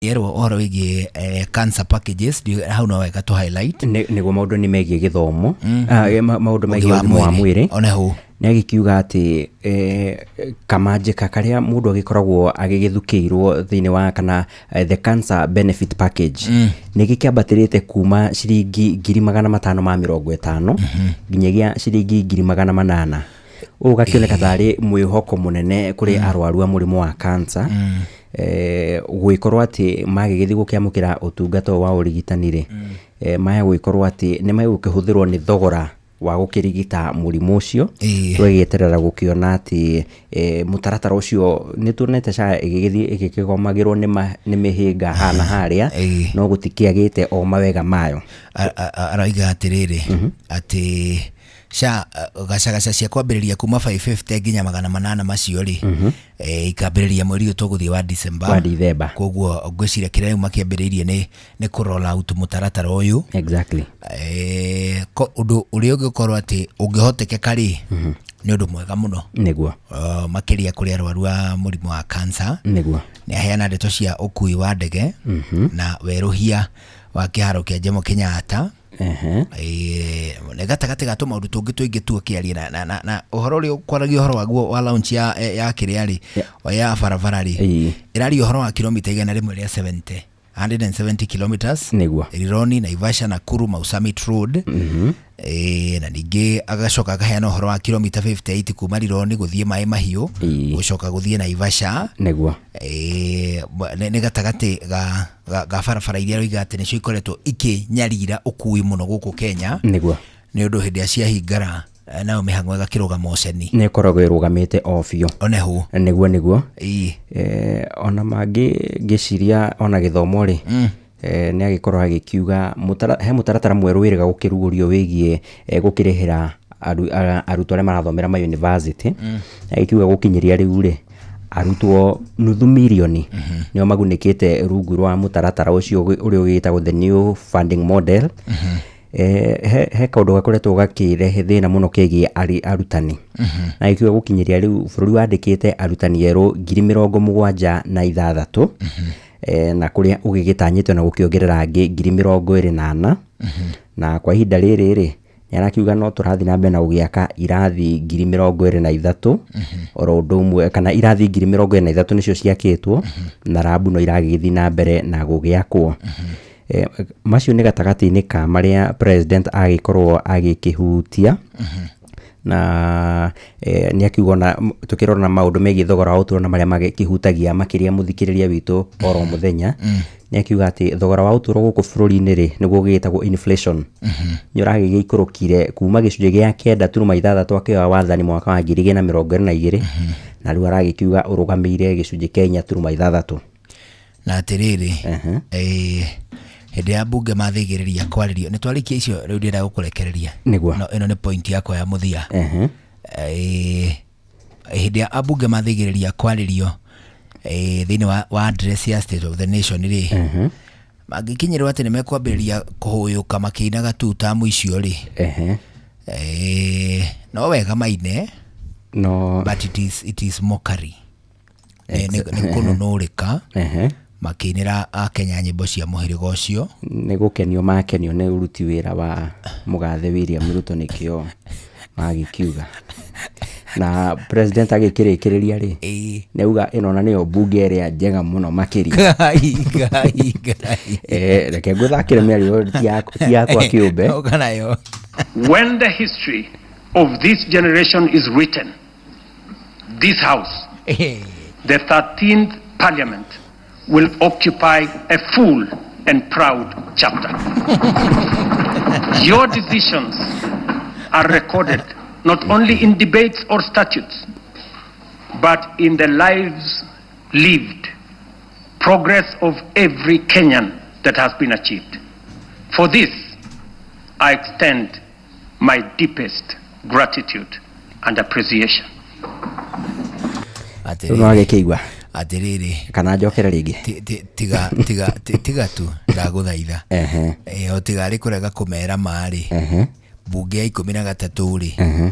Yerwo ũhoro wĩgiĩ cancer packages, hau no wega tũ highlight. Nĩguo maũndũ nĩ megiĩ gĩthomo. Maũndũ megiĩ ũgima wa mwĩrĩ. One hau. Nĩ agĩkiuga atĩ kamanjĩka karĩa mũndũ agĩkoragwo agĩgĩthukĩirwo thĩinĩ wa kana the cancer benefit package nĩ gĩkĩambatĩrĩte kuma ciringi 550,000 nginyagia ciringi 800,000. Ũũ gakĩoneka tarĩ mwĩhoko mũnene kũrĩ arwaru a mũrimũ wa cancer, gũgĩkorwo atĩ magĩgĩthiĩ gũkĩamũkĩra ũtungata ũyũ wa ũrigitani rĩ, maya gũgĩkorwo atĩ nĩ megũkĩhũthĩrwo nĩ thogora wa gũkĩrigita mũrimũ ũcio. Tũgagĩeterera gũkĩona atĩ mũtaratara ũcio nĩ tuonete SHA ĩgĩgĩthiĩ ĩgĩkĩgomagĩrwo nĩ mĩhĩnga hana harĩa, no gũtikĩagĩte o mawega mayo. Aroiga atĩrĩrĩ, atĩ SHA gacagaca cia kwambĩrĩria kuma 550 nginya 800 macio rĩ, ikambĩrĩria mweri ũyũ tũgũthiĩ wa December. Wa Dithemba. Koguo ngwĩciria kĩrĩa rĩu makĩambĩrĩirie nĩ kũ roll out mũtaratara ũyũ. Ũndũ ũrĩa ũngĩkorwo atĩ ũngĩhotekeka rĩ, nĩ ũndũ mwega mũno. Makĩria kũrĩ arwaru a mũrimũ wa cancer. Nĩ aheana ndeto cia ũkui wa ndege na werũhia wa kĩharo kĩa Jomo Kenyatta. Nĩ gatagatĩ ga tũmaũndũ tũngĩ tũingĩ tu akĩaria na ũhoro ũrĩa ũkwaragia ũhoro waguo wa launch ya kĩrĩa rĩ, ya barabara rĩ, ĩraria ũhoro wa kilomita 170, 170 kilometers. Rironi, Naivasha, Nakuru, Mau Summit Road. Na ningĩ agacoka akaheana ũhoro wa kilomita 58 kuma Rironi gũthiĩ Maĩ Mahiũ, gũcoka gũthiĩ Naivasha. Nĩ gatagatĩ ga barabara iria roiga atĩ nĩcio ikoretwo ikĩnyarira ũkui mũno gũkũ Kenya, nĩ ũndũ hĩndĩ ĩrĩa ciahingara, nayo mĩhang'o ĩgakĩrũgama ũceni. Nĩ ĩkoragwo ĩrũgamĩte o biũ. One hau. Nĩguo. Ona mangĩ ngĩciria ona gĩthomo rĩ, nĩ agĩkorwo agĩkiuga he mũtaratara mwerũ wĩrĩga gũkĩrugũrio wĩgiĩ gũkĩrĩhĩra arutwo arĩa marathomera ma university. Agĩkiuga gũkinyĩria rĩu rĩ, arutwo nuthu mirioni nĩo magunĩkĩte rungu rwa mũtaratara ũcio ũrĩa ũgĩtagwo the new funding model. He kaũndũ gakoretwo gakĩrehe thĩna mũno kegiĩ arutani. Na gĩkiuga gũkinyĩria rĩu bũrũri wandĩkĩte arutani erũ 76,000, na kũrĩa ũgĩgĩtanyĩtwo na gũkĩongerera angĩ 24,000. Na kwa ihinda rĩrĩ rĩ, nĩ arakiuga no tũrathiĩ na mbere na gũgĩaka irathi 23,000 oro ũndũ ũmwe, kana irathi 23,000 nĩcio ciakĩtwo, na rabu no iragĩthiĩ na mbere na gũgĩakwo. Macio nĩ gatagatĩ-inĩ ka marĩa president agĩkorwo agĩkĩhutia. Na nĩ akiuga ona tũkĩrora maũndũ megiĩ thogora wa ũtũũro na marĩa magĩkĩhutagia makĩria mũthikĩrĩria witũ oro mũthenya, nĩ akiuga atĩ thogora wa ũtũũro gũkũ bũrũri-inĩ rĩ, nĩguo ũgĩtagwo inflation, nĩ ũragĩgĩikũrũkire kuma 9.6 akĩoya wathani mwaka wa 2022, na rĩu aragĩkiuga ũrũgamĩire 4.6. Na atĩrĩrĩ, hĩndĩ ya mbunge mathĩgĩrĩria kwarĩrio nĩ twarĩkia icio rĩu ndĩrenda gũkũrekereria. No ĩno nĩ point yakwa ya mũthia. Hĩndĩ ya ambunge mathĩgĩrĩria kwarĩrio thĩinĩ wa address ya State of the Nation rĩ, mangĩkinyĩrwo atĩ nĩ mekwambĩrĩria kũhũyũka makĩinaga tu tamu icio rĩ, no wega maine, no but it is mockery. Nĩ kũnũnũrĩka makĩinĩra akenya nyĩmbo cia mũhĩrĩga ũcio. Nĩ gũkenio makenio nĩ ũruti wĩra wa mũgathe William Ruto, nĩkĩo magĩkiuga. Na president agĩkĩrĩkĩrĩria rĩ, nĩ auga ĩno na nĩyo mbunge ĩrĩa njega mũno makĩria. Ngai, Ngai, Ngai. Reke ngũthakĩre mĩario ti yakwa kĩũmbe. Ũka nayo. When the history of this generation is written, this house, the 13th Parliament, will occupy a full and proud chapter. Your decisions are recorded not only in debates or statutes, but in the lives lived, progress of every Kenyan that has been achieved. For this, I extend my deepest gratitude and appreciation. Rĩu no agĩkĩigua. Atĩrĩrĩ. Kana njokere rĩngĩ? Tiga tu, ndagũthaitha. O tiga arĩ kũrega kũmera marĩ, mbunge ya 13 rĩ,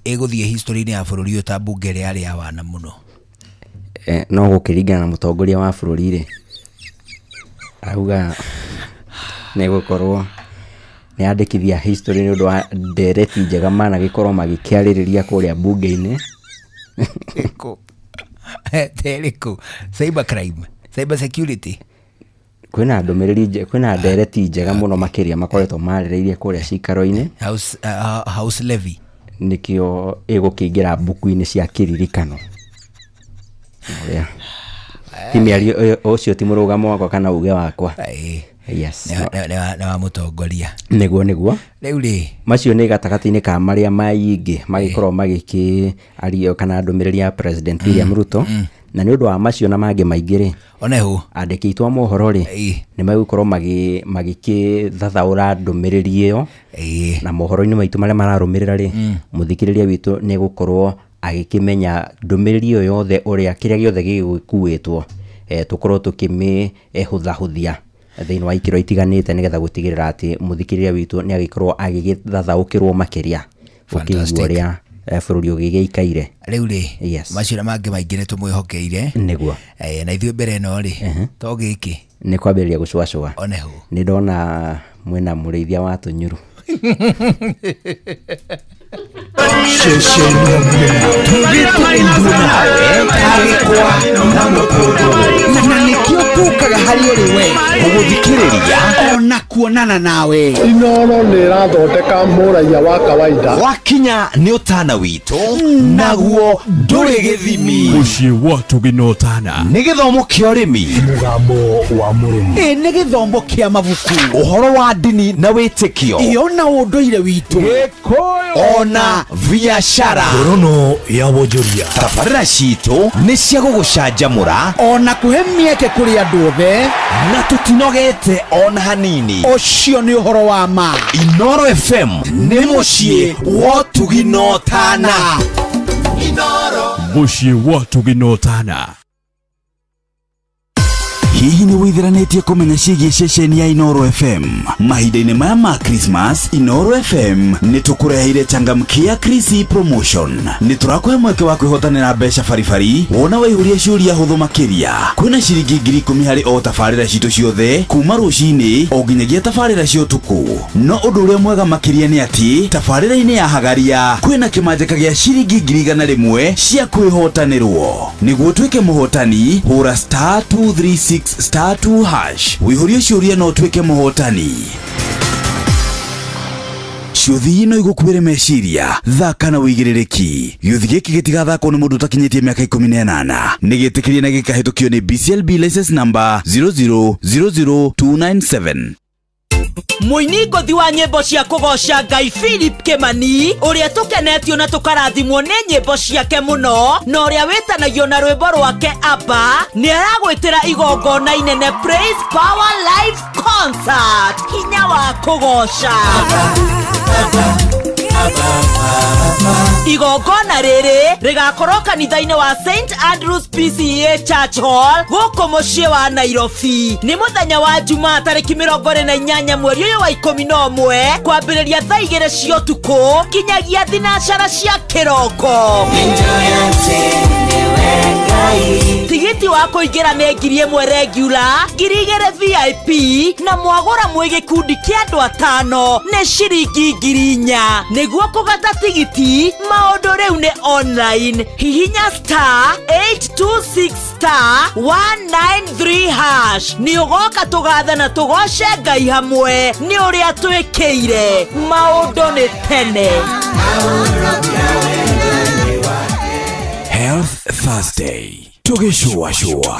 ĩgũthiĩ history-inĩ ya bũrũri ũyũ ta mbunge ĩrĩa yarĩ ya wana mũno. No gũkĩringana na mũtongoria wa bũrũri rĩ. Auga nĩ gũkorwo nĩ andĩkithia history nĩ ũndũ wa ndereti njega managĩkorwo magĩkĩarĩrĩria kũrĩa mbunge-inĩ. Ĩkũ terĩkũ? Cyber crime, cyber security. Kwĩna ndũmĩrĩri kwĩna ndereti njega mũno makĩria makoretwo marĩrĩirie kũrĩa cikaro-inĩ. House levy. Nĩkĩo ĩgũkĩingĩra mbuku-inĩ cia kĩririkano. Ũrĩa ti mĩario ũcio ti mũrũgamo wakwa kana uge wakwa. Yes. Nĩ wa mũtongoria. Nĩguo. Rĩu rĩ, macio nĩ gatagatĩ-inĩ ka marĩa maingĩ magĩkorwo magĩkĩario kana ndũmĩrĩri ya President William Ruto, na nĩ ũndũ wa macio na mangĩ maingĩ rĩ, onehu andĩki aitũ a mohoro rĩ, nĩ megũkorwo magĩkĩthathaũra ndũmĩrĩri ĩyo, na mohoro-inĩ maitũ marĩa mararũmĩrĩra rĩ, mũthikĩrĩria witũ nĩ gũkorwo agĩkĩmenya ndũmĩrĩri ĩyo yothe, ũrĩa kĩrĩa gĩothe gĩgũkuĩtwo, tũkorwo tũkĩmĩhũthahũthia thĩinĩ wa ikĩro itiganĩte, nĩgetha gũtigĩrĩra atĩ mũthikĩrĩria witũ nĩ agĩkorwo agĩgĩthathaũkĩrwo makĩria ũkĩigua Fantastic. ũrĩa bũrũri ũgĩgĩikaire. Rĩu rĩ, Yes. macio na mangĩ maingĩ nĩ tũmwĩhokeire. Nĩguo. Na ithuĩ mbere ĩno rĩ, to gĩkĩ nĩ kwambĩrĩria gũcũacũa. Onehu. Nĩ ndona mwĩna mũrĩithia wa tũnyũrũ. Ceceni ya mũthenya tugĩte ithuĩ nawe tarĩkwa na mũkũndũ, na nĩkĩo tũkaga harĩ ũrĩ we gũgũthikĩrĩria ona kuonana nawe. Inoro nĩ ĩrathondeka mũraiya wa kawaida. Wakinya nĩ ũtana witũ, naguo ndũrĩ gĩthimi. Mũciĩ wa Tũgĩ na Ũtana. Nĩ gĩthomo kĩa ũrĩmi. Mũgambo wa mũrĩmi. Ĩ nĩ gĩthomo kĩa mabuku, ũhoro wa ndini na wĩtĩkio, ĩyo na ũndũire witũ, ona biacara. Ngorono ya wonjoria. Tabarĩra citũ nĩ cia gũgũcanjamũra ona kũhe mĩeke kũrĩ andũ othe, na tũtinogete ona hanini. Ũcio nĩ ũhoro wa ma. Inoro FM nĩ mũciĩ wa ũtugi na ũtana. Mũciĩ wa Ũtugi na Ũtana. Hihi nĩ wĩtheranĩtie kũmenya ciĩgiĩ ceceni ya Inoro FM? Mahinda-inĩ maya ma Christmas, Inoro FM nĩ tũkũreheire changamkia Krisi promotion. Nĩ tũrakũhe mweke wa kwĩhotanĩra mbeca baribari wona waihũria ciũria hũthũ makĩria. Kwĩna ciringi 10,000 harĩ o tabarĩra citũ ciothe kuma rũcinĩ o nginyagia tabarĩra cia ũtukũ. No ũndũ ũrĩa mwega makĩria nĩ atĩ tabarĩra-inĩ ya Hagaria kwĩna kĩmanjĩka gĩa ciringi 100,000 cia kwĩhotanĩrwo. Nĩguo ũtuĩke mũhotani, hũra *236*2# wĩihũrie ciũria na ũtuĩke mũhotani. Ciũthi no igũkuĩre meciria, thaka na wĩigĩrĩrĩki. Gĩũthi gĩkĩ gĩtigathakwo nĩ mũndũ ũtakinyĩtie mĩaka 18. Nĩ gĩtĩkĩrie na gĩkahĩtũkio nĩ BCLB license number 0000297. Mũini ngũthi wa nyĩmbo cia kũgoca Ngai Philip Kĩmani, ũrĩa tũkenetio na tũkarathimwo nĩ nyĩmbo ciake mũno, na ũrĩa wĩtanagio na rwĩmbo rwake Abba, nĩ aragwĩtĩra igongona inene Praise Power Live Concert, hinya wa kũgoca. Igongona rĩrĩ rĩgakorwo kanitha-inĩ wa St Andrews PCEA Church Hall gũkũ mũciĩ wa Nairobi. Nĩ mũthenya wa Jumaa tarĩki 28 mweri ũyũ wa 11 kwambĩrĩria thaa igĩrĩ cia ũtukũ kinyagia thinacara cia kĩroko. Tigiti wa kũingĩra nĩ 1,000 regular, 2,000 VIP, na mwagũra mwĩ gĩkundi kĩa andũ atano nĩ ciringi 4,000. Nĩguo kũgata tigiti, maũndũ rĩu nĩ online. Hihinya *826*193#. Nĩ ũgoka tũgathe na tũgoce Ngai hamwe nĩ ũrĩa twĩkĩire. Maũndũ nĩ tene. Health Thursday. Tugishua.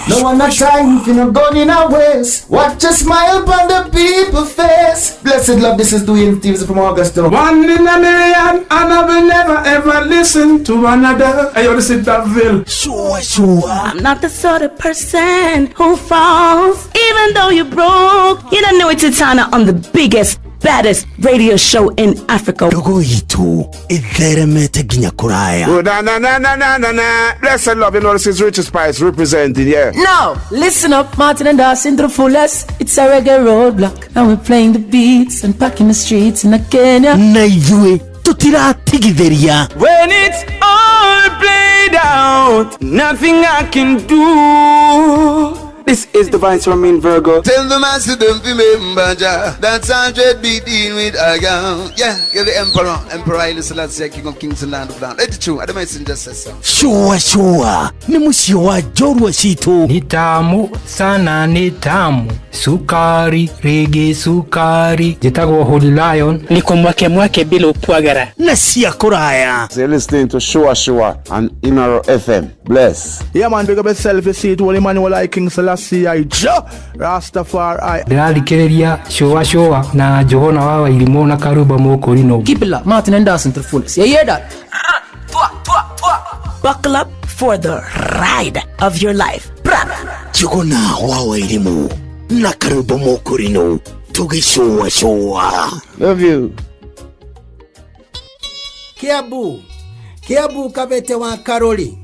No one not time if you not gone in a waste. Watch a smile upon the people's face. Blessed love, this is Dwayne Stevens from Augusta. One in a million, and I will never ever listen to another. Hey, yo, this is Daville. Shua, shua. I'm not the sort of person who falls, even though you're broke. You don't know it's Titana on the biggest, baddest radio show in Africa. Ndogo itu itheremete nginya kuraya. Oh, na na na na na na na. Blessed love, you know this is Richard Spice representing, yeah. Now, listen up, Martin and Dawson to the fullest. It's a reggae roadblock, and we're playing the beats and packing the streets in Kenya. Na ithuĩ tutiratigithĩria. When it's all played out, nothing I can do. This is the Vice Ramin Virgo. Tell the master don't remember Jah. That's 100 beat in with a gun. Yeah, you're the emperor. Emperor Haile Selassie, King of Kings and Land of Land. Let it true. I don't messenger says so. Shua shua nĩ mũciĩ wa njorua citũ. Ni tamu sana, ni tamu sukari rigi sukari. Njĩtagwo Holy Lion. Niko mwake mwake bila upwagara na cia kũraya. You're listening to Shua Shua on Inoro FM. Bless. Yeah man, big up yourself, you see it, Holy Emmanuel I King Selassie I Jah Rastafari. Ndĩrathikĩrĩria Shua Shua na Johana wa Wairimũ na Karuba Mũkũrinũ. Keep it locked, Martin and Dawson to the fullest. You hear that? Buckle up for the ride of your life. Njuguna wa Wairimũ na Karuba Mũkũrinũ tũgĩcũa cũa. Love you. Kiambu Kiambu Kabete wa Karori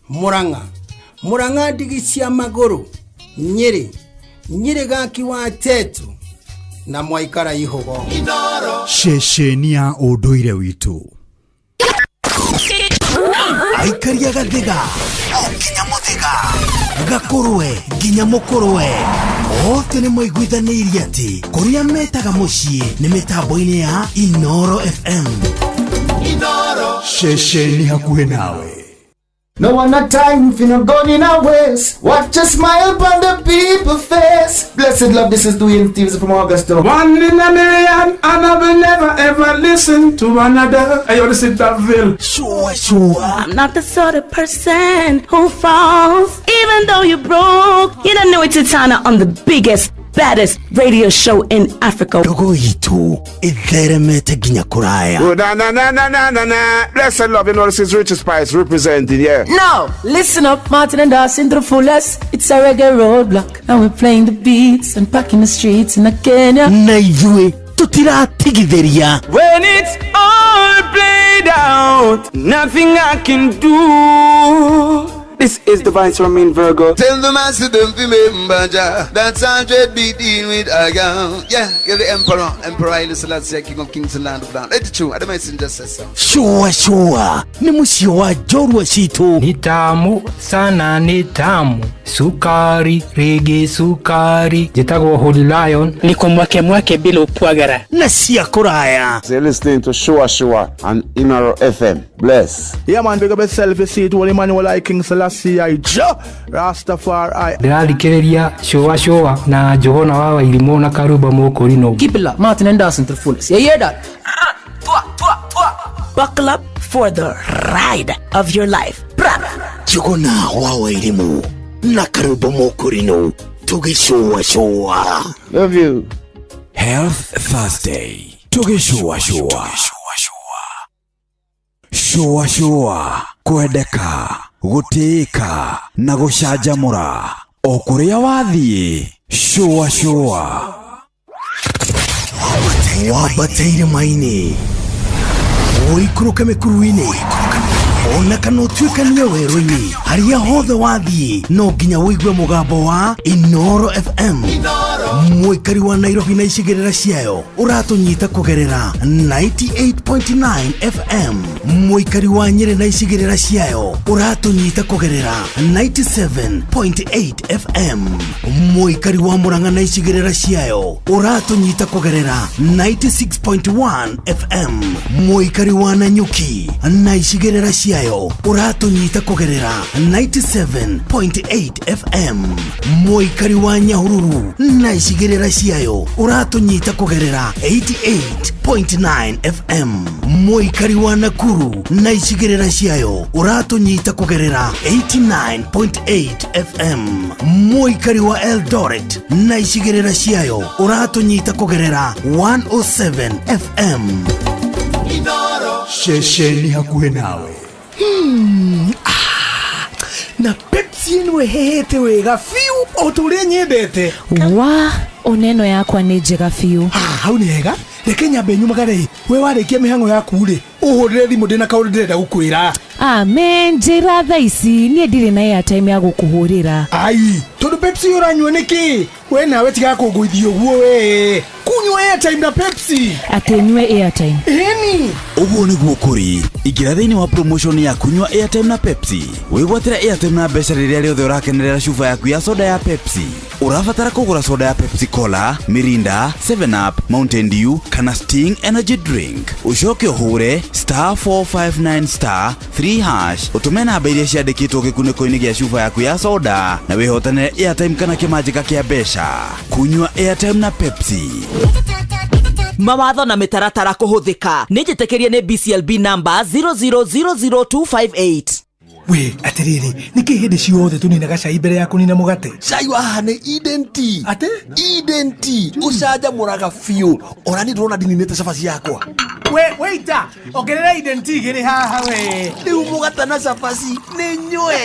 Murang'a Murang'a ndigi cia magũrũ Nyĩrĩ Nyĩrĩ gaki wa Tetu na mwaikara ihogo. Ceceni ya ũndũire witũ. Aikaria gathiga o nginya mũthĩga gakũrwe nginya mũkũrwe othe nĩ maiguithanĩirie atĩ kũrĩa metaga mũciĩ nĩ mĩtambo-inĩ ya Inoro FM. Inoro. Ceceni hakuhĩ nawe. No one a time if you not gone in a waste. Watch a smile upon the people face. Blessed love, this is Dwayne Stevens from Augusta. One in a million, and I will never ever listen to another. Hey, yo, this is Daville. Sure, sure. I'm not the sort of person who falls, even though you're broke. You don't know it's Titana on the biggest, baddest radio show in Africa. Ndogo itu itheremete nginya kuraya. Oh, na na na na na na na. Blessed love, you know this is Richard Spice representing, yeah. Now, listen up, Martin and Dawson to the fullest. It's a reggae roadblock, and we're playing the beats and packing the streets in Kenya. Na ithuĩ tutiratigithĩria. When it's all played out, nothing I can do. This is the Vice Ramin Virgo. Tell the master don't remember Jah. That's 100 beat in with a gun. Yeah, you're the emperor. Emperor Haile Selassie, King of Kings and Land of Land. Let it true. I don't messenger says so. Shua shua nĩ mũciĩ wa njorua citũ. Ni tamu sana, ni tamu sukari rigi sukari. Njĩtagwo Holy Lion. Niko mwake mwake bila upwagara na cia kũraya. You're listening to Shua Shua on Inoro FM. Bless. Yeah man, big up yourself, you see it, Holy Emmanuel I King Selassie I Jah Rastafari. Ndĩrathikĩrĩria Shua Shua na Johana wa Wairimũ na Karuba Mũkũrinũ. Keep it locked, Martin and Dawson to the fullest. You hear that? Buckle up for the ride of your life. Njuguna wa Wairimũ na Karuba Mũkũrinũ tũgĩcũa cũa. Love you. Health Thursday tũgĩcũa cũa. Shua shua kwendeka gũtĩĩka na gũcanjamũra o kũrĩa wathiĩ. Shua shua wambate irĩma-inĩ ũikũrũke mĩkuru-inĩ ona kana ũtuĩkanie werũ-inĩ harĩa hothe wathiĩ no nginya ũigue mũgambo wa Inoro FM. Mũikari wa Nairobi na icigĩrĩra ciayo ũratũnyita kũgerera 98.9 FM. Mũikari wa Nyĩrĩ na icigĩrĩra ciayo ũratũnyita kũgerera 97.8 FM. Mũikari wa Murang'a na icigĩrĩra ciayo ũratũnyita kũgerera 96.1 FM. Mũikari wa Nanyuki na icigĩrĩra ciayo ũratũnyita kũgerera 97.8 FM. Mũikari wa Nyahururu na icigĩrĩra ciayo ũratũnyita kũgerera 88.9 FM. Mũikari wa Nakuru na icigĩrĩra ciayo ũratũnyita kũgerera 89.8 FM. Mũikari wa Eldoret na icigĩrĩra ciayo ũratũnyita kũgerera 107 FM. Ceceni hakuhĩ nawe. Na Pepsi ĩno ĩhehete wega biũ o ta ũrĩa nyendete. Wa oneno yakwa nĩ njega biũ. Hau nĩ hega. Reke nyambe nyumagare. We warĩkia mĩhang'o yaku rĩ, ũhũrĩre thimũ ndĩna kaũndũ ndĩrenda gũkwĩra. Amen, njĩra thaa ici niĩ ndirĩ na airtime ya gũkũhũrĩra. Ai, tondũ Pepsi ũranyua nĩkĩ? We nawe tiga kũngũithia ũguo we. Kunywa airtime na Pepsi. Atĩ nyue airtime. Ĩni. Ũguo nĩguo kũrĩ. Ingĩra thĩinĩ wa promotion ya kunywa airtime na Pepsi. Wĩgwatĩre airtime na mbeca rĩrĩa rĩothe ũrakenerera cuba yaku ya soda ya Pepsi. Ũrabatara kũgũra soda ya Pepsi Cola, Mirinda, 7 Up, Mountain Dew kana Sting Energy Drink. Ũcoke ũhũre star 459 star 3 hash ũtũme namba iria ciandĩkĩtwo gĩkunĩko-inĩ gĩa cuba yaku ya soda na wĩhotanĩre airtime kana kĩmanjĩka kĩa mbeca. Kunywa airtime na Pepsi. Mawatho na mĩtaratara kũhũthĩka. Nĩ njĩtĩkĩrie nĩ BCLB number 0000258. We atiriri, nĩkĩ hĩndĩ ciothe tũninaga cai mbere ya kũnina mũgate? Cai wa haha nĩ Eden Tea. Atĩ? Eden Tea ũcanjamũraga biũ. Ona niĩ ndĩrona ndininĩte cabaci yakwa. We waiter, ongerera Eden Tea igĩrĩ haha we. Rĩu mũgate na cabaci nĩ nyue.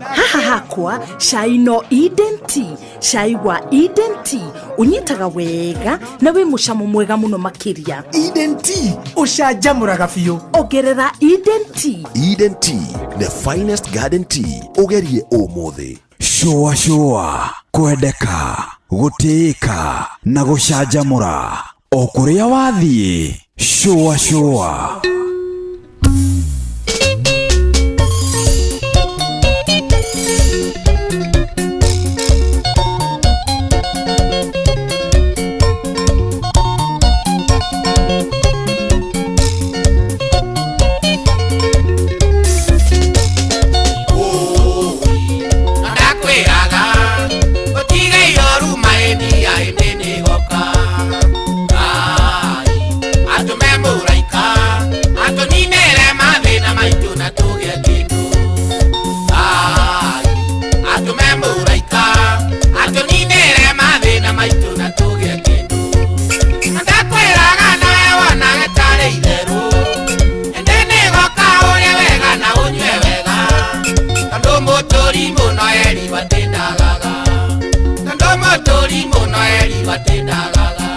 Haha hakwa cai no Eden Tea. Cai wa Eden Tea ũnyitaga wega na wĩ mũcamo mwega mũno makĩria. Eden Tea ũcanjamũraga biũ. Ongerera Eden Tea. Eden Tea, the finest garden tea. Ũgerie ũmũthĩ. Shũa shũa, kwendeka, gũtĩĩka na gũcanjamũra o kũrĩa wathiĩ. Shũa shũa. Ndakwĩraga ũtige ioru maĩnia ĩndĩ nĩgoka. Ngai atũme mũraika atũninĩre mathĩna maitũ na tũgĩe kĩndũ. Ngai atũme mũraika atũninĩre mathĩna maitũ na tũgĩe kĩndũ. Ndakwĩraga nawe wonage tarĩ itherũ, ĩndĩ nĩgoka ũrĩe wega na ũnyue wega, tondũ mũtũri mũno eri watindagaga, tondũ mũtũri mũno eri watindagaga.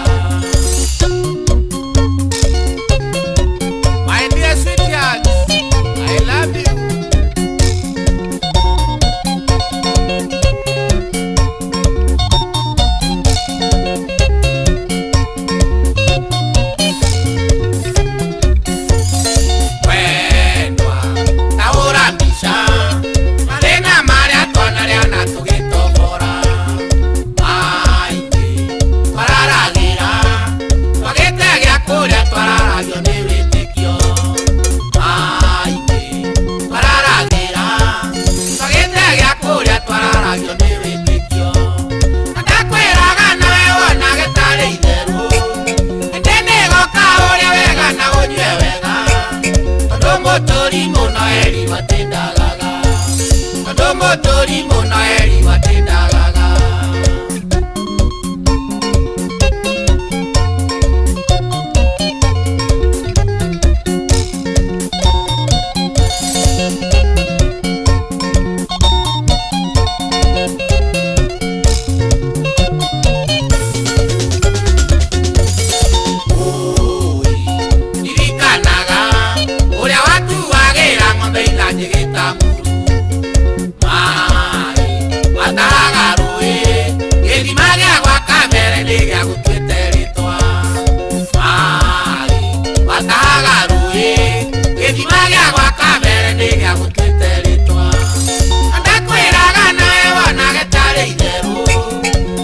My dear sweetheart, I love you. Wendwa tahũra mbica mathĩna marĩa twanarĩa na tũgĩtobora, maingĩ twararagĩra twagĩte gĩa kũrĩa twararagio nĩ wĩtĩkio, maingĩ twararagĩra twagĩte gĩa kũrĩa twararagio nĩ wĩtĩkio. Ndakwĩraga nawe wonage tarĩ itherũ, ĩndĩ nĩgoka ũrĩe wega na ũnyue wega, tondũ mũtũri mũno eri watindagaga, tondũ mũtũri mũno eri watindagaga. Ririkanaga ũrĩa watuagĩra ng'ombe itanjĩgĩta mũru, maĩ wataraga rũĩ gĩthima gĩa gwa kamere nĩ gĩa gũtuĩte rĩtwa, maĩ wataraga rũĩ gĩthima gĩa gwa kamere nĩ gĩa gũtuĩte rĩtwa. Ndakwĩraga nawe wonage tarĩ itherũ,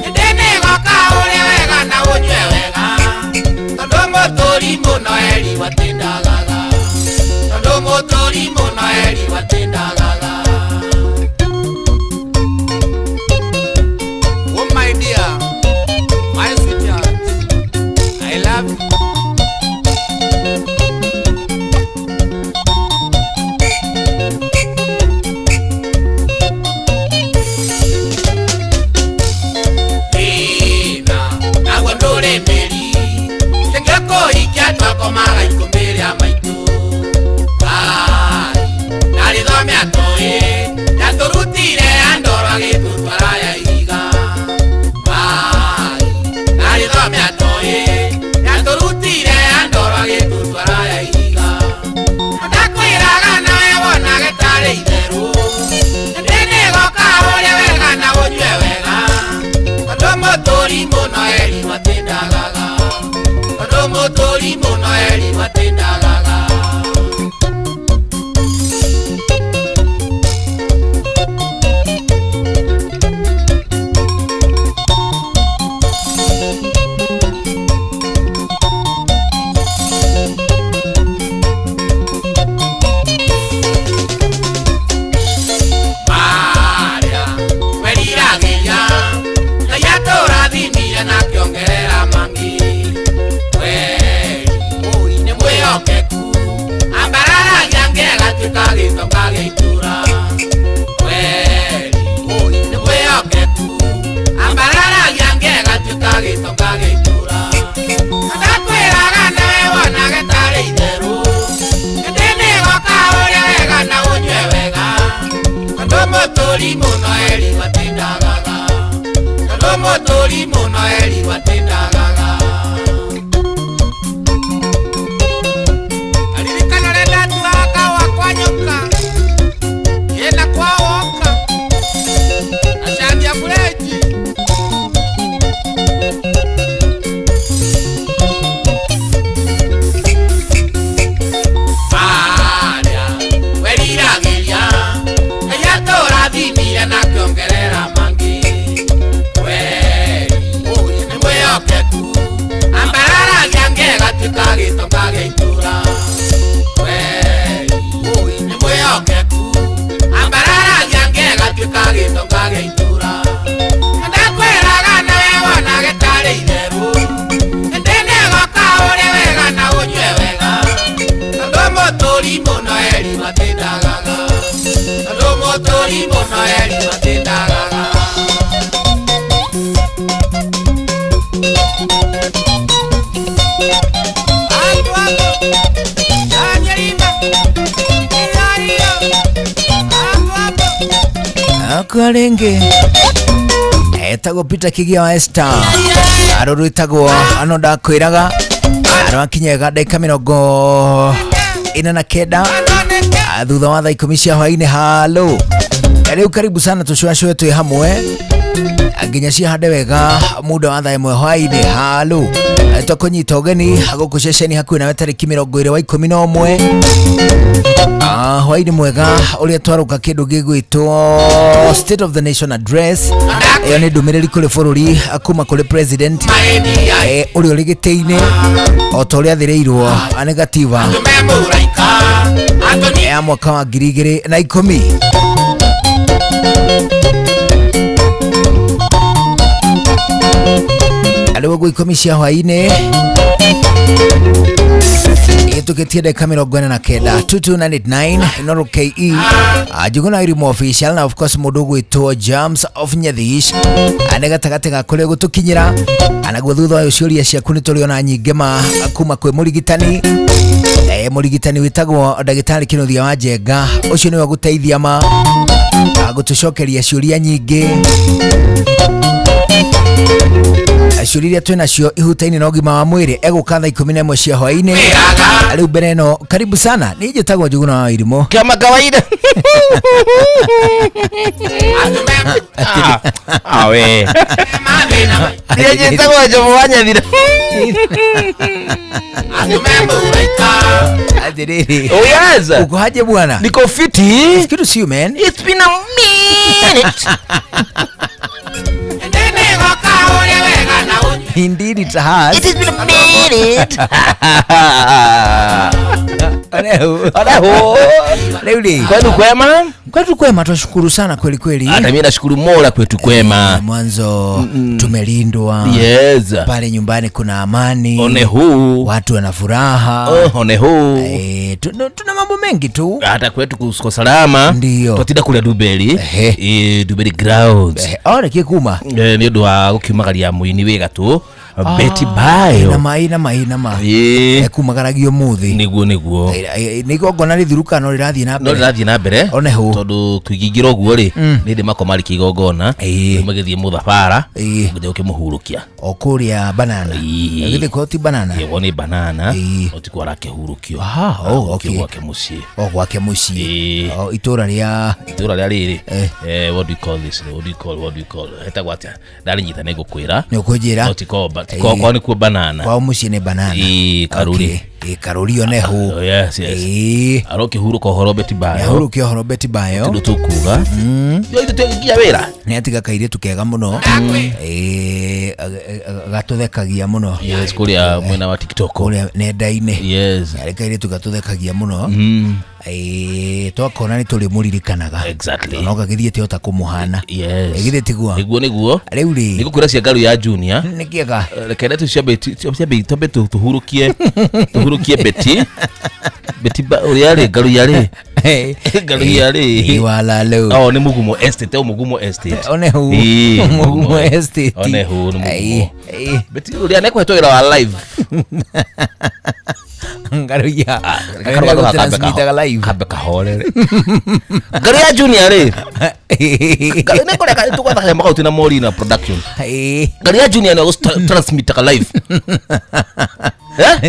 ĩndĩ nĩgoka ũrĩe wega na ũnyue wega, tondũ mũtũri mũno eri watindagaga, tondũ mũtũri mũno eri watindagaga. Oh my dear, my sweetheart, I love you. Thĩna naguo ndũrĩ mĩri, tũngĩkũhikia twakomaga ikũmbĩ rĩa maitũ. Ngai ndarĩthome atũĩ, nĩatũrutire andoro agĩtũtwara ya ihiga. Ngai ndarĩthome atũĩ, nĩatũrutire andoro agĩtũtwara ya ihiga. Ndakwĩraga nawe wonage tarĩ itherũ, ĩndĩ nĩgoka ũrĩe wega na ũnyue wega, Mũtũri mũno erirwo atĩ ndagaga. Tondũ mũtũri mũno erirwo atĩ ndagaga. Maria, weriragĩria, Ngai atũrathimire na akĩongerera mangĩ. Kweli, nĩ mwĩhokeku, ambararagia ngegatuĩka gĩtonga gĩa itũũra. Kweli, nĩ mwĩhokeku, ambararagia ngegatuĩka gĩtonga gĩa itũũra. Ndakwĩraga nawe wonage tarĩ itherũ, ĩndĩ nĩgoka ũrĩe wega na ũnyue wega. Tondũ mũtũri mũno erirwo atĩ ndagaga. Tondũ mũtũri mũno erirwo atĩ ndagaga. Aririkana ũrĩa ndatuaga kahũa kwa nyoka, ĩna kwa woka, acambia burenji. Maria, weriragĩria, Ngai atũrathimire na akĩongerera mangĩ. Kweli, nĩ mwĩhokeku, ambararagia ngegatuĩka gĩtonga gĩa itũũra. Kweli, nĩ mwĩhokeku, ambararagia ngegatuĩka gĩtonga gĩa itũũra. Ndakwĩraga nawe wonage tarĩ itherũ, ĩndĩ nĩgoka ũrĩe wega na ũnyue wega. Tondũ mũtũri mũno erirwo atĩ ndagaga. Tondũ mũtũri mũno erirwo atĩ ndagaga. Andu ako, Danielima, iyo, andu ako. Akwa rĩngĩ etagwo Peter Kigia wa Esther arũ rwĩtagwo ano ndakwĩraga arwakinyega ndagĩka 49 thutha wa thaa 10 cia hwainĩ. Halo rĩu karibu sana tũcũacũe twĩ hamwe nginya cihande wega muda wa thaa 1 hwainĩ. Halo tũkũnyita ũgeni gũkũ ceceni hakuhĩ nawe tarĩki 20 wa 11 hwainĩ mwega ũrĩa twarũka kĩndũ gĩgwĩtwo State of the Nation Address. Ĩyo nĩ ndũmĩrĩri kũrĩ bũrũri kuma kũrĩ president ũrĩa ũrĩ gĩtĩ-inĩ o ta ũrĩa athĩrĩirwo nĩ gatiba ya mwaka wa 2010. Rĩu ũguo 10 cia hwainĩ ĩtũkĩtie ndagĩka 49 22989 Inooro KE Njuguna Irimo official na of course mũndũ ũgwĩtwo James of Nyathish nĩ gatagatĩ ga kũrĩa gũtũkinyĩra anaguo thutha wa ciũria ciaku nĩ tũrĩona nyingĩ ma kuma kwĩ mũrigitani mũrigitani wĩtagwo ndagĩtarĩ Kĩnuthia wa Njenga ũcio nĩwe ũgũteithia ma gũtũcokeria ciũria nyingĩ ciũria iria twĩ nacio ihutaine na ũgima wa mwĩrĩ egũka thaa 11 cia hwainĩ. Rĩu mbere ĩno karibu sana niĩ njĩtagwo Njuguna wa Irimũ kama kawaida. Awe niĩ njĩtagwo Njomo wa Nyathira. Atiriri. Oh yes. Uko aje bwana? Niko fiti. It's good to see you man. It's been a minute. Indeed it has. It has been a minute. Oreho. Leo ni. Kwetu kwema? Kwetu kwema, tunashukuru sana kweli kweli. Hata mimi nashukuru Mola kwetu kwema. Mwanzo tumelindwa. Yes. Pale nyumbani kuna amani. One huu. Watu wana furaha. Oh, one huu. Tuna mambo mengi tu. Hata kwetu kuko salama. Ndio. Twatida kule Dubeli. Dubeli grounds. Ore kikuma. Ni undu wa gukiumagaria muini wi gatu. Betty Bayo. Na ma na ma na ma. Ĩĩ. Ekumagaragio muthi. Nĩguo nĩguo. Nĩ igongona rĩthurukano rĩrathiĩ na No mbere. rĩrathiĩ na mbere. One hũ. Tondũ kũingĩingĩra ũguo rĩ, nĩ ndĩ mako marĩ kĩgongona. Rĩu magĩthiĩ mũthabara. Gũthiĩ gũkĩmũhurũkia. O kũrĩa banana. Githĩ ko ti banana? Ĩyo nĩ banana. No tikuo arakĩhurũkio. Aha, oh, okay. Gwake mũciĩ. O gwake mũciĩ. O itũra rĩa itũra rĩa rĩrĩ. What do you call this? What do you call? What do you call? Hetagwo atĩa? Ndarinyita nĩ ngũkwĩra. Nĩ ũkũnjĩra. No tiko tiko kwao nĩkuo banana. Kwao mũciĩ nĩ banana. Ĩĩ, Karuri. Ĩĩ, Karuri one hũ. Oh, yes, yes. Arokĩhurũka ũhoro Betty Bayo. Ahurũkia ũhoro Betty Bayo. Tondũ tũkuga. Yo ithuĩ tũgĩkinya wĩra. Nĩ atiga kairĩtu kega mũno. Ĩĩ, gatũthekagia mũno. Yes, kũrĩa mwena wa TikTok. Kũrĩa nenda-inĩ. Yes. Arĩ kairĩtu gatũthekagia mũno. Ĩĩ, twakona nĩ tũrĩmũririkanaga. Exactly. No gagĩthiĩte ota kũmũhana. Yes. Githĩ tiguo? Nĩguo nĩguo. Rĩu rĩ. Nĩngũkwĩra cia ngaru ya Junior. Nĩ kĩega. Reke ndeto ciambe ciambe twambe tũhurũkie tũhurũkie Betty. Betty ũrĩa rĩ ngaru ya rĩ. Ngaru ya rĩ. Iwalalo. Oh, nĩ Mugumo Estate, o Mugumo Estate. One hũ. Ĩĩ, Mugumo Estate. One hũ nĩ Mugumo. Betty ũrĩa nĩekũhetwo wĩra wa live. Ngaruya. Karũgano Transmitaga live. Kambe kahorere. Ngaru ya Junior rĩ. Ngaru nĩ kũrĩa tũgwetha kanyamũ kau twĩna Morina production. Ngaru ya Junior nĩ transmitaga live.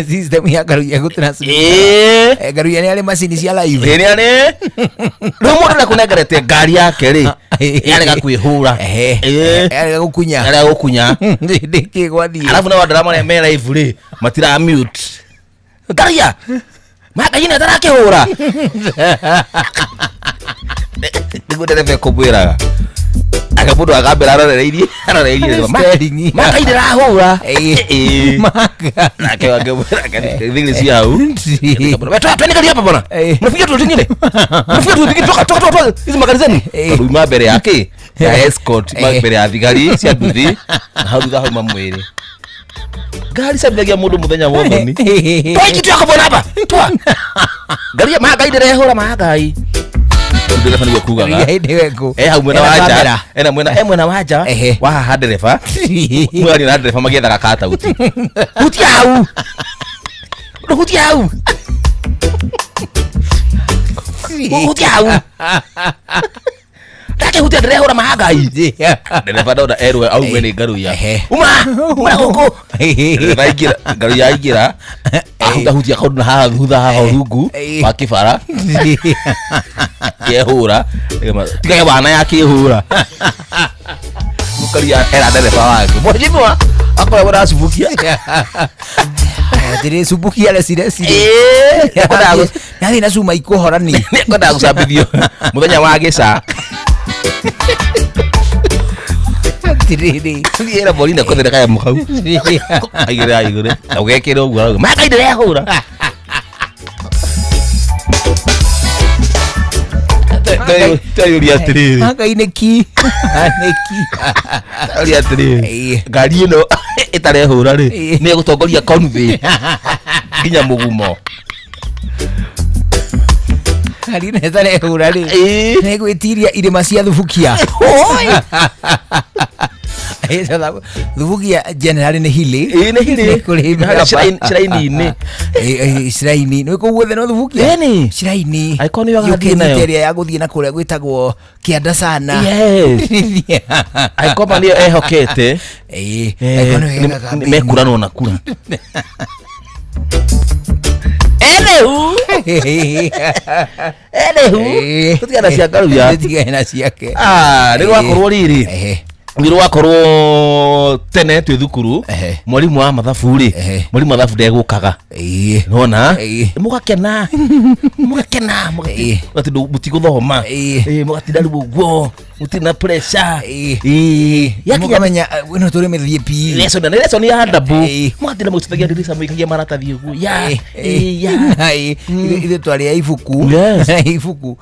System ya Ngaruya gũtransmit. Ngaruya nĩ arĩ macini cia live. Ĩĩ nĩ arĩ. Rĩu mũndũ nĩakũnengerete ngari yake rĩ. Yarega kwĩhũra. Yarega gũkunya. Yarega gũkunya. Ndĩkĩ gwathiĩ. Arabu nao andũ arĩa marĩa me live rĩ matira mute. Ngaruya. Makaina tarakĩhũra. Nĩguo ndereba ekũmwĩraga. Aka mũndũ akambĩra arorereirie aroreirie. Steering. Makaina rahũra. Nake akĩmwĩra thigari cia hau. Twende gari hapa bwana. Mnafikia tu tingine. Mnafikia tu tingine toka toka toka hizi magari zenu. Tondũ ima mbere yake ya escort ma mbere ya thigari cia nduthi na hau thutha hauma mwĩrĩ. Ngari cabithagia mũndũ mũthenya wothe ni. Toa kitu yako bwana hapa. Toa. Ngari ya magai ndĩrehũra magai. Ndereba nĩguo kugaga. Eh hau mwena wa nja. Ena mwena eh mwena wa nja. Wa haha ndereba. Mwaria na ndereba magĩethaga katauti. Hutia hau. Hutia hau. Hutia hau. Ndakĩhutia ndĩrehũra magai. Ndereba ndona erwo aume nĩ ngaruya. Uma, uma gũkũ. Ndereba aingĩra, ngaruya aingĩra. Ahutahutia kaũndũ na haha thutha haha rungu wa kĩbara. Kĩehũra. Tiga wana ya kĩhũra. Mũkaria era ndereba wake. Mheshimiwa akoragwo aracubukia. Atĩrĩ cubukia reci. Nĩathiĩ na cuma ikũhorani. Nĩekwendaga gũcambithio mũthenya wa gĩca. Atĩrĩrĩ. Thiĩ ĩra Morina kũthera kanyamũ kau. Aigĩrĩra aigũre. Na ũgekĩra ũguo arauga, Makai ndĩrehũra. Tayũria atĩrĩrĩ. Makai nĩ ki. Nĩ ki. Tayũria atĩrĩrĩ. Ngari ĩno ĩtarehũra rĩ, nĩ ĩgũtongoria convoy nginya Mũgumo. Ngari ĩno ĩtarehũra rĩ, nĩ ĩgwĩtiria irĩma cia Thubukia. Thubukia generally nĩ hilly. Ĩĩ nĩ hilly. Nĩ kũrĩ Harĩa shrine-inĩ. Shrine. Nĩ kũu guothe no Thubukia? Ĩni. Shrine. Angĩkorwo nĩyo agathiĩ nayo. Yũkĩte ĩrĩa ya gũthiĩ na kũrĩa gwĩtagwo Kĩanda sana. Yes. Angĩkorwo ma nĩyo ehokete. Ĩĩ. Angĩkorwo nĩyo ĩgekaga campaign. Mekuranwo na kura. Enehu. Enehu. Tũtigane na cia Ngaruya. Tũtigane na ciake. Ah, nĩ gwakorwo rĩrĩ. Nĩ rwakorwo tene twĩ thukuru mwarimu wa mathabu rĩ mwarimu wa mathabu ndegũkaga nona mũgakena mũgakena mũgatinda mũtigũthoma mũgatinda rĩu ũguo mũtirĩ na pressure Mũkamenya ĩno tũrĩ mĩthiĩ PE. lesson na lesson ya ndabu mũgatinda mũgĩcithagia ndirica mũikagia maratathi ũguo ya ya Ithuĩ twarĩ a ibuku. Ibuku.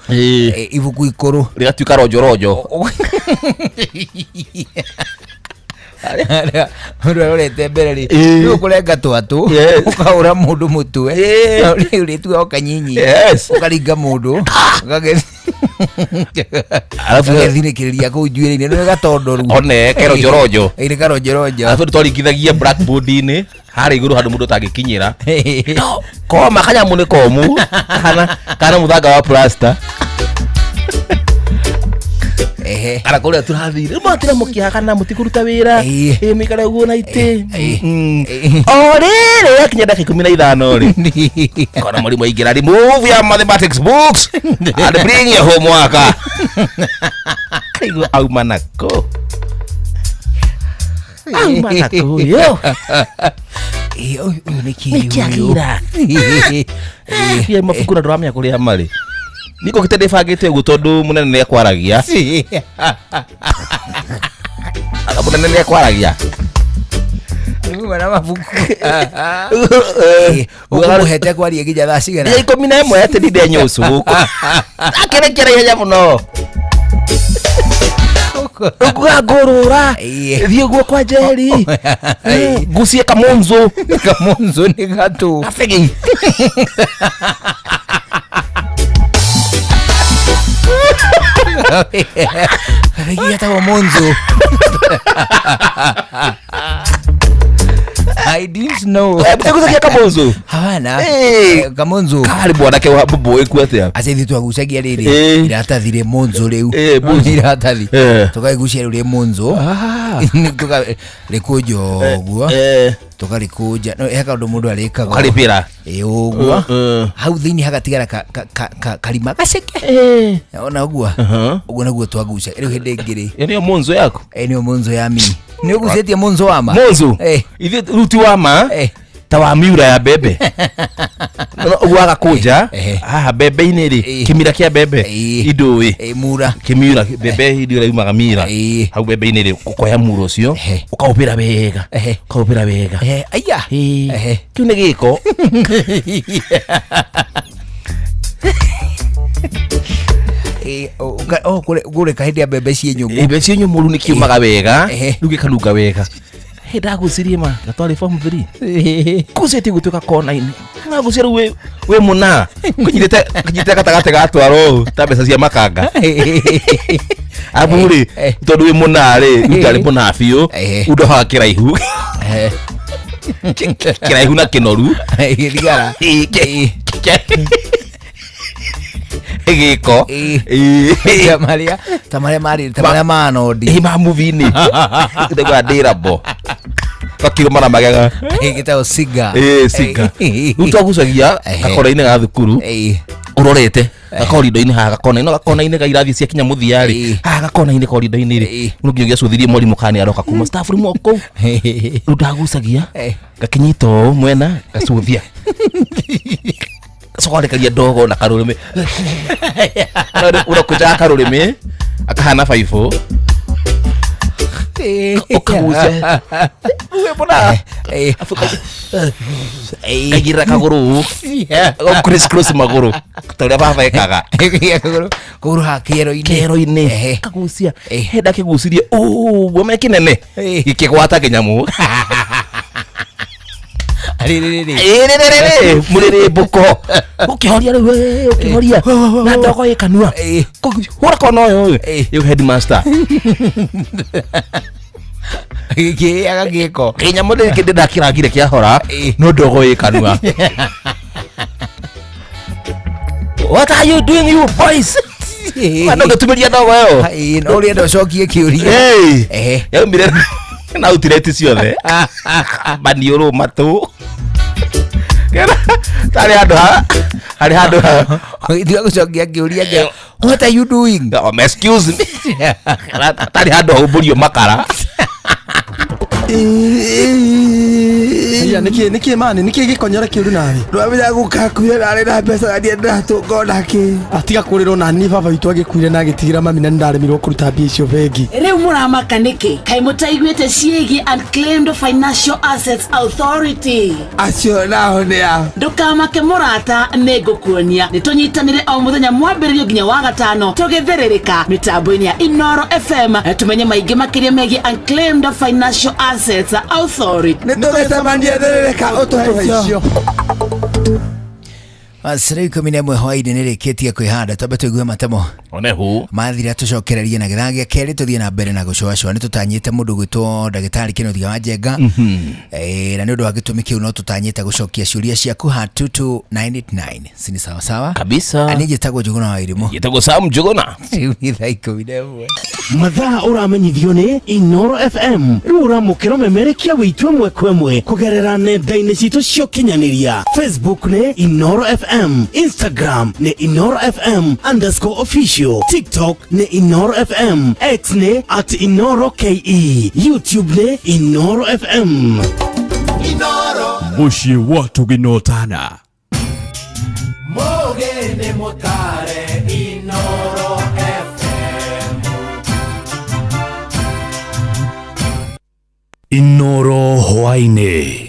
Ibuku ikũrũ. Rĩgatuĩka ronjoronjo. Mũndũ arorete mbere rĩ, rĩu ũkũrenga twatũ, ũkahũra mũndũ mũtwe, rĩu rĩtua o kanyinyi, ũkaringa mũndũ, ũgagĩthiĩ. Alafu- Gagethinĩkĩrĩria kũu njuĩrĩ-inĩ nĩ gatondoru one keronjoronjo ĩrĩ karonjoronjo alafu twaringithagia blackboard-inĩ harĩa igũrũ handũ mũndũ atangĩkinyĩra No, koma kanyamũ nĩ komu kana kana mũthanga wa plaster ehe kana kũrĩa tũrathire matira mũkĩhagana mũtikũruta wĩra ĩ mĩikare ũguo na itĩ Mm. o rĩrĩ yakinya ndagĩka 15 rĩ kona mũrimũ aingĩra remove your mathematics books and bring your homework kaigua auma nako auma nako yo Ĩ, ũyũ ũyũ nĩ kĩ Nĩkĩ ũyũ? akĩra? Ĩ, mabuku na ndũramenya kũrĩa marĩ niko gĩte ndĩbangĩte ũguo tondũ mũnene nĩ ekwaragia Anga mũnene nĩ ekwaragia Nĩuma na mabuku ũkũmũhete kwaria nginya thaa cigana ya 11 atĩ ndinde nyũcũ gũkũ akĩrekia na ihenya mũno ũkuga ngũrũra thiĩ guo kwa njeri ngucie kamunzu kamunzu nĩ gatũ gabegi gabegi getagwo munzu I didn't know. Mũtigucagia kamunzu Hapana. Eh. Kamunzu. Karĩ mwanake wa mbũmbũĩ ku atĩa Aca ithuĩ twagucagia rĩrĩ Eh. iratathi rĩ munzu rĩu Eh, munzu. iratathi Eh. tũkarĩgucia rĩu rĩ munzu tũkarĩkũnja ũguo tũkarĩkũnja no he kaũndũ mũndũ arĩkaga Ũkarĩbĩra. ĩ ũguo hau thĩinĩ hagatigara karima gaceke ona ũguo ũguo naguo twaguca rĩu hĩndĩ ĩngĩ rĩ ĩyo nĩyo munzu yaku ĩ nĩyo munzu ya mini nĩ ũgucĩtie munzu wa ma munzu Eh. ithuĩ rĩu ti wa ma ta wa miura ya mbembe ũguo agakũnja haha mbembe-inĩ rĩ kĩmira kĩa mbembe indũĩ mura kĩmira mbembe hĩndĩ ĩrĩa yumaga mira hau mbembe-inĩ rĩ ũkoya mura ũcio ũkaũbĩra wega ũkaũbĩra wega aya kĩu nĩ gĩko kũreka hĩndĩ ya mbembe ciĩ nyũmũ mbembe ciĩ nyũmũ rĩu nĩ kiumaga wega rĩu gĩkanunga wega hĩ ndagucirie ma gatwarĩ form 3 gucĩtie gũtuĩka kona-inĩ nagucia rĩu wĩ mũna kũnyitĩte gatagatĩ ga twaro ũũ ta mbeca cia makanga amu rĩ tondũ wĩ mũna rĩ rĩu ndarĩ mũna biũ undohaga kĩraihu kĩraihu na kĩnoru thigara gĩko ta marĩa ta marĩa marĩ ta marĩa ma nondi ĩ ma movie-inĩ ndauga ndĩrabo gakirũma na magega gĩtagwo siga ĩ siga rĩu twagucagia gakora-inĩ ga thukuru ũrorete gakorindo-inĩ haha gakona-inĩ no gakona-inĩ ga irathi cia kinya mũthia rĩ haha gakona-inĩ korindo-inĩ rĩ rĩu nginya ũngĩacũthirie mwarimũ kana nĩ aroka kuma staff room o kũu rĩu ndagucagia gakinyita ũũ mwena gacũthia gacoka ndogo na karũrĩmĩ ũrakũnjaga karũrĩmĩ akahana baibũ ũkagucia kaigĩrĩra kagũrũ ũũ criss cross magũrũ ta ũrĩa baba ekaga kũgũrũ haha kĩero-inĩ kĩero-inĩ kagucia he ndakĩgucirie ũguo me kĩnene gĩkĩgwata kĩnyamũ rĩrĩrĩrĩ mũrĩrĩmbũko ũkĩhoria rĩu ĩ, ũkĩhoria na ndogo ĩ kanua hũra kona ũyũ ĩ headmaster gĩkĩaga gĩko kĩnyamũ ndĩ ndakĩrangire kĩahora no ndogo ĩ kanua what are you doing you boys Wanda ũngĩtumĩria ndogo ĩyo no ũrenda ũcokie kĩũria Hey. Yaumire na utireti ciothe maniũrũ matũ tarĩ handũ ha harĩ handũ ha tiga gũcokia kĩũria kĩa what are you doing excuse me tarĩ handũ haumbũrio makara Aya nĩkĩ nĩkĩ mani nĩkĩ gĩkonyore kĩũru nawe Ndwamenya gũkakuire narĩ na mbeca na ndiĩ ndĩratũnga onakĩ atiga kũrĩrwo na niĩ baba witũ agĩkuire na agĩtigĩra mami na nĩndaremirwo kũruta mbia icio bengi rĩu mũramaka nĩkĩ kaĩ mũtaiguĩte ciĩgiĩ unclaimed financial assets authority acio nao nĩ a ndũkamake mũrata nĩ ngũkuonia nĩ tũnyitanĩre o mũthenya mwambĩrĩrio nginya wa gatano tũgĩthĩrĩrĩka mĩtambo-inĩ ya Inoro FM na tũmenye maingĩ makĩria megiĩ unclaimed financial assets authority nĩ tũgĩcemania thĩrĩrĩka ũtũhe icio Rĩu 11 hwaĩ-inĩ nĩ rĩkĩtie kwĩhanda, twambe tũigue matemo one hu mathira tũcokererie na gĩthaa gĩa kerĩ tũthiĩ na mbere na gũcũacũa. Nĩ tũtanyĩte mũndũ gwĩtwo ndagĩtarĩ Kĩnuthia wa Njenga. Na nĩ ũndũ wa gĩtũmi kĩu no tũtanyĩte gũcokia ciũria ciaku ha 22989 sini sawa sawa kabisa. Niĩ njĩtagwo Njũgũna wa Irimũ. Njĩtagwo Sam Njũgũna. Rĩu nĩ thaa 11. Mathaa ũramenyithio nĩ Inoro FM. Rĩu ũramũkĩra ũmemerekia witũ ĩmwe kwa ĩmwe kũgerera nenda-inĩ citũ cia ũkinyanĩria. Facebook nĩ Inoro FM, Instagram nĩ Inoro FM underscore official, TikTok nĩ Inoro FM, X nĩ at Inoro KE, YouTube nĩ Inoro FM. Inoro. Mũciĩ wa tũgĩnotana. Mũgeni mũtare Inoro FM. Inoro hwaĩ-inĩ.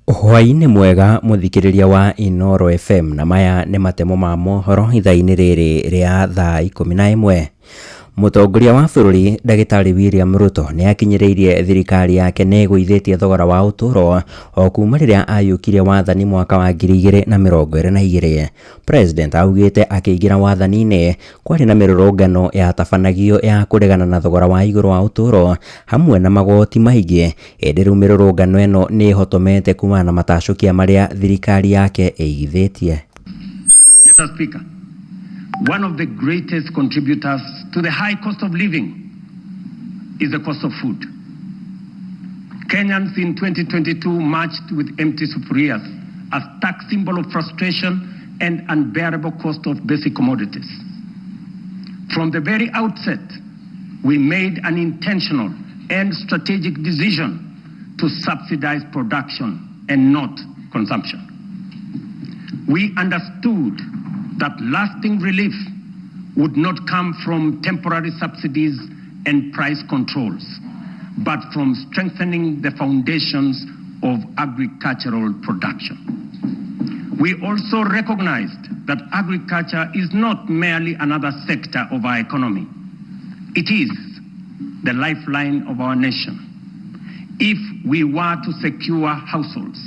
Hwaĩ-inĩ mwega mũthikĩrĩria wa Inoro FM, na maya nĩ matemo ma mohoro ithaa-inĩ rĩrĩ rĩa thaa 11. Mũtongoria wa bũrũri ndagĩtarĩ William Ruto nĩ akinyĩrĩirie thirikari yake nĩ ĩgũithĩtie thogora wa ũtũũro o kuma rĩrĩa ayũkirie wathani mwaka wa 2022. President augĩte akĩingĩra wathani-inĩ kwarĩ na mĩrũrũngano yatabanagio ya kũregana na thogora wa igũrũ wa ũtũũro hamwe na magoti maingĩ, ĩndĩ rĩu mĩrũrũngano ĩno nĩ ĩhotomete kumana na matacũkia marĩa thirikari yake ĩigithĩtie. Mr. Speaker, one of the greatest contributors to the high cost of living is the cost of food. Kenyans in 2022 marched with empty sufurias, a stark symbol of frustration and unbearable cost of basic commodities. From the very outset, we made an intentional and strategic decision to subsidize production and not consumption. We understood that lasting relief would not come from temporary subsidies and price controls, but from strengthening the foundations of agricultural production. We also recognized that agriculture is not merely another sector of our economy. It is the lifeline of our nation. If we were to secure households,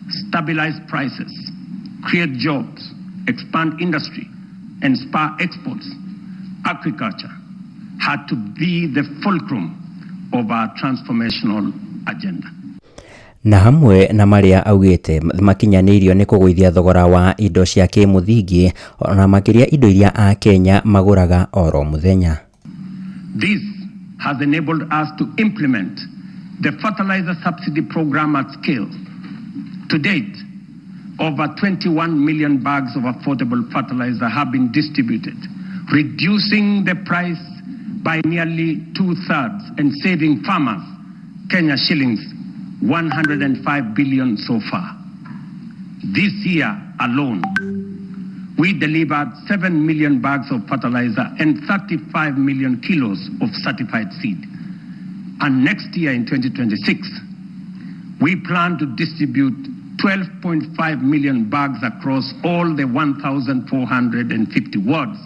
stabilize prices, create jobs, expand industry, and spur exports, agriculture had to be the fulcrum of our transformational agenda. Na hamwe na marĩa augĩte makinyanĩirio nĩ kũgũithia thogora wa indo cia kĩmũthingi ona makĩria indo iria Akenya magũraga oro mũthenya. This has enabled us to implement the fertilizer subsidy program at scale. To date, over 21 million bags of affordable fertilizer have been distributed, reducing the price by nearly 2/3 and saving farmers Kenya shillings 105 billion so far. This year alone, we delivered 7 million bags of fertilizer and 35 million kilos of certified seed. And next year in 2026, we plan to distribute 12.5 million bags across all the 1,450 wards,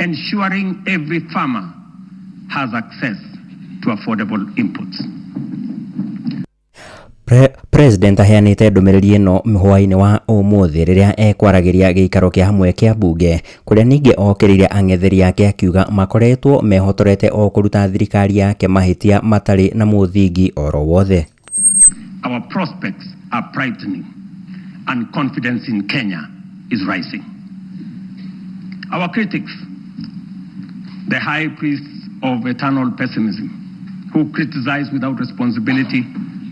ensuring every farmer has access to affordable inputs. President aheanĩte ndũmĩrĩri ĩno hwaĩ-inĩ wa ũmũthĩ rĩrĩa ekwaragĩria gĩikaro kĩa hamwe kĩa mbunge kũrĩa ningĩ okĩrĩire ang'etheri ake akiuga makoretwo mehotorete o kũruta thirikari yake mahĩtia matarĩ na mũthingi oro wothe. Our prospects are brightening and confidence in Kenya is rising. Our critics, the high priests of eternal pessimism, who criticize without responsibility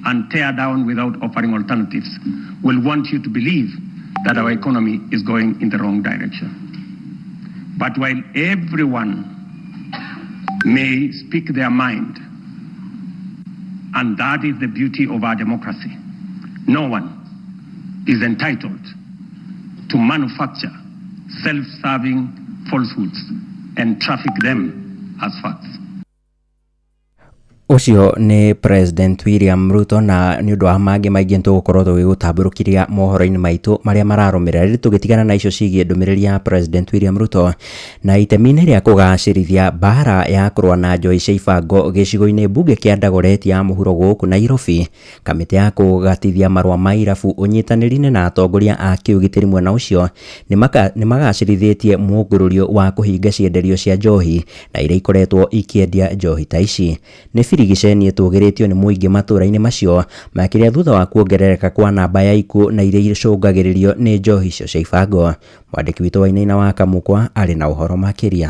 and tear down without offering alternatives, will want you to believe that our economy is going in the wrong direction. But while everyone may speak their mind, and that is the beauty of our democracy, no one is entitled to manufacture self-serving falsehoods and traffic them as facts. Ũcio nĩ President William Ruto na nĩ ũndũ wa mangĩ maingĩ nĩtũgũkorwo tũgĩgũtambũrũkĩria mohoro-inĩ maitũ marĩa mararũmĩrĩra. Rĩu tũgĩtigana na icio ciĩgiĩ ndũmĩrĩri ya President William Ruto na itemi-inĩ rĩa kũgacĩrithia mbara ya kũrũa na njohi cia ibango gĩcigo-inĩ mbunge kĩa Dagoretti ya mũhuro gũkũ Nairobi, kamĩtĩ ya kũgatithia marũa ma irabu ũnyitanĩri-inĩ na atongoria a kĩũgitĩri mwena ũcio nĩmagacĩrithĩtie mũngũrũrio wa kũhinga cienderio cia njohi na iria ikoretwo ikĩendia njohi ta ici. Nĩ birigiceni ĩtũgĩrĩtio nĩ mũingĩ matũra-inĩ macio makĩria thutha wa kuongerereka kwa namba ya ikuũ na iria icũngagĩrĩrio nĩ njohi icio cia ibango. Mwandĩki witũ Wainaina wa Kamũkwa arĩ na ũhoro makĩria.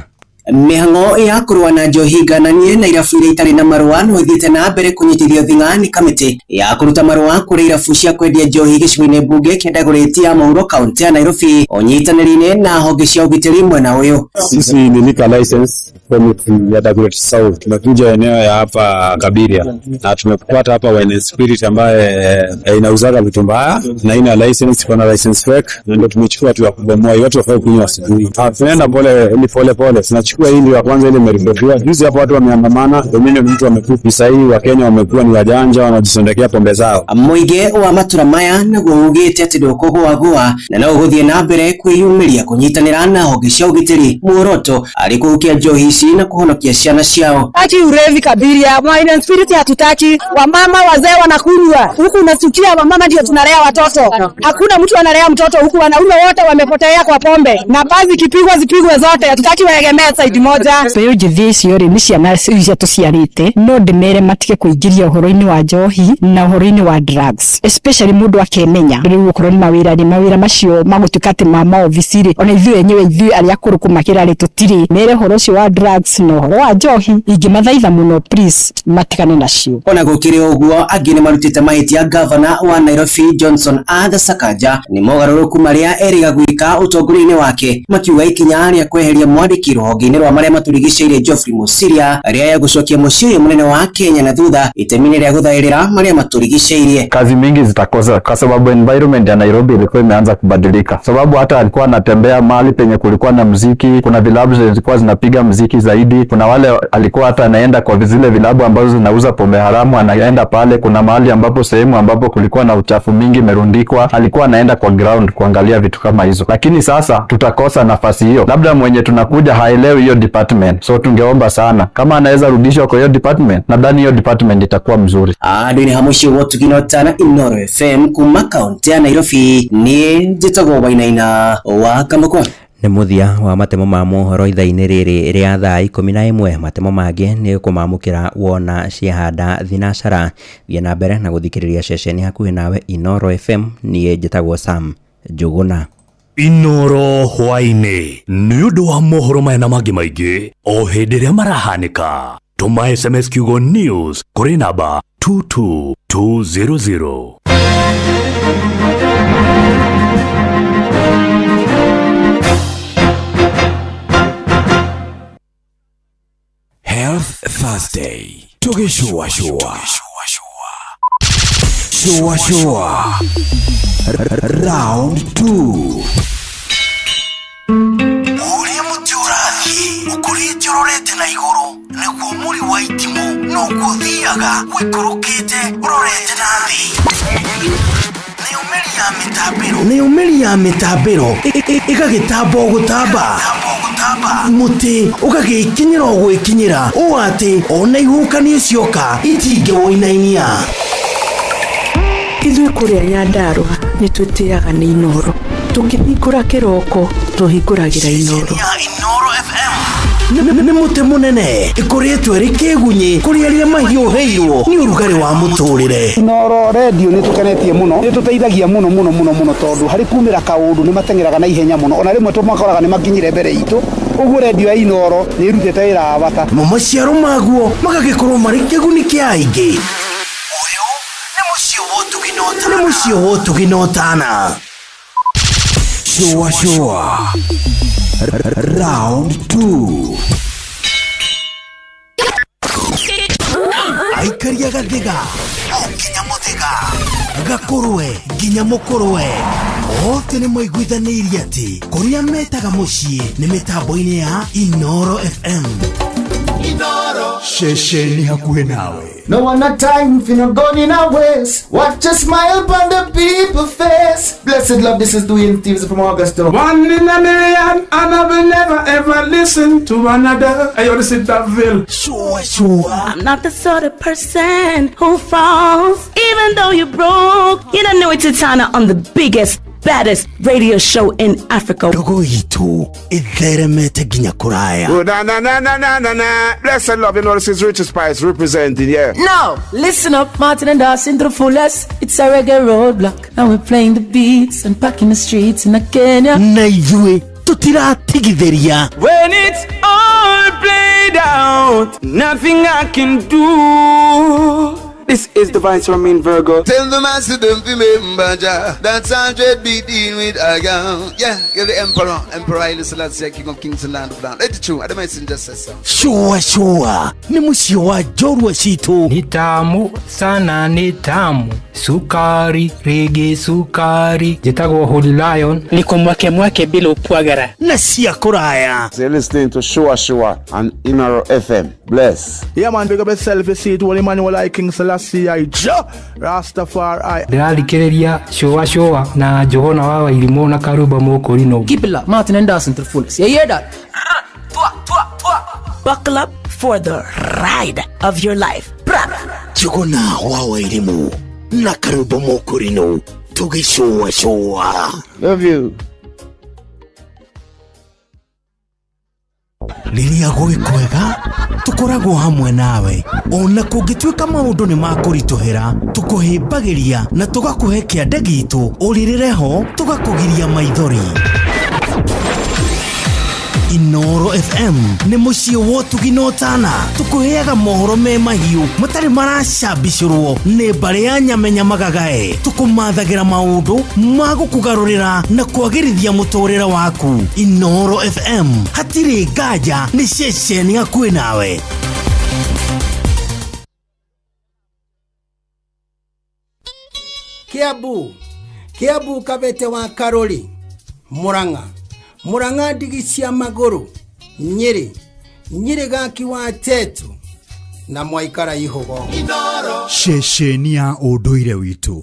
Mĩhang'o ya kũrũa na njohi ngananie na irabu iria itarĩ na marũa no ĩthiĩte na mbere kũnyitithio thing'a nĩ kamĩtĩ ya kũruta marũa kũrĩ irabu cia kwendia njohi gĩcigo-inĩ mbunge kĩa Dagoretti ya mũhuro kaunti ya Nairobi ũnyitanĩri-inĩ na honge cia ũgitĩri mwena ũyũ. Sisi ni liquor license committee ya Dagoretti South. Tumekuja eneo ya hapa Kabiria na tumepata hapa Wine and Spirit ambaye inauzaga vitu mbaya na ina license, kuna license fake, na ndio tumechukua tu ya kubomoa. Watu wafai kunywa asubuhi. Tunaenda pole ili pole pole. Tunachukua hii ndio ya kwanza ile imeripotiwa. Juzi hapo watu wameandamana, wengine mtu amekufa. Sasa hii Wakenya wamekuwa ni wajanja, wanajisondekea pombe zao. Mũingĩ wa matura maya naguo ugĩte atĩ ndũkũgũagũa na no ũgũthiĩ na mbere kwĩyumĩria kũnyitanĩra na honge cia ũgitĩri muoroto arĩ kũhukia njohi ici na kuhonokia ciana ciao. Hatutaki ulevi Kabiria, wine and spirit hatutaki. Wamama wazee wanakunywa huku, unasikia wamama ndio tunalea watoto, hakuna mtu analea mtoto huku, wanaume wote wamepotea kwa pombe, na basi ikipigwa zipigwe zote, hatutaki waegemee side moja. Mbeũ njĩthĩ icio rĩ nĩ ciana iria tũciarĩte, no ndĩmere matige kũingĩria ũhoro-inĩ wa njohi na ũhoro-inĩ wa drugs, especially mũndũ akemenya rĩu okorwo nĩ mawĩra rĩ, mawĩra macio magũtuĩka atĩ ma maobici rĩ, ona ithuĩ enyewe ithuĩ arĩa akũrũ kũmakĩra rĩ tũtirĩ. Mere ũhoro ũcio wa drugs na ũhoro wa njohi ingĩmathaitha mũno, please matigane nacio. Ona gũkĩrĩ ũguo angĩ nĩ marutĩte mahĩtia gavana wa Nairobi Johnson Arthur Sakaja nĩ mogarũrũku marĩa erĩga gwĩka ũtongoria-inĩ wake, makiuga ikinya rĩa kweheria mwandĩki rũhonge-inĩ rwa marĩa matũrigicĩirie Geoffrey Mosiria rĩa gũcokia mũciĩ ũyũ mũnene wa Kenya na thutha itemi-inĩ rĩa gũthaĩrĩra marĩa matũrigicĩirie. Kazi mingi zitakosa kwa sababu environment ya Nairobi ilikuwa imeanza kubadilika, sababu hata alikuwa anatembea mahali penye kulikuwa na mziki, kuna vilabu zilikuwa zinapiga mziki zaidi, kuna wale alikuwa hata anaenda kwa zile vilabu ambazo zinauza pombe haramu, anaenda pale. Kuna mahali ambapo sehemu ambapo kulikuwa na uchafu mingi imerundikwa, alikuwa anaenda kwa ground kuangalia vitu kama hizo. Lakini sasa tutakosa nafasi hiyo, labda mwenye tunakuja haelewi hiyo department, so tungeomba sana kama anaweza rudishwa kwa hiyo department, nadhani hiyo department itakuwa mzuri. Andũ-inĩ ha mũciĩ wa Ũtugi na Ũtana Inooro FM kuma kaunti ya Nairobi, niĩ njĩtagwo Wainaina wa Kamũkwa. Nĩ mũthia wa matemo ma mohoro ithaa-inĩ rĩrĩ rĩa thaa 11. Matemo mangĩ nĩ kũmamũkĩra wona ciahanda thinacara. Thiĩ na mbere na gũthikĩrĩria ceceni hakuhĩ nawe Inooro FM. Niĩ njĩtagwo Sam Njũgũna. Inooro hwaĩ-inĩ nĩ ũndũ wa mohoro maya na mangĩ maingĩ o hĩndĩ ĩrĩa marahanĩka. Tũma SMS kiugo news kũrĩ namba 22200. Health Thursday tũgĩcũacũa cũacũa round 2. Ũrĩa mũtĩ ũrathiĩ ũkũrĩte ũrorete na igũrũ nĩguo mũri wa itimũ noguo ũthiaga ũikũrũkĩte ũrorete na thĩ. Nĩyo mĩri ya mĩtambĩro ĩgagĩtamba o gũtamba, mũtĩ ũgagĩkinyĩra o gwĩkinyĩra ũũ atĩ ona ihuhũkanio cioka itingĩwũinainia. Ithuĩ kũrĩa Nyandarũa nĩ twĩtĩaga nĩ Inooro, tũkĩhingũra kĩroko tũhingũragĩra Inooro. Nĩ mũtĩ mũnene ĩkũrĩtwo ĩrĩ kĩgunyĩ kũrĩ arĩa mahiũhĩirwo nĩ ũrugarĩ wa mũtũrĩre. Inooro redio nĩ tũkenetie mũno, nĩ tũteithagia mũno mũno mũno mũno, tondũ harĩ kumĩra kaũndũ nĩ mateng'eraga na ihenya mũno, ona rĩmwe tũmakoraga nĩ makinyire mbere itũ. Ũguo redio ya Inooro nĩ ĩrutĩte wĩra wa bata. Mo maciaro maguo magagĩkorwo marĩ kĩguni kĩa aingĩ. Ũyũ nĩ mũciĩ wa ũtugi na ũtana. Shua shua round 2. Aikaria gathiga o nginya mũthĩga, gakũrwe nginya mũkũrwe, othe nĩ maiguithanĩirie atĩ kũrĩa metaga mũciĩ nĩ mĩtambo-inĩ ya Inooro FM. Ceceni hakuhĩ nawe. No one a time for no gun in our waist. Watch a smile upon the people face. Blessed love, this is Dwayne Stevens from Augusta. One in a million, and I will never ever listen to another. Hey, yo, this is Daville. Sure, sure. I'm not the sort of person who falls, even though you're broke. You don't know it's Titana on the biggest, baddest radio show in Africa. Ndogo itũ ĩtheremete nginya kũraya. Oh, na na na na na na na. Blessed love, you know this is Richard Spice representing, yeah. Now, listen up, Martin and Dawson to the fullest. It's a reggae roadblock, and we're playing the beats and packing the streets in Kenya. Na ithuĩ tũtiratigithĩria. When it's all played out, nothing I can do. This is the Vice Ramin Virgo. Tell the master don't remember Jah. That's 100 beat in with a gun. Yeah, give the Emperor, Emperor Haile Selassie, King of Kings and Land of Land. Let it true. I the messenger says so. Sure, sure. Nĩ mũciĩ wa njorua citũ. Ni tamu sana, ni tamu sukari rigi sukari. Njĩtagwo Holy Lion. Niko mwake mwake bila upwagara. Na cia kũraya. So you're listening to Shua Shua on Inaro FM. Bless. Yeah, man, big up yourself. You see it, Holy Emmanuel I King Selassie I Jah Rastafari. Ndĩrathikĩrĩria Shua Shua na Johana wa Wairimũ na Karumba Mũkũrinũ. Keep it locked, Martin and Dawson to the fullest. You hear that? Buckle up for the ride of your life. Bra. Njuguna wa Wairimũ na Karumba Mũkũrinũ tũgĩcũacũa. Love you. Rĩrĩa gwĩ kwega tũkoragwo hamwe nawe ona kũngĩtuĩka maũndũ nĩ makũritũhĩra tũkũhĩmbagĩria na tũgakũhe kĩande gitũ ũrĩrĩre ho tũgakũgiria maithori. Inoro FM nĩ mũciĩ wa ũtugi na ũtana tũkũheaga mohoro me mahiũ matarĩ maracambicũrwo nĩ mbarĩ ya nyamenya magagae tũkũmathagĩra maũndũ ma gũkũgarũrĩra na kwagĩrithia mũtũrĩre waku. Inoro FM hatirĩ nganja nĩ ceceni hakuhĩ nawe. Kiambu, Kiambu Kabete wa Karori, Murang'a, Murang'a ndigi cia magũrũ, Nyĩrĩ, Nyĩrĩ gaki wa Tetu na mwaikara ihũgo. Ceceni ya ũndũire witũ.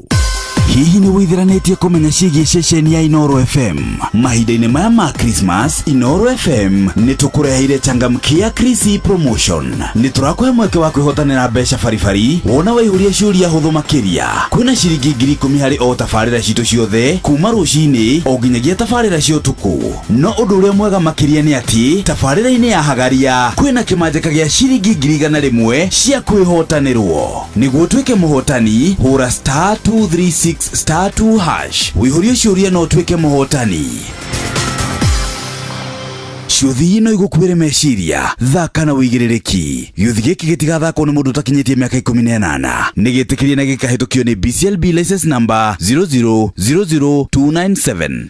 Hihi nĩ wĩithiranĩtie kũmenya ciĩgiĩ ceceni ya Inoro FM? Mahinda-inĩ maya ma Christmas, Inoro FM nĩ tũkũreheire changamkia Krisi promotion. Nĩ tũrakũhe mweke wa kwĩhotanĩra mbeca baribari wona waihũria ciũria hũthũ makĩria. Kwĩna ciringi 10,000 harĩ o tabarĩra citũ ciothe kuma rũcinĩ o nginyagia tabarĩra cia ũtukũ. No ũndũ ũrĩa mwega makĩria nĩ atĩ tabarĩra-inĩ ya Hagaria kwĩna kĩmanjĩka gĩa ciringi 100,000 cia kwĩhotanĩrwo. Nĩguo ũtuĩke mũhotani, hũra star 236 star 2 hash wĩihũrie ciũria na ũtuĩke mũhotani. Ciũthi no igũkuĩre meciria, thaka na wĩigĩrĩrĩki. Gĩũthi gĩkĩ gĩtigathakwo nĩ mũndũ ũtakinyĩtie mĩaka 18. Nĩ gĩtĩkĩrie na gĩkahĩtũkio nĩ BCLB license number 0000297.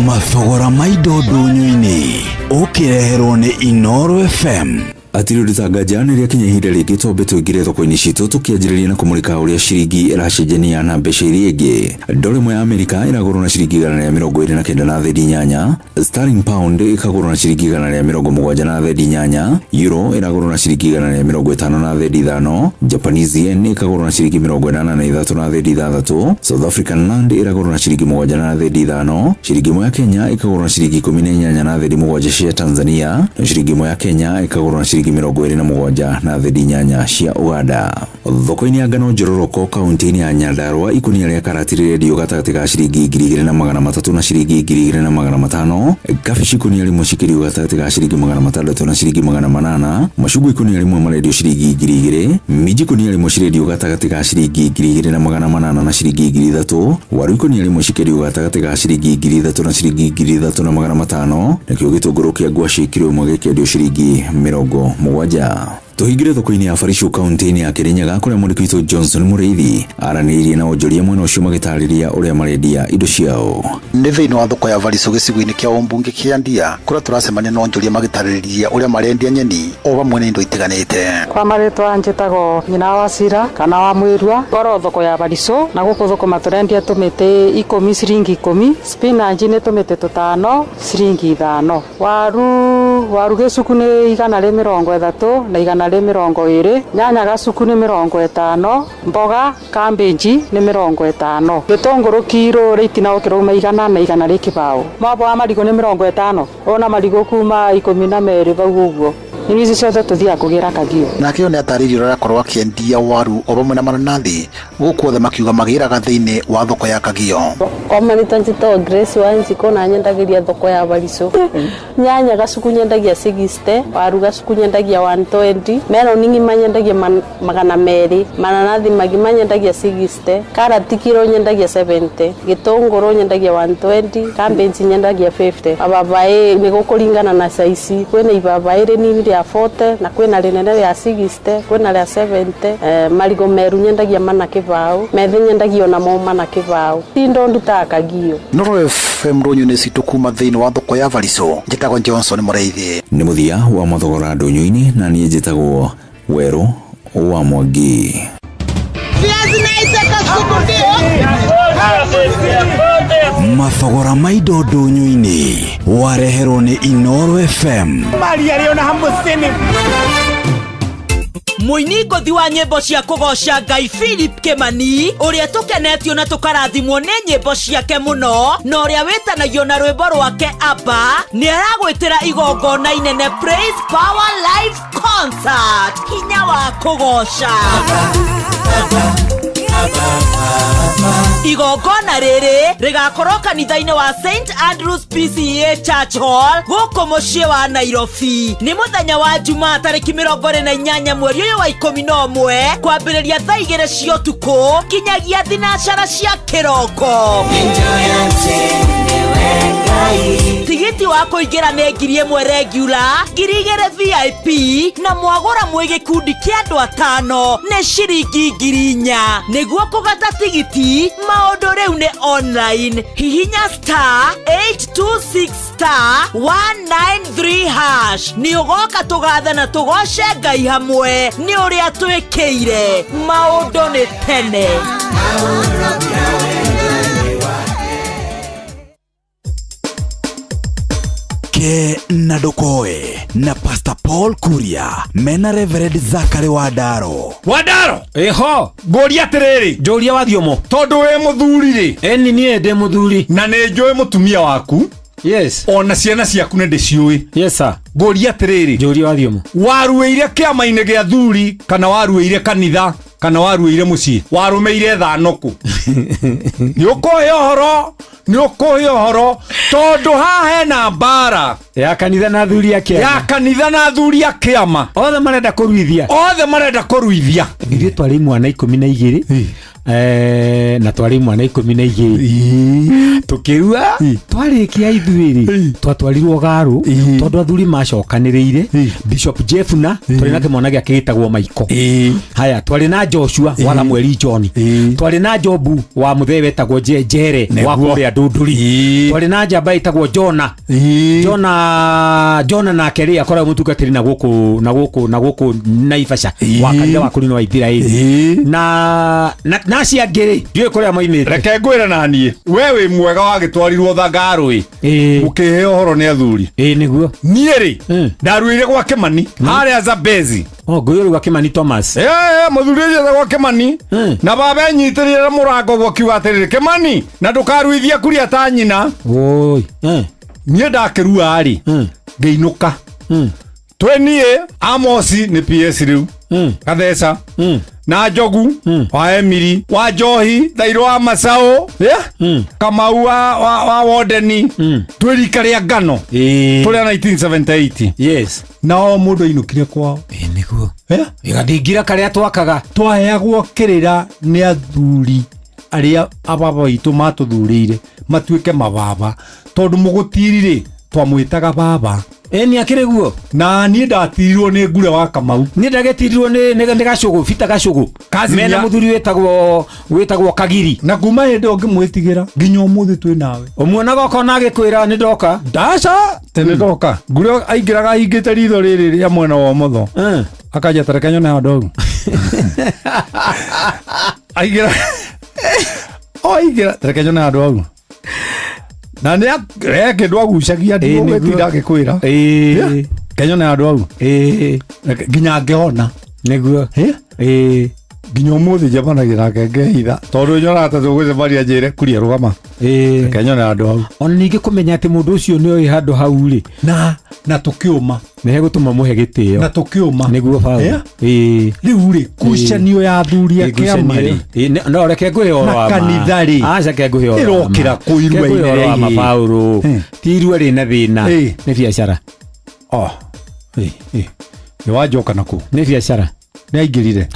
Mathogora ma indo ndũnyũ-inĩ ũkĩreherwo nĩ Inoro FM. Atirĩ tanga nĩ rĩakinya ihinda rĩngĩ twambe tũingĩre thoko-inĩ citũ tũkĩanjĩrĩria na kũmũrĩka ũrĩa ciringi ĩracenjania na mbeca iria ingĩ. Ndora ĩmwe ya Amerika ĩragũrwo na ciringi 129 na thendi 8, sterling pound ĩkagũrwo na ciringi 170 na thendi 8, euro ĩragũrwo na ciringi 150 na thendi 5, Japanese yen ĩkagũrwo na ciringi 83 na thendi 6, South African rand ĩragũrwo na ciringi 7 na thendi 5, ciringi ĩmwe ya Kenya ĩkagũrwo na ciringi 18 na thendi 7 cia Tanzania, na ciringi ĩmwe ya Kenya ĩkagũrwo na ciringi 27 na thendi 8 cia Uganda. Thoko-inĩ ya ngano njororoko kaunti-inĩ ya Nyandarua ikunia rĩa karati rĩrendio gatagatĩ ka ciringi 2300 na ciringi 2500, kabici ikunia rĩmwe cikĩrio gatagatĩ ka ciringi 600 na ciringi 800, macungwa ikunia rĩmwe marendio ciringi 2000, minji ikunia rĩmwe cirendio gatagatĩ ka ciringi 2800 na ciringi 3000, waru ikunia rĩmwe cikĩrio gatagatĩ ka ciringi 3000 na ciringi 3500, nakĩo gĩtũngũrũ kĩa ngwacĩ kiro ĩmwe gĩkĩendio ciringi 70. Tũhingĩre thoko-inĩ ya Barisho kaunti-inĩ ya Kirinyaga kũrĩa mwandĩki witũ Johnson Mũrĩithi aranĩirie na onjoria mwena ũcio magĩtarĩria ũrĩa marendia indo ciao. Nĩ thĩinĩ wa thoko ya Barisho gĩcigo-inĩ kĩa ũmbunge kĩa Ndia kũrĩa tũracemania na onjoria magĩtarĩria ũrĩa marendia nyeni o vamwe na indo itiganĩte. Kwa marĩtwa njĩtagwo nyina wa Cira kana wa Mwĩrua, ngorwo thoko ya Barisũ na gũkũ thũkũma tũrendia tũmĩtĩ ikũmi ciringi ikũmi, spinach nĩ tũmĩtĩ tũtano ciringi ithano, waru waru gĩcuku nĩ 130 na 120, nyanya gacuku nĩ 50, mboga cabbage nĩ 50, gĩtũngũrũ kiro rĩti na ũkĩrauma 100 na 120, mwabo wa marigũ nĩ 50, ona marigũ kuma 12 bau ũguo. Irio ici ciothe tũthiaga kũgĩra Kagio. Nake ũyũ nĩ atarĩirie ũrĩa arakorwo akĩendia waru o vamwe na mananathi gũkũ othe makiuga magĩraga thĩinĩ wa thoko ya Kagio. Kwa marĩtwa njĩtagwo Grace Wanjikũ na nyendagĩria thoko ya Barisũ. Nyanya gacuku nyendagia 60, waru gacuku nyendagia 120, meloni ng'ima nyendagia 200, mananathi magima nyendagia 60, karati kiro nyendagia 70, gĩtũngũrũ nyendagia 120, cabbage nyendagia 50. Mababaĩ nĩ gũkũringana na size, kwĩna ibabaĩ rĩnini rĩa 40 na kwĩna rĩnene rĩa 60, kwĩna rĩa 70. Marigũ meru nyendagia 4 kĩbaũ, methĩ nyendagia onamo 4 kĩbaũ. Indo ndutaga Kagio. Noro FM ndũnyũ-inĩ citũ kuma thĩinĩ wa thoko ya Barisũ, njĩtagwo Johnson Mũrĩithi. Nĩ mũthia wa mathogora ndũnyũ-inĩ na niĩ njĩtagwo Werũ wa Mwangi. Mathogora ma indo ndũnyũ-inĩ wareherwo nĩ Inoro FM. Maria rĩ ona hamũcini. Mũini ngũthi wa nyĩmbo cia kũgoca Ngai Philip Kĩmani, ũrĩa tũkenetio na tũkarathimwo nĩ nyĩmbo ciake mũno na ũrĩa wĩtanagio na rwĩmbo rwake Aba, nĩ aragwĩtĩra igongona inene Praise Power Live Concert, hinya wa kũgoca. Igongona rĩrĩ rĩgakorwo kanitha-inĩ wa St Andrews PCA Church Hall gũkũ mũciĩ wa Nairobi. Nĩ mũthenya wa Jumaa tarĩki 28 mweri ũyũ wa 11 kwambĩrĩria thaa 2 cia ũtukũ kinyagia thinacara cia kĩroko. Tigiti wa kũingĩra nĩ 1000 regular, 2000 VIP, na mwagũra mwĩ gĩkundi kĩa andũ atano nĩ ciringi 4000. Nĩguo kũgata tigiti, maũndũ rĩu nĩ online. Hihinya star 826 star 193 hash. Nĩ ũgoka tũgathe na tũgoce Ngai hamwe nĩ ũrĩa twĩkĩire. Maũndũ nĩ tene. Ke na ndũkoe na Pastor Paul Kuria mena Reverend Zachary Wandaro. Wandaro ĩho. Ngũria atĩrĩrĩ, njũria wathiomo. Tondũ wĩ mũthuri rĩ. Eni niĩ ndĩ mũthuri. Na nĩ njũĩ mũtumia waku. Yes. Ona ciana ciaku nĩ ndĩciũĩ. Yes sir. Ngũria atĩrĩrĩ, njũria wathiomo. Waruĩire kĩama-inĩ gĩa thuri kana waruĩire kanitha kana waruĩire mũciĩ? Warũmĩire thano kũ? Nĩ ũkũhe ũhoro, nĩ ũkũhe ũhoro, tondũ haha hena mbara ya kanitha na athuri a kĩama. Ya kanitha na athuri a kĩama. Othe marenda kũruithia. Othe marenda kũruithia. Ithuĩ twarĩ imwana 12, na twarĩ imwana 12 tũkĩrua. Twarĩkia ithuĩ rĩ, twatwarirwo Garu tondũ athuri macokanĩrĩire. Bishop Jeffna, twarĩ na kĩmwana gĩake gĩtagwo Maiko. Haya, twarĩ na Joshua wa Samueli John, twarĩ na Jobu wa mũthee wetagwo Jere wa kũrĩa Ndunduri, twarĩ na njamba ĩtagwo Jona. Jona Jona nake rĩ akoragwo mũtungatĩri na gũkũ na gũkũ na gũkũ Naivasha wa kanitha wa kũrinũ wa Ithiraeli na na acio angĩ rĩ ndiũĩ kũrĩa moimĩte. Reke ngwĩre na niĩ, we wĩ mwega wagĩtwarirwo thangarũ ĩ ũkĩheo ũhoro nĩ athuri. Ĩ nĩguo. Niĩ rĩ ndaruĩire gwa Kĩmani harĩa Zambezi. Oh, ngũyũ rĩu Kĩmani Thomas. Mũthuri ũcio gwa Kĩmani na baba enyitĩrĩire na mũrango ũguo akiuga atĩrĩrĩ, Kĩmani, na ndũkaruithie kuria ta nyina. Oi. Niĩ ndakĩrua rĩ ngĩinũka. Twĩ niĩ Amosi nĩ PS rĩu Gatheca na Njogu wa Emiri wa Njohi Thairũ wa Macaũ, Kamau wa Wodeni, twĩ rika rĩa ngano tũrĩa 1978. Yes. Na o mũndũ ainũkire kwao. Nĩguo. Gathingira karĩa twakaga. Twaheagwo kĩrĩra nĩ athuri arĩa ababa witũ matũthurĩire matuĩke mababa, tondũ mũgũtiri rĩ twamwĩtaga baba. Ĩni akĩrĩ guo. Na niĩ ndatirirwo nĩ ngure wa Kamau. Niĩ ndagĩtirirwo nĩ Gacũgũ, Bita Gacũgũ. Mena mũthuri wĩtagwo Kagiri. Na kuma hĩndĩ ĩyo ngĩmwĩtigĩra nginya ũmũthĩ twĩ nawe. Ũmuonaga ũkona agĩkwĩra nĩ ndoka. Ndaca tene ndoka. Ngure aingĩraga ahingĩte ritho rĩrĩ rĩa mwena wa ũmotho. Akanjia ta reke nyone handũ hau. Aingĩra o aingĩra ta reke nyone handũ hau. Na nĩ kĩndũ agucagia ndigũgĩtinda ngĩkwĩra. Kenyone handũ hau. Nginya ngĩhona. Nĩguo. Nginya ũmũthĩ njemanagia nake ngehitha tondũ nyonaga ta tũgũcemania njĩre kuria rũgama. Reke nyone handũ hau. Ona ningĩ kũmenya atĩ mũndũ ũcio nĩ oĩ handũ hau rĩ. Na tũkĩũma. Nĩ hegũtũma mũhe gĩtĩo. Na tũkĩũma. Nĩguo Paũlũ. Rĩu rĩ ngucanio ya athuri a kĩama rĩ. No reke ngũhe ũhoro wa ma. Na kanitha rĩ. Aca reke ngũhe ũhoro wa ma. Ĩrokĩra kũ irua-inĩ Reke ngũhe ũhoro wa ma rĩa ihĩĩ. Paũlũ. Ti irua rĩna thĩna. Nĩ biacara. Nĩ wanjoka na kũ? Nĩ biacara. Nĩ aingĩrire.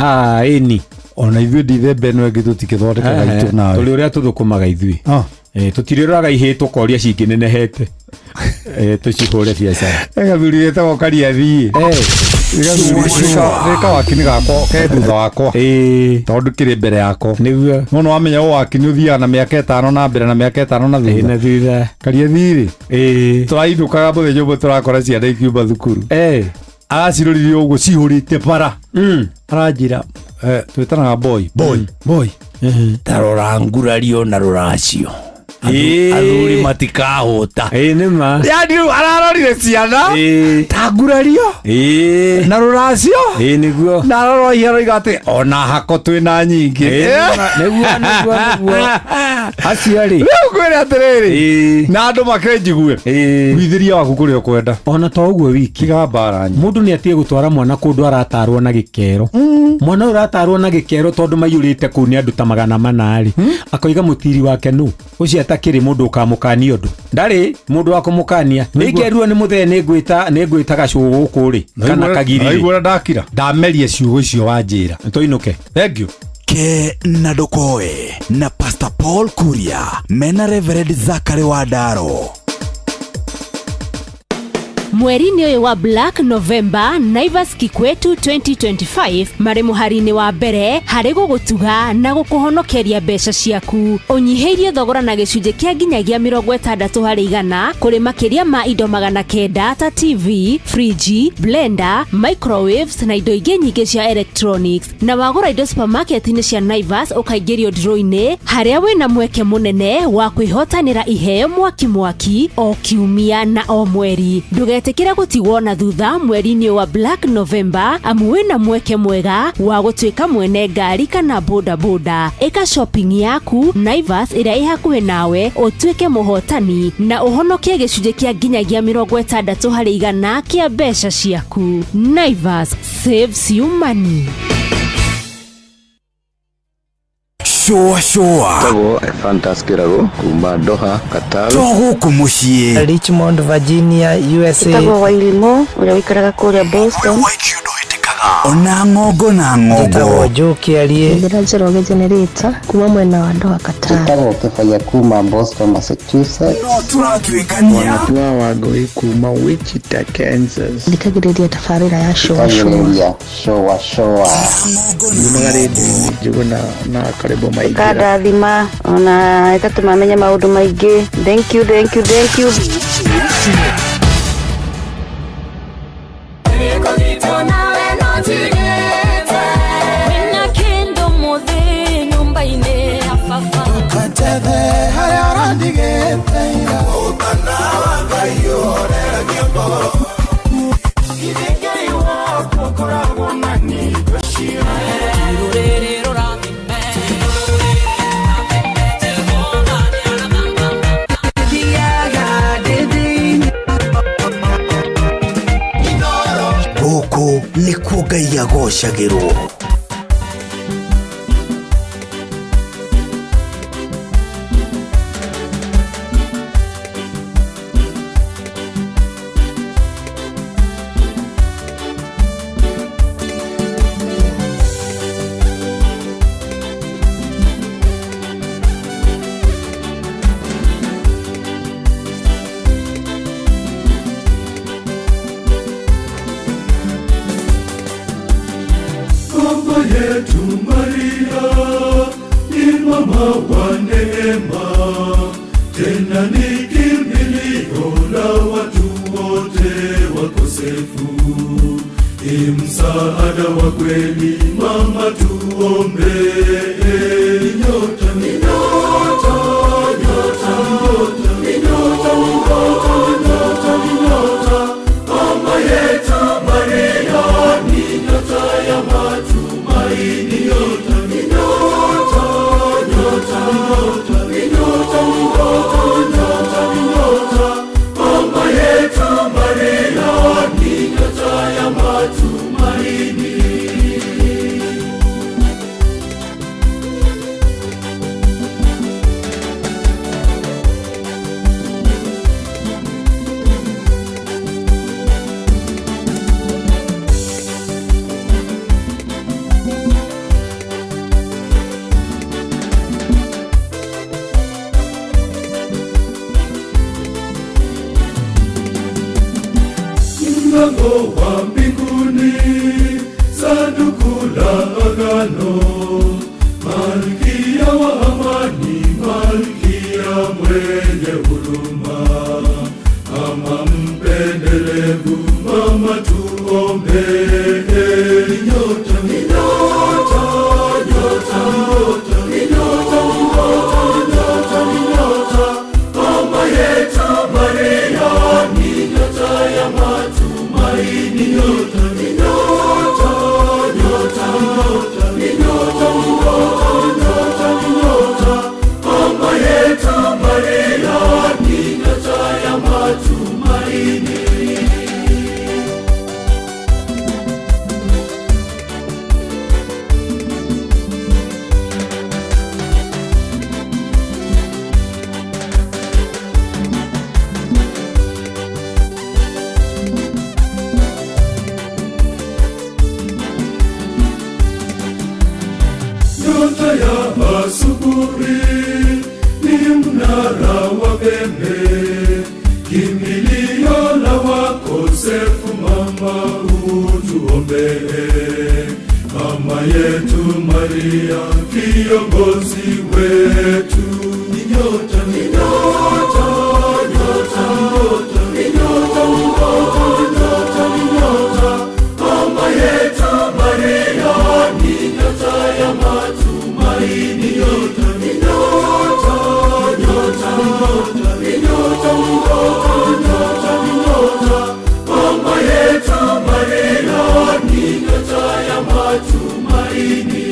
Ĩni. Ona ithuĩ ndithemba ĩno ĩngĩ tũtikĩthondekaga itũ nawe. Tũrĩ ũrĩa tũthũkũmaga ithuĩ. Tũtirĩroraga ihĩĩ tũkoria cingĩnenehete. Tũcihũre biacara. Gathuri getagwo Kariathi. Gĩka wakini gakwa ke thutha wakwa. Tondũ kĩrĩ mbere yakwa. Nĩguo. No nĩ wamenya ũ wakini ũthiaga na mĩaka 5 na mbere na mĩaka 5 na thutha. Na thutha. Kariathi rĩ. Tũrainũkaga mũthenya ũmwe tũrakora ciana ikiuma thukuru. Araciroririe ũguo cihũrĩte bara. Aranjĩra twĩtanaga boy boy boy. Tarora ngurario na rũracio. Athuri matikahũta. Nĩ ma. Yani rĩu ararorire ciana ta ngurario na rũracio. Nĩguo. Na arorohia aroiga atĩ ona hako twĩna nyingĩ. Nĩguo nĩguo nĩguo. Acio rĩ. Rĩu ngwĩre atĩrĩrĩ. Na andũ makĩnjigue. Gwithĩria waku kũrĩa ũkwenda. Ona to ũguo wiki. Tiga mbara nyingĩ. Mũndũ nĩ atige gũtwara mwana kũndũ aratarwo na gĩkero. Mwana ũyũ ũratarwo na gĩkero tondũ maiyũrĩte kũu nĩ andũ ta 400 rĩ. Akoiga mũtiri wake nũ. Ũcio atakĩrĩ mũndũ ũkamũkania ũndũ. Ndarĩ mũndũ wa kũmũkania. Nĩngerirwo nĩ mũthee nĩngwĩta Gacũgũ gũkũ rĩ. Kana Kagiri rĩ. Naigua ndakira. Ndameria ciugo icio wanjĩra. Tũinũke. Thank you. Ke na Ndokoe na Pastor Paul Kuria mena Reverend Zachary Wandaro. Mweri-inĩ ũyũ wa Black November, Naivas Kikwetu 2025 marĩ mũhari-inĩ wa mbere harĩ gũgũtuga na gũkũhonokeria mbeca ciaku. Ũnyihĩirio thogora na gĩcunjĩ kĩa nginyagia 60% kũrĩ makĩria ma indo 900 ta TV, friji, blender, microwaves na indo ingĩ nyingĩ cia electronics. Na wagũra indo supermarket-inĩ cia Naivas ũkaingĩrio draw-inĩ harĩa wĩna mweke mũnene wa kwĩhotanĩra iheo mwaki mwaki o kiumia na o mweri. Ndũgetĩkĩre gũtigwo na thutha mweri-inĩ wa Black November amu wĩna mweke mwega wa gũtuĩka mwene ngari kana boda boda. Ĩka shopping yaku Naivas ĩrĩa ĩ hakuhĩ nawe ũtuĩke mũhotani na ũhonokie gĩcunjĩ kĩa nginyagia 60% kĩa mbeca ciaku. Naivas saves you money. Shua shua. Tagwo Fantas Kirago kuma Doha, Qatar. To gũkũ mũciĩ. Richmond, Virginia, USA. Tagwo Wairimo ũrĩa ũikaraga kũrĩa Boston. Ona ng'ongo na ng'ongo. Tagwo Joe Kĩarie. Ndĩra Njoroge Generator kuma mwena wa Doha, Qatar. Tagwo Kĩbaya kuma Boston, Massachusetts. No tũratuĩkania. Wanatua Wangũi kuma Wichita, Kansas. Thikagĩrĩria tabarĩra ya Shua Shua. Shua Shua. Nyumaga rĩndiũ-inĩ Njũgũna na Karĩbo Maingĩra. Ĩkandathima ona ĩgatũma menye maũndũ maingĩ. Thank you, thank you, thank you. Gũkũ nĩkuo Ngai agocagĩrwo. neema, tena ni kimbilio la watu wote wakosefu. Ni msaada wa kweli, mama tuombe. Ni nyota, ni nyota, nyota, ni nyota, ni nyota, nyota, ni nyota, mama yetu Maria, ni nyota ya matumaini. Nyota, ni nyota, nyota, ni nyota, ni nyota, nyota, ni nyota, mama yetu Maria, ni nyota ya matumaini. Mlango wa mbinguni, sanduku la agano, malkia wa amani, malkia mwenye huruma, mama mpendelevu, mama tuombe. Ni nyota, ni nyota, nyota, ni nyota, ni nyota, nyota, ni nyota, mama yetu Maria, ni nyota ya matumaini. Nyota, ni nyota, nyota, ni nyota, ni nyota, nyota, ni nyota, mama yetu Maria, ni nyota ya matumaini. Nyota ya asubuhi ni mnara wa pembe, kimbilio la wakosefu, mama utuombee. Mama yetu Maria, kiongozi wetu. Ni nyota, ni nyota, nyota, ni nyota, ni nyota, nyota, ni nyota, mama yetu Maria, ni nyota ya matumaini. Nyota, ni nyota, nyota, ni nyota, ni nyota, nyota, ni nyota, mama yetu Maria, ni nyota ya matumaini.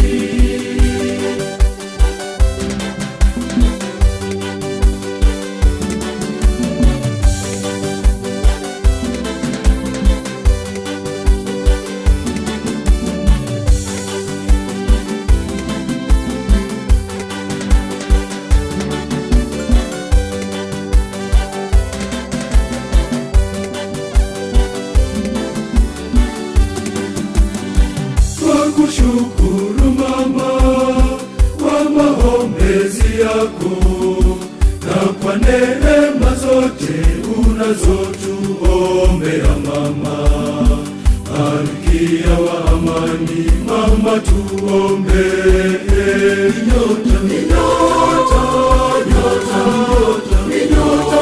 Twakushukuru mama kwa maombezi yako na kwa neema zote unazotuombea mama. Malkia wa amani, mama tuombee. Ni nyota, ni nyota, nyota, ni nyota, ni nyota,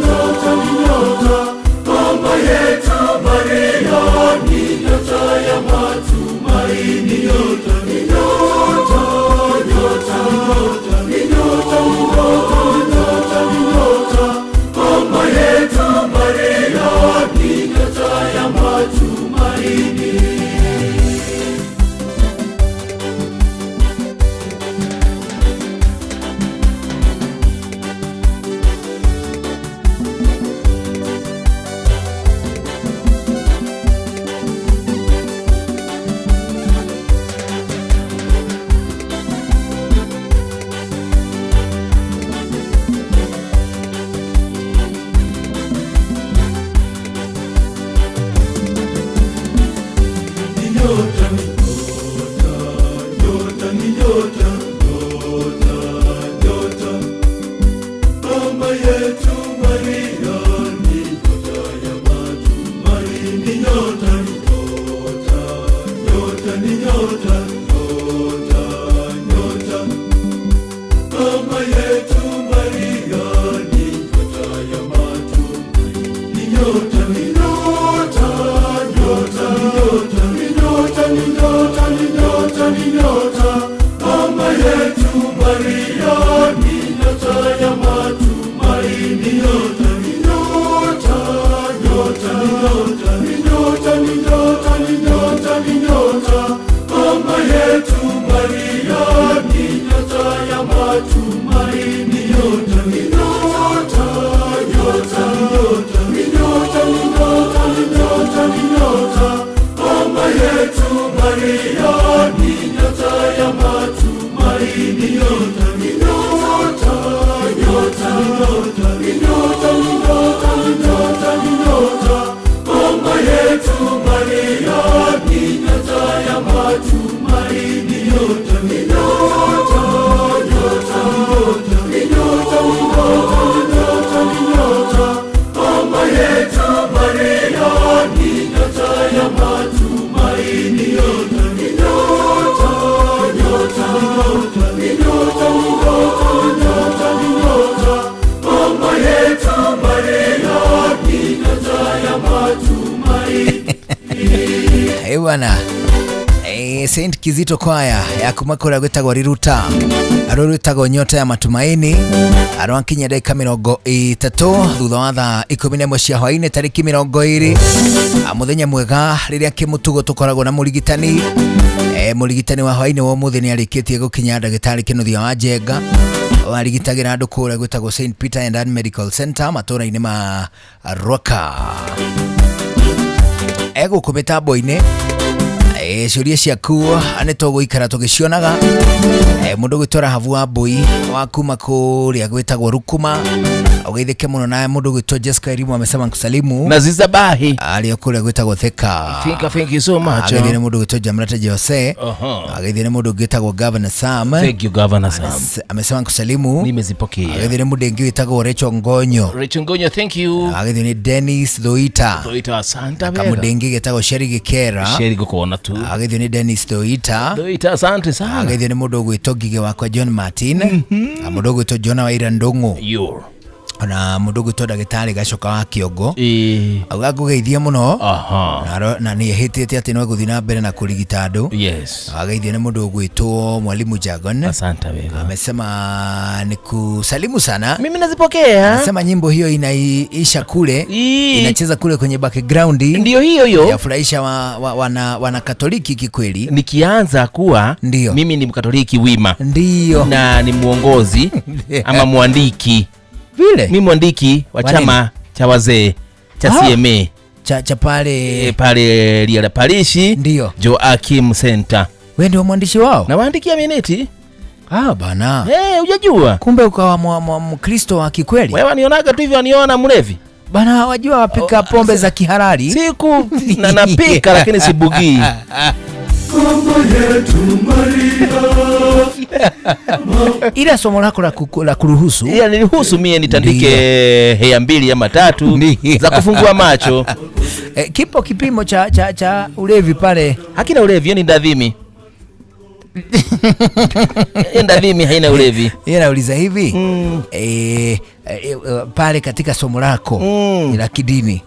nyota, ni nyota, mama yetu Maria, ni nyota ya matumaini. Nyota, ni nyota, nyota, ni nyota, ni nyota, nyota, ni nyota, mama yetu Maria, ni nyota ya matumaini. yetu Maria ni nyota ya matumaini, ni nyota, ni nyota, nyota, ni nyota, ni nyota, ni nyota, ni nyota. Mama yetu Maria ni nyota ya matumaini, nyota, ni nyota, nyota, ni nyota, ni nyota, ni nyota, ni nyota, ni nyota. Mama yetu Maria ni nyota ya matumaini, nyota, ni nyota, nyota, ni nyota, ni nyota, ni nyota, ni nyota. Mama yetu Maria ni nyota ya matumaini, nyota, ni nyota, nyota, ni nyota, ni nyota, ni nyota, ni nyota. Mama yetu Maria ni nyota ya matumaini, nyota, ni nyota, nyota, ni nyota, ni nyota, ni nyota, ni nyota. Mama yetu Maria ni nyota ya matumaini, nyota, ni nyota, nyota, ni nyota, ni nyota, ni nyota, ni nyota. Mama yetu Maria ni nyota ya matumaini. Eh bwana Saint Kizito Choir ya kuma kũrĩa gwĩtagwo Riruta arũ rwĩtagwo Nyota ya Matumaini arwakinya ndagĩka 30 thutha wa thaa 11 cia hwaĩ-inĩ tarĩki 20. Mũthenya mwega rĩrĩa kĩmũtugo tũkoragwo na mũrigitani. Mũrigitani wa hwaĩ-inĩ wa ũmũthĩ nĩ arĩkĩtie gũkinya ndagĩtarĩ Kĩnuthia wa Njenga warigitagĩra andũ kũrĩa gwĩtagwo St Peter and Ann Medical Center matũra-inĩ ma Rwaka. Egũkũ mĩtambo-inĩ ciũria ciaku nĩ tũgũikara tũgĩcionaga. Mũndũ gwĩtwo Rahabu wa Mbui wa kuma kũrĩa gwĩtagwo Rukuma ũgeithĩke mũno. Na mũndũ gwĩtwo Jessica Elimu amesema nkusalimu na Zizabahi arĩa kũrĩa gwĩtagwo Thika. Thank you so much. Ageithie nĩ mũndũ gwĩtwo Jamrata Jose. Ageithie nĩ mũndũ ũngĩ wĩtagwo Governor Sam. Thank you, Governor Sam. Amesema nkusalimu. Nimezipokea. Ageithie nĩ mũndũ ũngĩ wĩtagwo Rachel Ngonyo. Rachel Ngonyo, thank you. Ageithie nĩ Dennis Thoita. Thoita, asante wega. Kamũndũ ũngĩ getagwo Sheri Gĩkera. Sheri gũkuona tu. Ageithio nĩ Dennis Thoita. Thoita, asante sana. Ageithio nĩ mũndũ ũgwĩtwo Ngigĩ wakwa John Martin. Na mũndũ ũgwĩtwo John Waira Ndũng'ũ. Yo. Na mũndũ ũgwĩtwo ndagĩtarĩ Gacoka wa Kĩongo. Auga ngũgeithie mũno. Na nĩ ehĩtĩte atĩ no egũthiĩ na mbere na kũrigita andũ. Yes. Ageithio nĩ mũndũ ũgwĩtwo Mwalimu Jagon. Asante wega. Amesema nikusalimu sana. Mimi nazipokea. Anasema nyimbo hiyo inaisha kule. Inacheza kule kwenye background. Ndio hiyo hiyo. Yafurahisha wana Katoliki kikweli. Nikianza kuwa ndio. Mimi ni Mkatoliki wima. Ndio. Na ni muongozi ama mwandiki. Vile? Mimi mwandiki wa chama cha wazee cha CMA cha pale pale Lia Parishi. Ndio. Joakim Center. Wewe ndio mwandishi wao? Na waandikia mineti. Ah bana. Hujajua. Kumbe ukawa Mkristo wa kikweli. Wewe wanionaga tu hivyo, waniona mlevi. Bana wajua wapika pombe za kihalali. Siku na napika lakini sibugii. Mama yetu Maria. Ila somo lako la kuruhusu. Ila niliruhusu mie nitandike hea 2 ama 3 za kufungua macho. Kipo kipimo cha ulevi pale. Hakina ulevi, ni ndadhimi. Ndadhimi haina ulevi. Yeye anauliza hivi. Pale katika somo lako la kidini.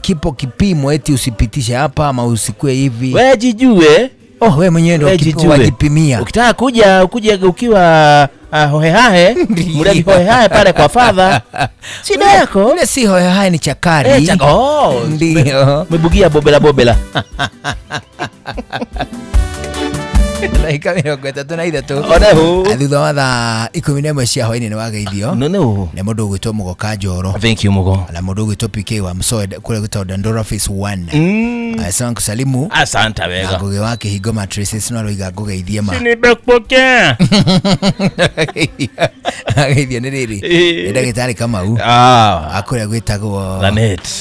Kipo kipimo eti usipitishe hapa ama usikue hivi. Wewe jijue. Oh, wewe mwenyewe ndio wajipimia. Ukitaka kuja ukiwa hohehahe, mlevi hohehahe pale kwa father. Shida yako. Ile si hohehahe, ni chakari. Ndio. Mmebugia bobela bobela. Ndagĩka 33 thutha wa thaa 11 cia hwaĩ-inĩ nĩ wageithio nĩ mũndũ ũgwĩtwo Mũgo Kanjoro. Thank you Mũgo. Na mũndũ ũgwĩtwo PK wa Msoe kũrĩa gwĩtagwo Dandora Phase 1. Asante kusalimu. Asante wega. Na Ngũgĩ wa Kĩhingo Matrices no aroiga ngũgeithie ma. Sinibekpokea. Ageithio nĩ rĩrĩ. Nĩ ndagĩtarĩ Kamau. Akũrĩa gwĩtagwo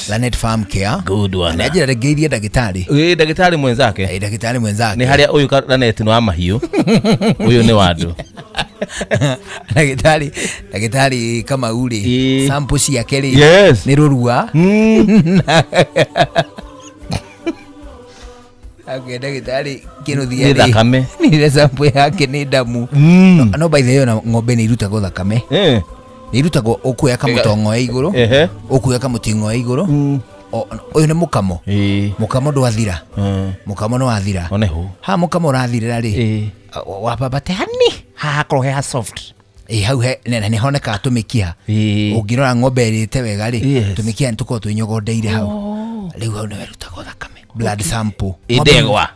Lanet Farm Care. Good one. Na njĩra ngeithie ndagĩtarĩ. Ndagĩtarĩ mwenzake. Ndagĩtarĩ mwenzake. Nĩ harĩa ũyũ Lanet nĩ wa mahiũ. Ũyũ nĩ wa andũ. Ndagĩtarĩ Kamau rĩ, sample ciake rĩ Yes. nĩ rũrua. Ake ndagĩtarĩ kĩnuthia Nĩ thakame. nĩ sample yake nĩ ndamu. No by the way ona ng'ombe nĩ irutagwo thakame. Nĩ irutagwo ũkuoya kamũtong'oe igũrũ. Ehe. Ũkuoya kamũting'oe igũrũ. Ũyũ nĩ mũkamo. Mũkamo ndwathira. Mũkamo nĩ wathira. Oneho. Ha mũkamo ũrathirĩra rĩ. Wababate hani. Haha hakorwo he ha soft. Ĩ hau he na nĩ honekaga tũmĩkiha. Ũngĩrora ng'ombe ĩrĩte wega rĩ, tũmĩkiha nĩ tũkoragwo twĩnyogondeire hau. Rĩu hau nĩwe rutagwo thakame. Blood sample. Ĩ ndegwa.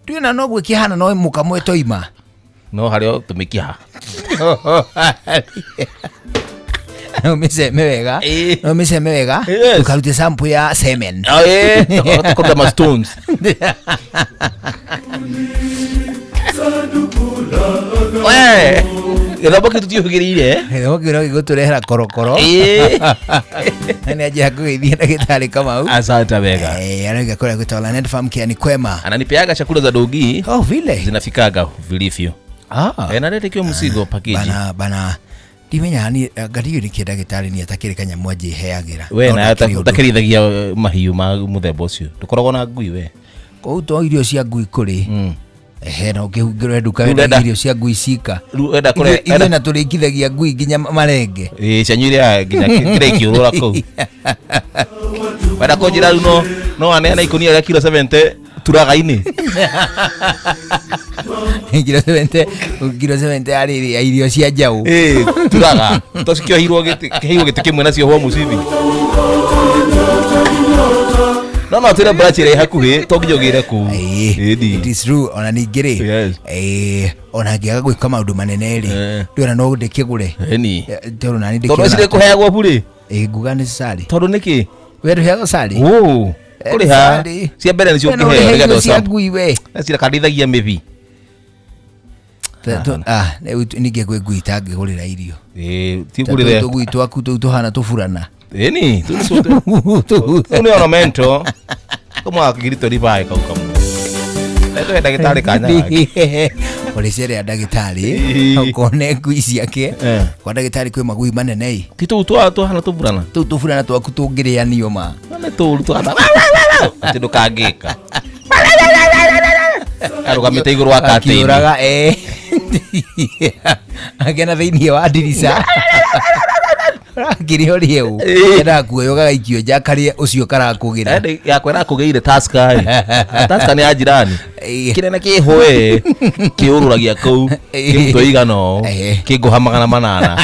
Ndĩna no gwĩkĩhana no mũkamo ĩtoima. No harĩ o tũmĩkiha. No mĩceme wega. No mĩceme wega. Ũkarute sample ya semen. Oh, ĩ, tũkaruta ma stones. We, gĩthomo kĩu tũtiũhĩgĩrĩire. Gĩthomo kĩu no gĩgũtũrehera korokoro. Na nĩ anjia kũgeithia ndagĩtarĩ Kamau. Asante wega. Eh, arauga kũrĩa gwĩtagwo Lanet Farm Care ni kwema. Ananipeaga chakula za dogi. Oh, vile. Zinafikaga vilivyo. Ah. Eh, naleta ikiwa mzigo package. Bana bana ndimenya ni ngariũ nĩkĩ ndagĩtarĩ nĩ atakĩrĩ kanyamũ anjĩheagĩra. We No na ndakĩrĩ ũndũ. ũtakĩrĩithagia mahiũ ma mũthemba ũcio. Ndũkoragwo na ngui we. Kũu to irio cia ngui kũrĩ. Ehe na ũkĩhungĩrwo nduka Rĩu wenda ndenda- irio cia ngui cika. Rĩu enda kũre- Ithuĩ na tũrĩkithagia ngui nginya marenge. Ĩ cianyu iria nginya kĩrĩa ikĩũrũra kũu. Wenda kũnjĩra rĩu no no aneana ikũnia rĩa kilo 70 turagainĩ. Kilo 70 kilo 70 arĩ ya irio cia njaũ. Ĩ turaga. To cikĩohirwo gĩtĩ kĩheirwo gĩtĩ kĩmwe nacio hwo mũcibi. No no twĩre branch ĩrĩa ĩ hakuhĩ to nginya ũgĩre kũu. It is true ona ningĩ rĩ ona ngĩaga gwĩka maũndũ manene rĩ ndĩona no ndĩkĩgũre. Ĩni. Tondũ nani Tondũ ĩcirĩ kũheagwo burĩ. Ĩ nguga nĩ cari. Tondũ nĩkĩ? We ndũheagwo cari? Ũ. Kũrĩha. Cari. Cia mbere nĩcio We no ũngĩheo ũrĩhe nĩgetha irio cia ũcamp- ngui we. Cirakandithagia mĩbi. Rĩu ningĩ kwĩ ngui itangĩgũrĩra irio. Ĩ ti Ta ngũrĩre. tũu tũgui twaku tũu tũhana tũburana. Ĩni. Tũu nĩ ornamental. Kũmwe kĩgirito ribaĩ kau kamwe. Tũhe ndagĩtarĩ kanya gake. Ũrĩcerea ndagĩtarĩ ũkone ngui ciake kwa ndagĩtarĩ kwĩ magui manene ĩ ti tũu tũhana tũburana tũu tũburana twaku tũngĩrĩanio ma nĩ tũru tũhana atĩ ndũkangĩka arũgamĩte igũrũ wa katĩini Akiũraga eh akena thĩinĩ wa ndirica akĩrĩa ũrĩa ũ endaga kuoywo gagaikio nja karĩe ũcio karakũgĩra Ĩndĩ yakwa ĩrakũgĩire Tusker ĩ. Tusker nĩ ya jirani kĩnene kĩhũe kĩũrũragia kũu kĩmũtwe igana ũũ kĩngũha 800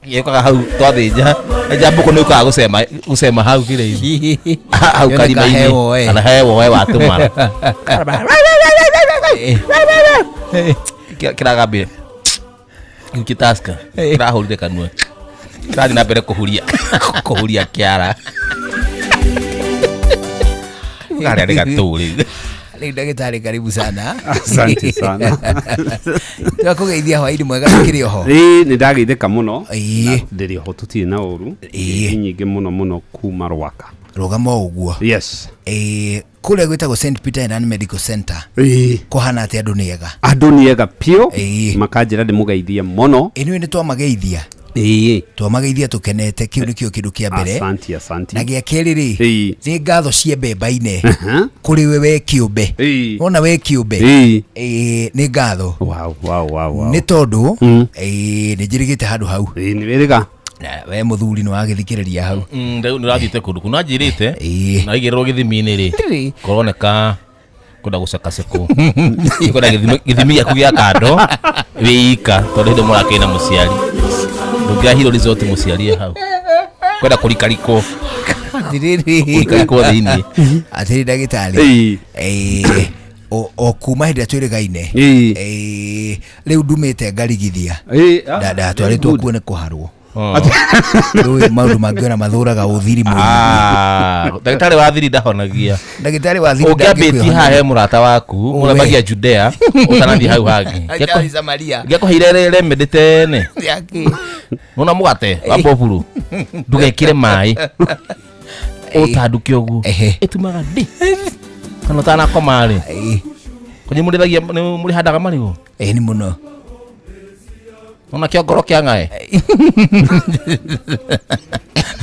gĩũkaga hau twathĩnja enja mbũkũ nĩ ũkaga gũcema gũcema hau kĩrĩa-inĩ hau Yoneka karima-inĩ hewoe. kana hewoe watũmara kĩragambire kĩu kĩ Tusker kĩrahũrire kanua kĩrathiĩ na mbere kũhuria kũhuria kĩara karĩa nĩ gatũrĩ rĩu ndagĩtarĩ karibu sana Asante sana. twakũgeithia hwainĩ mwega tũkĩrĩ oho Ĩĩ nĩ ndageithĩka mũno. Na Ndĩrĩ oho tũtirĩ na ũru. Ĩĩ nyingĩ mũno mũno kuma Rwaka. Rũgama o ũguo. Yes. Ĩĩ kũrĩa gwĩtagwo St Peter and Ann Medical Center. Ĩĩ. Kũhana atĩ andũ nĩ ega. Andũ nĩ ega piũ. Makanjĩra ndĩmũgeithie mũno. Ĩnuĩ nĩ twamageithia. Ĩĩ. Twamageithia tũkenete kĩu nĩkĩo kĩndũ kĩa mbere. Asante asante. Na gĩa kerĩ rĩ nĩ ngatho ciembembaine kũrĩ we we kĩũmbe. Wona we kĩũmbe. Ĩĩ nĩ ngatho. Wow wow wow wow. Nĩ tondũ ĩĩ nĩ njĩrĩgĩte handũ hau. Ĩĩ nĩ wĩrĩga. We mũthuri nĩ wagĩthikĩrĩria hau. Rĩu nĩ ũrathiĩte kũndũ kũu nanjĩrĩte na aigĩrĩrwo gĩthimi-inĩ rĩ kũroneka kwenda gũcekacekwo kwenda gĩthimi gĩaku gĩa kando wĩika tondũ hĩndĩ mũrakĩrĩ na mũciari ndũngĩrahirwo resort mũciari e hau kwenda kũrikarikwo Atĩrĩrĩ. kũrikarikwo thĩinĩ Atĩrĩ ndagĩtarĩ. Ĩĩ o kuma hĩndĩ ĩrĩa twĩrĩgaine ĩĩ rĩu ndumĩte ngarigithia ndatwarĩtwo good. kuo nĩ kũharwo Ndũĩ maũndũ mangĩ ona mathũraga ũthiri mũno. Ndagĩtarĩ wa thiri ndahonagia Ndagĩtarĩ wa thiri ũngĩambĩtie haha he mũrata waku Ũwe. mũrambagia Judea ũtanathiĩ hau hangĩ Ndagĩtarĩ Samaria. ngĩakũheire remedy tene Yake. nona mũgate wa boburu ndũgekĩre maĩ ũtanduke ũguo ĩtumaga ndĩ kana ũtanakoma rĩ kwenye mũrĩithagia nĩ mũrĩhandaga marigũ ĩĩ nĩ mũno ona kĩongoro kĩa ng'ae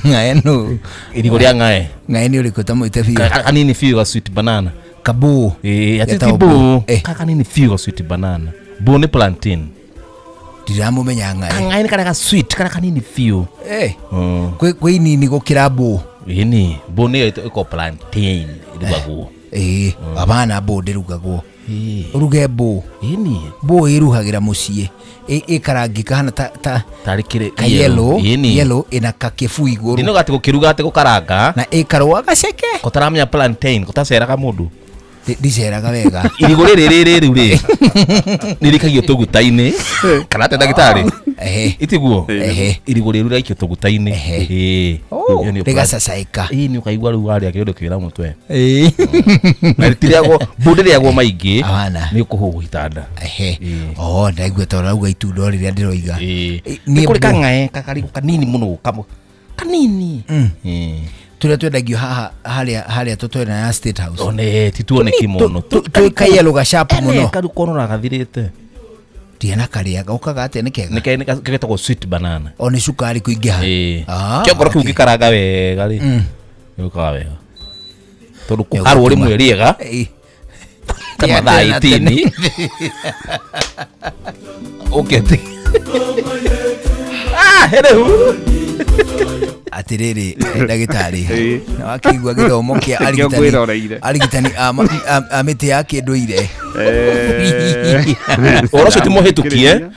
Ng'ae nũ? Irigũ rĩa ng'ae. Ng'ae nĩ ũrĩkũ ta mwĩte biũ? Kanini biũ ga sweet banana. Kabũ. Ĩĩ, ati ti Getagwo bũ. bũ. Eh. Kanini biũ ga sweet banana. Bũ nĩ plantain. Ndiramũmenya ng'ae. Kang'ae nĩ karĩa ga sweet, karĩa kanini biũ. Eh. Kwĩ inini gũkĩra bũ. Ĩni, bũ nĩyo ĩko plantain ĩrugagwo. Ĩĩ, abana bũ ndĩrugagwo. Ũruge bũ. Ĩni. Bũ ĩruhagĩra mũciĩ. Ĩkarangĩka hana ta Tarĩ kĩrĩ ka yellow, Ĩni. yellow ĩna kakĩbu igũrũ. Ndinoga atĩ gũkĩruga atĩ gũkaranga. Na ĩkarũa gaceke. Kũtaramenya plantain, gũtaceraga mũndũ. Ndiceraga wega. Irigũ rĩrĩ rĩrĩ rĩu rĩ nĩrĩikagio tũguta-inĩ kana atĩa ndagĩtarĩ itiguo irigũ rĩru rĩraikio tũguta-inĩ Ĩĩ. Oh, Ĩyo nĩyo rĩgacacaĩka. Ĩĩ, nĩ ũkaigua rĩu warĩa kĩndũ kĩra mũtwe na rĩtirĩagwo mbũ ndĩrĩagwo maingĩ nĩ ũkũhũgwo itanda Oh, ndaigua ta ũrauga itunda o rĩrĩa ndĩroiga. Nĩ kũrĩ kang'ae kakarigũ kanini mũno kanini Tũrĩa twendagio haha harĩa harĩa tũtwena ya State House. One tituoneki mũno Twĩ kayellow gacapu mũno. Kariu konora gathirĩte. Ndiana karĩa gokaga atĩa nĩ kega. Nĩ getagwo sweet banana. O nĩ cukari kũingĩha. Ah, Kĩongoro kĩu ũngĩkaranga wega rĩ nĩũkaga wega tondũ kũharwo rĩmwe rĩega ta mathaa 18 ũkete rĩu Atĩrĩrĩ ndagĩtarĩ na wakĩigua gĩthomo kĩa Nĩkĩo arigitani ngwĩroreire. arigitani a mĩtĩ ya kĩndũire. Ũhoro ũcio ti mũhĩtũkie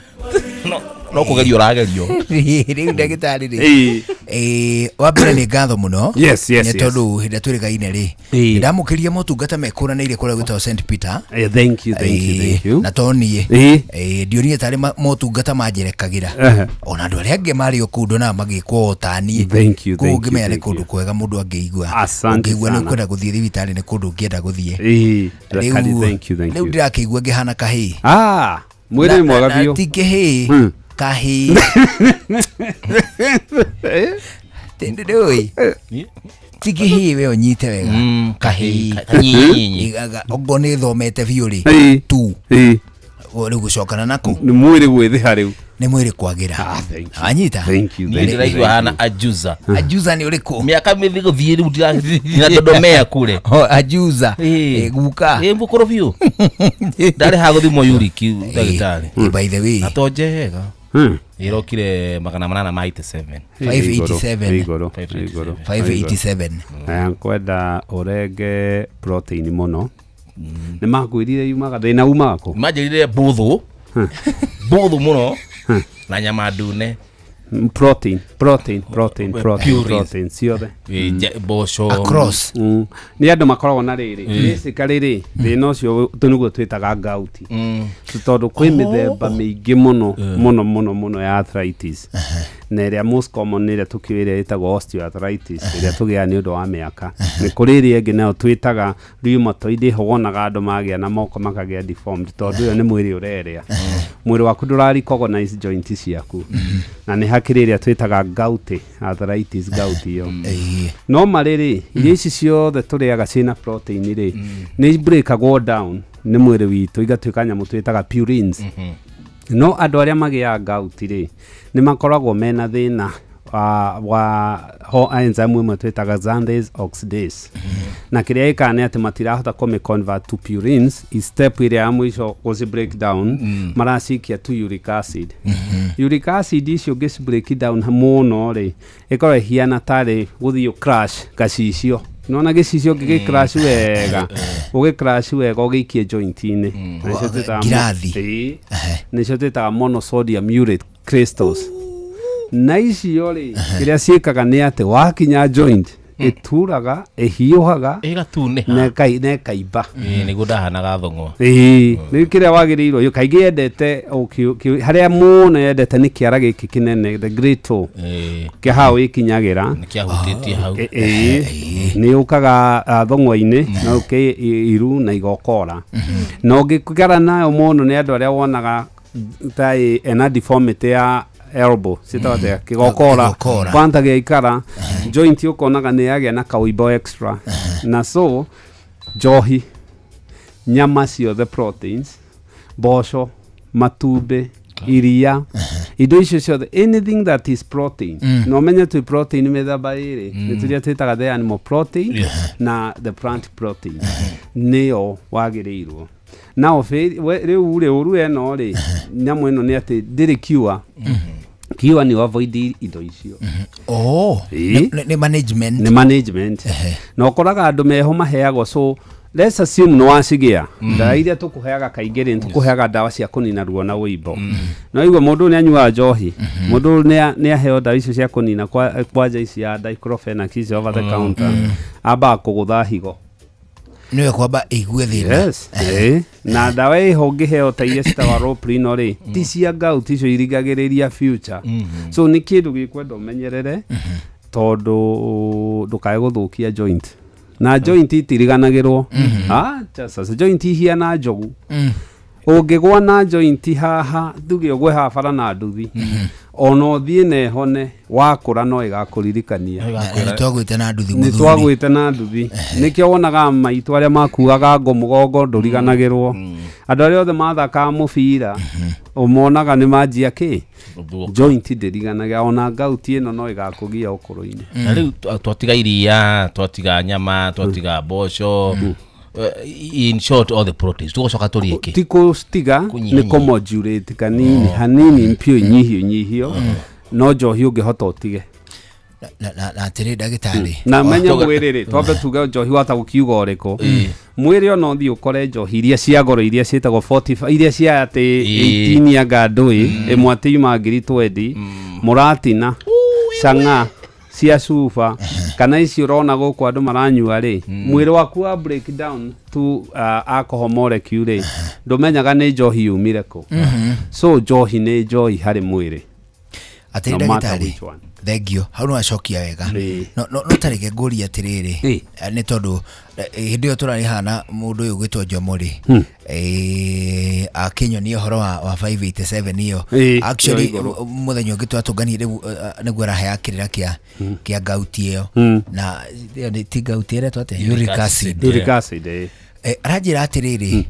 no kũgerio ũragerio Rĩu ndagĩtarĩ rĩ wa mbere nĩ ngatho mũno Yes, yes, nĩ yes. tondũ hĩndĩ ĩrĩa twĩrĩgaine rĩ ndamũkĩria motungata mekũranĩire kũrĩa gwĩtagwo St Peter. Thank you, thank you, thank you. Na to niĩ ndionire tarĩ motungata manjerekagĩra ona andũ arĩa angĩ marĩ o kũu ndonaga magĩkwo o ta niĩ. Thank you, Kũu thank you, ngĩmenya nĩ thank kũndũ you. kwega mũndũ angĩigua. Asante Ũngĩigua nĩ sana. ũkwenda gũthiĩ thibitarĩ nĩ kũndũ ũngĩenda gũthiĩ. Dakari, thank you, thank Rĩu you. ndĩrakĩigua ngĩhana kahĩĩ. Ah, mwĩrĩ nĩ mwega biũ. Ti kĩhĩĩ, kahĩĩ. Ndũĩ. Ti kĩhĩĩ we ũnyite wega. Kahĩĩ. Kanyinyi. Okorwo nĩ thomete biũ rĩ. Tu. Rĩu gũcokana nako. Nĩ mwĩrĩ gwĩthĩha rĩu. Nĩ mwĩrĩ kwagĩra. Anyita. Thank you, Niĩ thank you, ndĩraigua thank hana ajuza. Ajuza nĩ ũrĩkũ? Mĩaka mĩthĩ gũthiĩ rĩu ndiradodomea kure. Ajuza. Guka. Ĩ mũkũrũ biũ. Ndarĩ ha gũthimwo uric ndagĩtarĩ. By the way. Na to njega. Ĩrokire 887. 587. Igũrũ, igũrũ. 587. Ngwenda ũrenge protein mũno. Nĩ makwĩrire yumaga thĩna umaga kũ? Manjĩrire mbũthũ. Mbũthũ mũno na nyama ndune. Protein, protein, protein, protein, Purees. protein ciothe. Mboco. Nĩ andũ makoragwo na rĩrĩ basically rĩ thĩna ũcio tũ nĩguo twĩtaga gout tondũ kwĩ mĩthemba mĩingĩ mũno mũno mũno mũno ya arthritis na ĩrĩa most common ĩrĩa tũkĩũĩ ĩrĩa ĩtagwo osteoarthritis ĩrĩa tũgĩaga nĩ ũndũ wa mĩaka nĩ kũrĩ ĩrĩa ĩngĩ nayo twĩtaga rheumatoid ĩho wonaga andũ magĩa na moko makagĩa deformed tondũ ĩyo nĩ mwĩrĩ ũrerĩa mwĩrĩ waku ndũra recognize joint ciaku na nĩ hakĩrĩ ĩrĩa twĩtaga gout arthritis gout ĩyo no marĩ rĩ irio ici ciothe tũrĩaga ciĩna protein rĩ nĩ breakagwo down nĩ mwĩrĩ witũ igatuĩka nyamũ twĩtaga purines no andũ arĩa magĩaga gout rĩ nĩ makoragwo mena thĩna wa enzyme ĩmwe twĩtaga xanthase oxidase na kĩrĩa ĩkaga nĩ atĩ matirahota kũmĩ convert to purines i step ĩrĩa ya mũico gũci break down maracikia to uric acid uric acid icio ũngĩci break down mũno rĩ ĩkorwo ĩhiana tarĩ gũthiĩ crash gacicio nona gĩcicio ũngĩgĩ crash wega ũgĩ crash wega ũgĩikie joint-inĩ Nĩcio twĩtaga Ngirathi. Nĩcio twĩtaga monosodium urate crystals na icio rĩ kĩrĩa ciĩkaga nĩ atĩ wakinya joint ĩturaga ĩhiũhaga ĩgatunĩha na ĩkaimba. Nĩguo ndahanaga thong'o. Ĩĩ rĩu kĩrĩa wagĩrĩirwo yo kaingĩ yendete harĩa mũno yendete nĩ kĩara gĩkĩ kĩnene the great toe kĩa hau ĩkinyagĩra Nĩkĩahutĩtie hau. Ĩĩ nĩ yũkaga thong'o-inĩ no ũke iru na igokora na ũngĩkara nayo mũno nĩ andũ arĩa wonaga ta ena deformity ya elbow ciĩtagwo atĩa kĩgokora Kĩgokora. kwanta gĩaikara joint ũkonaga nĩ yagĩa na kaũimbo extra na so njohi nyama ciothe proteins mboco matumbĩ iria Indo icio ciothe, anything that is protein, na ũmenye twĩ protein mĩthemba ĩrĩ, nĩ tũrĩa twĩtaga the animal protein na the plant protein, nĩyo wagĩrĩirwo na rĩu rĩ ũru ĩno rĩ, nyamũ ĩno nĩ atĩ ndĩrĩ cure. Cure nĩ avoid indo icio. Oh. Ĩĩ. Nĩ management. Nĩ management, na ũkoraga andũ meho maheagwo. So let's assume nĩ wacigĩa, ndawa iria tũkũheaga kaingĩ rĩ, tũkũheaga ndawa cia kũnina ruo na ũimbo. No igua mũndũ nĩ anyuaga njohi, mũndũ nĩ aheo ndawa icio cia kũnina kwanja ici ya diclofenac icio over the counter, ambaga kũgũtha higo. Nĩwe kwamba ĩigue thĩna. Yes, na ndawa ĩho ũngĩheo ta iria citagwa Roprino rĩ, ti cia gout, icio irigagĩrĩria future. So nĩ kĩndũ gĩkwenda ũmenyerere, tondũ ndũkae gũthũkia joint, na joint itiriganagĩrwo. Ah, sasa joint ihiana njogu. Ũngĩgwa na joint haha, tuge ũgwe haha bara na nduthi, ona ũthiĩ na ĩhone, wakũra no ĩgakũririkania. Nĩ twagwĩte na nduthi. Nĩ Mũthuri. Twagwĩte na nduthi. Nĩkĩo wonaga maitũ arĩa makuaga ngo mũgongo ndũriganagĩrwo. Andũ arĩa othe mathakaga mũbira ũmonaga nĩ manjia kĩ joint ndĩriganagĩra. Ona gout ĩno no ĩgakũgia ũkũrũ-inĩ. Na rĩu twatiga iria, twatiga nyama, twatiga mboco, in short all the proteins, tũgũcoka tũrĩe kĩ? Ti kũtiga, nĩ Kũnyihanyihia. kũmodulate kanini hanini, mpio nyihio nyihio, no njohi ũngĩhota ũtige. Na atĩrĩ ndagĩtarĩ, Na menye mwĩrĩ rĩ, twambe tuge njohi wata gũkiuga ũrĩkũ. Mwĩrĩ ona ũthiĩ ũkore njohi iria cia goro, iria ciĩtagwo 45, iria cia atĩ 18 anga ndũĩ ĩmwe atĩ yuma ngiri 20, mũratina cang'a cia cuba kana ici ũrona gũkũ andũ maranyua rĩ, mwĩrĩ waku wa break down to alcohol molecule rĩ, ndũmenyaga nĩ njohi yumire kũ. So njohi nĩ njohi harĩ mwĩrĩ, atĩrĩ no matter ndagĩtarĩ, which one. Thengio, hau nĩ wacokia wega. No tareke ngũrie atĩrĩrĩ, nĩ tondũ hĩndĩ ĩyo tũrarĩ hana mũndũ ũyũ ũgwĩtwo Njomo rĩ, akĩnyonia ũhoro wa 587 ĩyo. Actually, ĩyo igũrũ. Mũthenya ũngĩ twatũnganire rĩu, nĩguo araheaga kĩrĩra kĩa gout ĩyo, na ĩyo ti gout ĩretwo atĩa? Uric acid. Uric acid. Aranjĩra atĩrĩrĩ,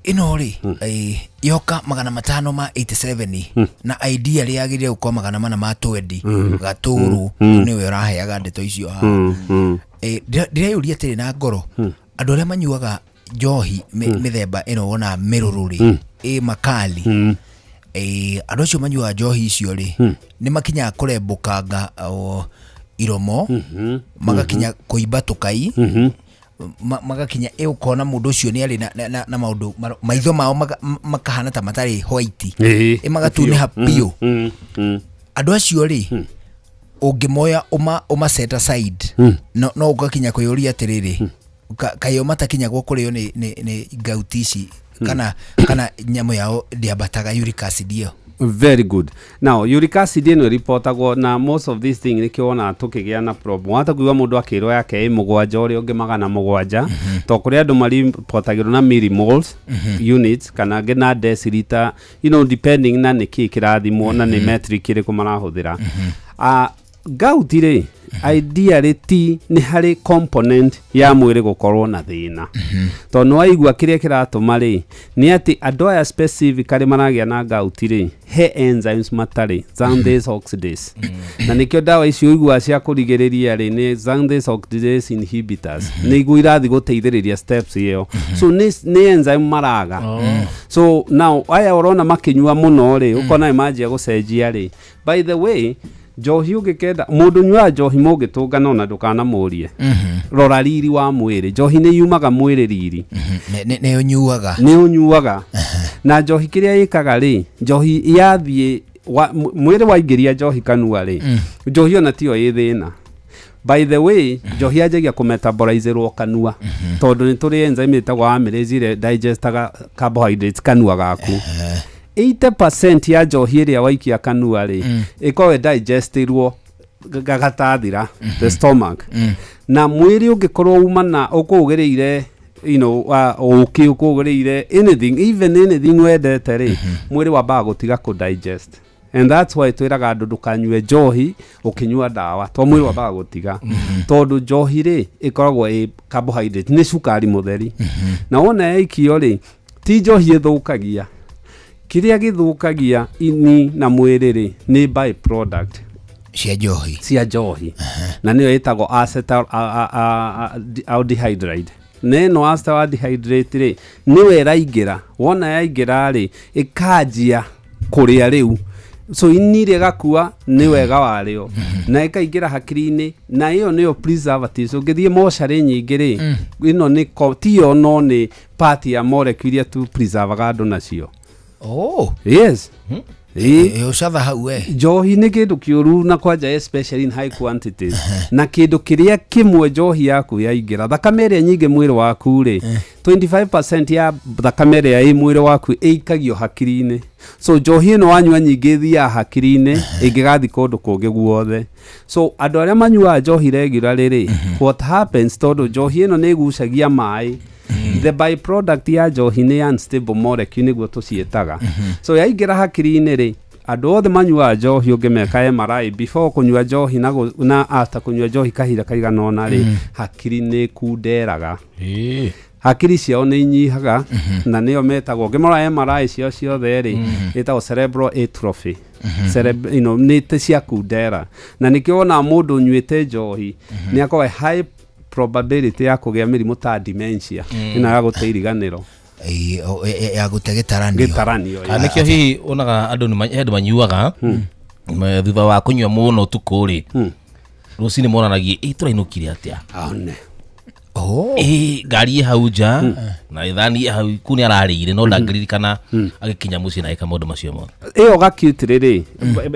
ĩno rĩ, yoka 587, na idea rĩagĩrĩire gũkorwo 420 gatũrũ. Nĩwe ũraheaga ndeto icio haha. Ndĩreyũria atĩrĩ na ngoro, andũ arĩa manyuaga njohi mĩthemba ĩno wonaga mĩrũrũ rĩ, ĩ makali, andũ acio manyuaga njohi icio rĩ, nĩ makinyaga kũrembũkanga iromo, magakinya kũimba tũkai, magakinya ũkona mũndũ ũcio nĩ arĩ na maũndũ maitho mao makahana ta matarĩ white, magatunĩha biũ. Andũ acio rĩ, ũngĩmoya ũma set aside, no ũgakinya kwĩyũria atĩrĩrĩ, kaĩ o matakinyagwo kũrĩo nĩ gout ici, kana nyamũ yao ndĩambataga, uric acid ĩyo? Very good. Now uric acid ĩno ĩripotagwo na most of these thing, nĩkĩo wonaga tũkĩgĩa na problem wata kuigua mũndũ akĩrwo yake ĩ 7, ũrĩa ũngĩ 700, to kũrĩ andũ maripotagĩrwo na millimoles units, kana angĩ na deciliter, depending na nĩkĩ kĩrathimwo na nĩ metric ĩrĩkũ marahũthĩra. Gout rĩ, ideally ti nĩ harĩ component ya mwĩrĩ gũkorwo na thĩna, tondũ nĩ waigua kĩrĩa kĩratũma rĩ, nĩ atĩ andũ aya specifically maragĩa na gout rĩ, he enzymes matarĩ, xanthine oxidase, na nĩkĩo ndawa icio ũiguaga cia kũrigĩrĩria rĩ, nĩ xanthine oxidase inhibitors, nĩguo irathiĩ gũteithĩrĩria steps ĩyo. So nĩ enzyme maraga. So now aya ũrona makĩnyua mũno rĩ, ũkona nĩ manjia gũcenjia rĩ. By the way, njohi ũngĩkenda mũndũ ũnyuaga njohi mũngĩtũngana, ona ndũkanamũrie, rora riri wa mwĩrĩ. Njohi nĩ yumaga mwĩrĩ riri. Nĩ ũnyuaga. Nĩ ũnyuaga. Na njohi kĩrĩa ĩkaga rĩ, njohi yathiĩ mwĩrĩ waingĩria njohi kanua rĩ, njohi ona tiyo ĩ thĩna. By the way, njohi yanjagia kũmetabolizerwo kanua, tondũ nĩ tũrĩ enzyme ĩtagwo amylase ĩrĩa digestaga carbohydrates kanua gaku. 80% ya njohi ĩrĩa waikia kanua rĩ, ĩkoragwo ĩdigestirwo gatathira the stomach. Na mwĩrĩ ũngĩkorwo uma na ũkũũgĩrĩire ũkĩ, ũkũũgĩrĩire anything, even anything wendete rĩ, mwĩrĩ wambaga gũtiga kũ digest, and that's why twĩraga andũ ndũkanyue njohi ũkĩnyua ndawa, to mwĩrĩ wambaga gũtiga, tondũ njohi rĩ, ĩkoragwo ĩ carbohydrate, nĩ cukari mũtheri, na wona yaikio rĩ, ti njohi ĩthũkagia. Kĩrĩa gĩthũkagia ini na mwĩrĩ rĩ nĩ by product cia njohi, cia njohi, na nĩyo ĩtagwo acetaldehyde. Na ĩno acetaldehyde rĩ, nĩyo ĩraingĩra. Wona yaingĩra rĩ, ĩkanjia kũrĩa rĩu, so ini rĩgakua nĩ wega warĩo na ĩkaingĩra hakiri-inĩ, na ĩyo nĩyo preservatives. Ũngĩthiĩ mocarĩ nyingĩ rĩ, ĩno nĩ tiyo, no nĩ part ya molecule iria tu preservaga andũ nacio. Oh. Yes. Ĩĩ. Ũcatha hau we. Njohi nĩ kĩndũ kĩũru, na kwanja especially in high quantities. Na kĩndũ kĩrĩa kĩmwe, njohi yaku yaingĩra thakame ĩrĩa nyingĩ mwĩrĩ waku rĩ, 25% ya thakame ĩrĩa ĩ mwĩrĩ waku ĩikagio hakiri-inĩ. So njohi ĩno wanyua nyingĩ ĩthiaga hakiri-inĩ, ĩngĩgathiĩ kũndũ kũngĩ guothe. So andũ arĩa manyuaga njohi regularly rĩ, what happens, tondũ njohi ĩno nĩ ĩgucagia maĩ, the byproduct ya njohi nĩ unstable molecule, nĩguo tũciĩtaga. So yaingĩra hakiri-inĩ rĩ, andũ othe manyuaga njohi, ũngĩmeka MRI before kũnyua njohi na after kũnyua njohi kahinda kaigana ũna rĩ, hakiri nĩ kunderaga, hakiri ciao nĩ inyihaga, na nĩyo metagwo, ũngĩmarora MRI ciao ciothe rĩ, ĩtagwo cerebral atrophy. Nĩ te cia kundera, na nĩkĩo wonaga mũndũ ũnyuĩte njohi nĩ akoragwo high probability ya kũgĩa mĩrimũ ta dementia, ĩno ya gũte iriganĩro. Ya gũte gĩtaranio. Gĩtaranio. Kana nĩkĩo hihi onaga andũ he andũ manyuaga thutha wa kũnyua mũno ũtukũ rĩ, rũcinĩ monanagia ĩ tũrainũkire atĩa. One. Ĩ ngari ĩ hau nja na ithani ĩ hau kuu, nĩ ararĩire no ndangĩririkana agĩkinya mũciĩ na agĩka maũndũ macio mothe. Ĩyo gacute rĩrĩ,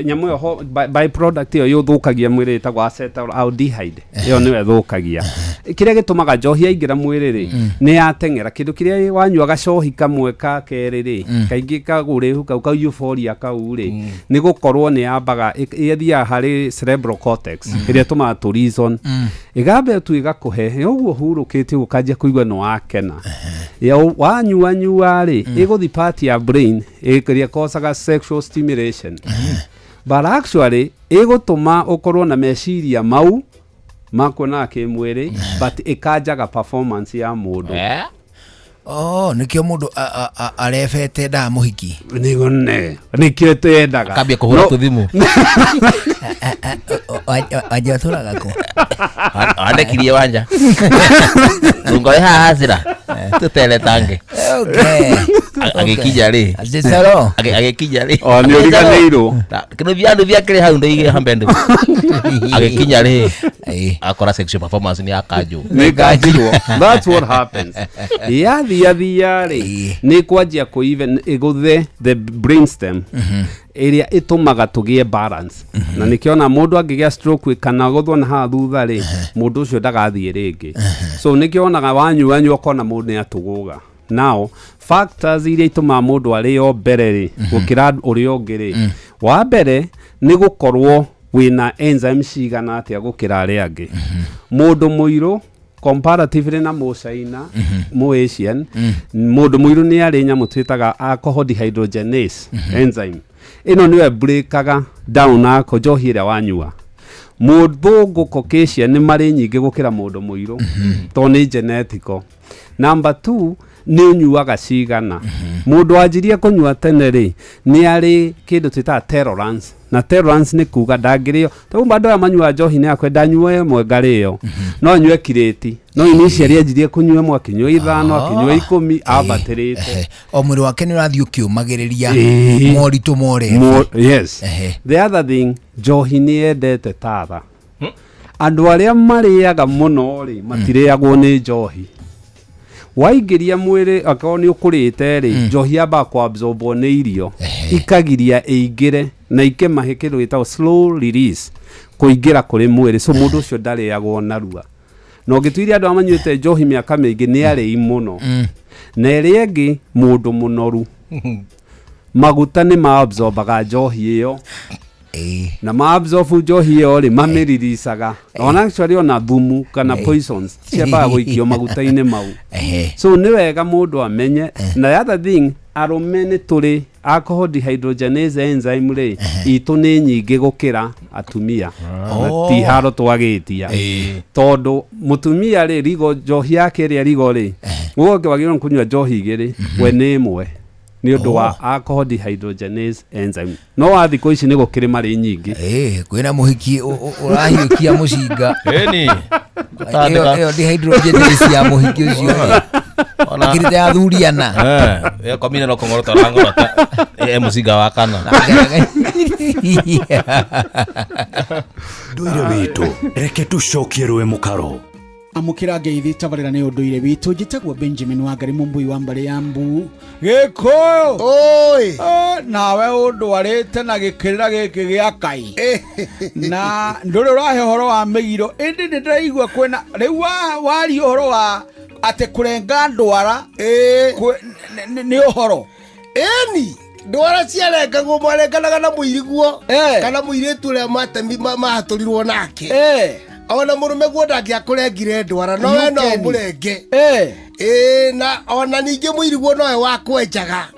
nyamũ ĩyo by product ĩyo ĩthũkagia mwĩrĩ ĩtagwo acetaldehyde. Ĩyo nĩyo ĩthũkagia. Kĩrĩa gĩtũmaga njohi yaingĩra mwĩrĩ rĩ, nĩ yateng'era kĩndũ kĩrĩa wanyua gacohi kamwe ka kerĩ rĩ, kaingĩ kagũrĩhu kau ka euphoria kau rĩ, nĩ gũkorwo nĩ yambaga ĩthiaga harĩ cerebral cortex ĩrĩa ĩtũmaga tũ reason, ĩgamba tu ĩgakũhe ũguo hurũkĩte ũguo, ũkanjia kũigua nĩ wakena. Ya wanyua nyua rĩ, ĩgũthi part ya brain ĩrĩa causaga sexual stimulation, but actually ĩgũtũma ũkorwo na meciria mau makuonaga kĩmwĩrĩ, but ĩkanjaga performance ya mũndũ. Oh, nĩkĩo mũndũ arebete ndaa mũhiki. Nĩguo ne nĩkĩo twendaga. Akambia kũhũra tũthimũ. Wanja ũtũraga kũ? Andekirie wanja rungo ĩ haha cira tũteretange. Agĩkinya rĩ. Atĩ Agĩkinya rĩ. O, nĩ ũriganĩirwo. Kĩnũthia nũthia kĩrĩ hau ndoigire hambe ndũ agĩkinya rĩ, akora sexual performance nĩ yakanjwo. Nĩ kanjirwo. That's what happens. Yathia thia rĩ, nĩ kwanjia kũ even ĩgũthe the brainstem ĩrĩa ĩtũmaga tũgĩe balance, na nĩkĩona mũndũ angĩgĩa stroke kana gũthwo na haha thutha rĩ, mũndũ ũcio ndagathiĩ rĩngĩ. So nĩkĩo wonaga wanyua nyua ũkona mũndũ nĩ atũgũga. Now factors iria itũmaga mũndũ arĩo mbere rĩ gũkĩra ũrĩa ũngĩ rĩ, wa mbere nĩ gũkorwo wĩna enzyme cigana atĩa gũkĩra arĩa angĩ. Mũndũ mũirũ comparatively na mũcaina, mũ Asian, mũndũ mũirũ nĩ arĩ nyamũ twĩtaga alcohol dehydrogenase enzyme. Ĩno nĩyo ĩbreakaga down alcohol, njohi ĩrĩa wanyua. Mũthũngũ, Caucasian, nĩ marĩ nyingĩ gũkĩra mũndũ mũirũ tondũ nĩ genetical. Number two, nĩ ũnyuaga cigana. Mũndũ wanjirie kũnyua tene rĩ, nĩ arĩ kĩndũ twĩtaga tolerance, na tolerance nĩ kuga ndangĩrĩo. Tondũ andũ aya manyuaga njohi nĩ akwenda anyue ĩmwe ngarĩo, no anyue kirĩti, no initially anjirie kũnyua ĩmwe, akĩnyua 5, akĩnyua 10, ambatĩrĩte. O mwĩrĩ wake nĩ ũrathiĩ ũkĩũmagĩrĩria moritũ morebi. Yes. The other thing, njohi nĩ yendete tatha. Andũ arĩa marĩaga mũno rĩ, matirĩagwo nĩ njohi. Waingĩria mwĩrĩ, akorwo nĩ ũkũrĩte rĩ, njohi yambaga kũabsorbwo nĩ irio, ikagiria ĩingĩre na ikĩmahe kĩndũ gĩtagwo slow release kũingĩra kũrĩ mwĩrĩ. So mũndũ ũcio ndarĩagwo narua. Na ũngĩtuiria andũ arĩa manyuĩte njohi mĩaka mĩingĩ nĩ arĩi mũno. Na ĩrĩa ĩngĩ, mũndũ mũnoru, maguta nĩ maabsorbaga njohi ĩyo, na maabsorb njohi ĩyo rĩ, mamĩriricaga. Ona actually ona thumu kana poisons ciambaga gũikio maguta-inĩ mau. So nĩ wega mũndũ amenye. Na the other thing, arũme nĩ tũrĩ alcohol dehydrogenase enzyme rĩ, itũ nĩ nyingĩ gũkĩra atumia. Na ti haro twagĩtia, tondũ mũtumia rĩ, rigo njohi yake ĩrĩa rigo rĩ, ũgoke wagĩrĩirwo nĩ kũnyua njohi 2, we nĩ 1. Nĩ ũndũ wa alcohol dehydrogenase enzyme. No wa thikũ ici nĩ gũkĩrĩ marĩ nyingĩ. Kwĩna mũhiki ũrahiũkia mũcinga. Ĩni. Ĩyo dehydrogenase ya mũhiki ũcio akĩrĩte ya athuri ana. Eh, komine no kũng'orota ũrang'orota e mũcinga wa kana. Ndũire witũ, reke tũcokie rũĩ mũkaro. Amũkĩra ngeithi tabarĩra nĩ ũndũire witũ. Njĩtagwo Benjamin Wangari, Mũmbui wa mbarĩ ya Mbu Gĩkũyũ. Oi. Nawe ũndwarĩte na gĩkĩrĩra gĩkĩ gĩa kai na ndũrĩ ũrahe ũhoro wa mĩgiro, ĩndĩ nĩ ndĩraigua kwĩna rĩu waria ũhoro wa atĩ kũrenga ndwara nĩ ũhoro. Ĩni, ndwara ciarengagwo, mwarenganaga na mũiriguo kana mũirĩtu ũrĩa mahatũrirwo nake. Ona mũrũme guo ndangĩakũrengire ndwara, no we no Yukeni. ũmũrenge. Ĩĩ, na ona ningĩ mũiriguo nowe wakwenjaga,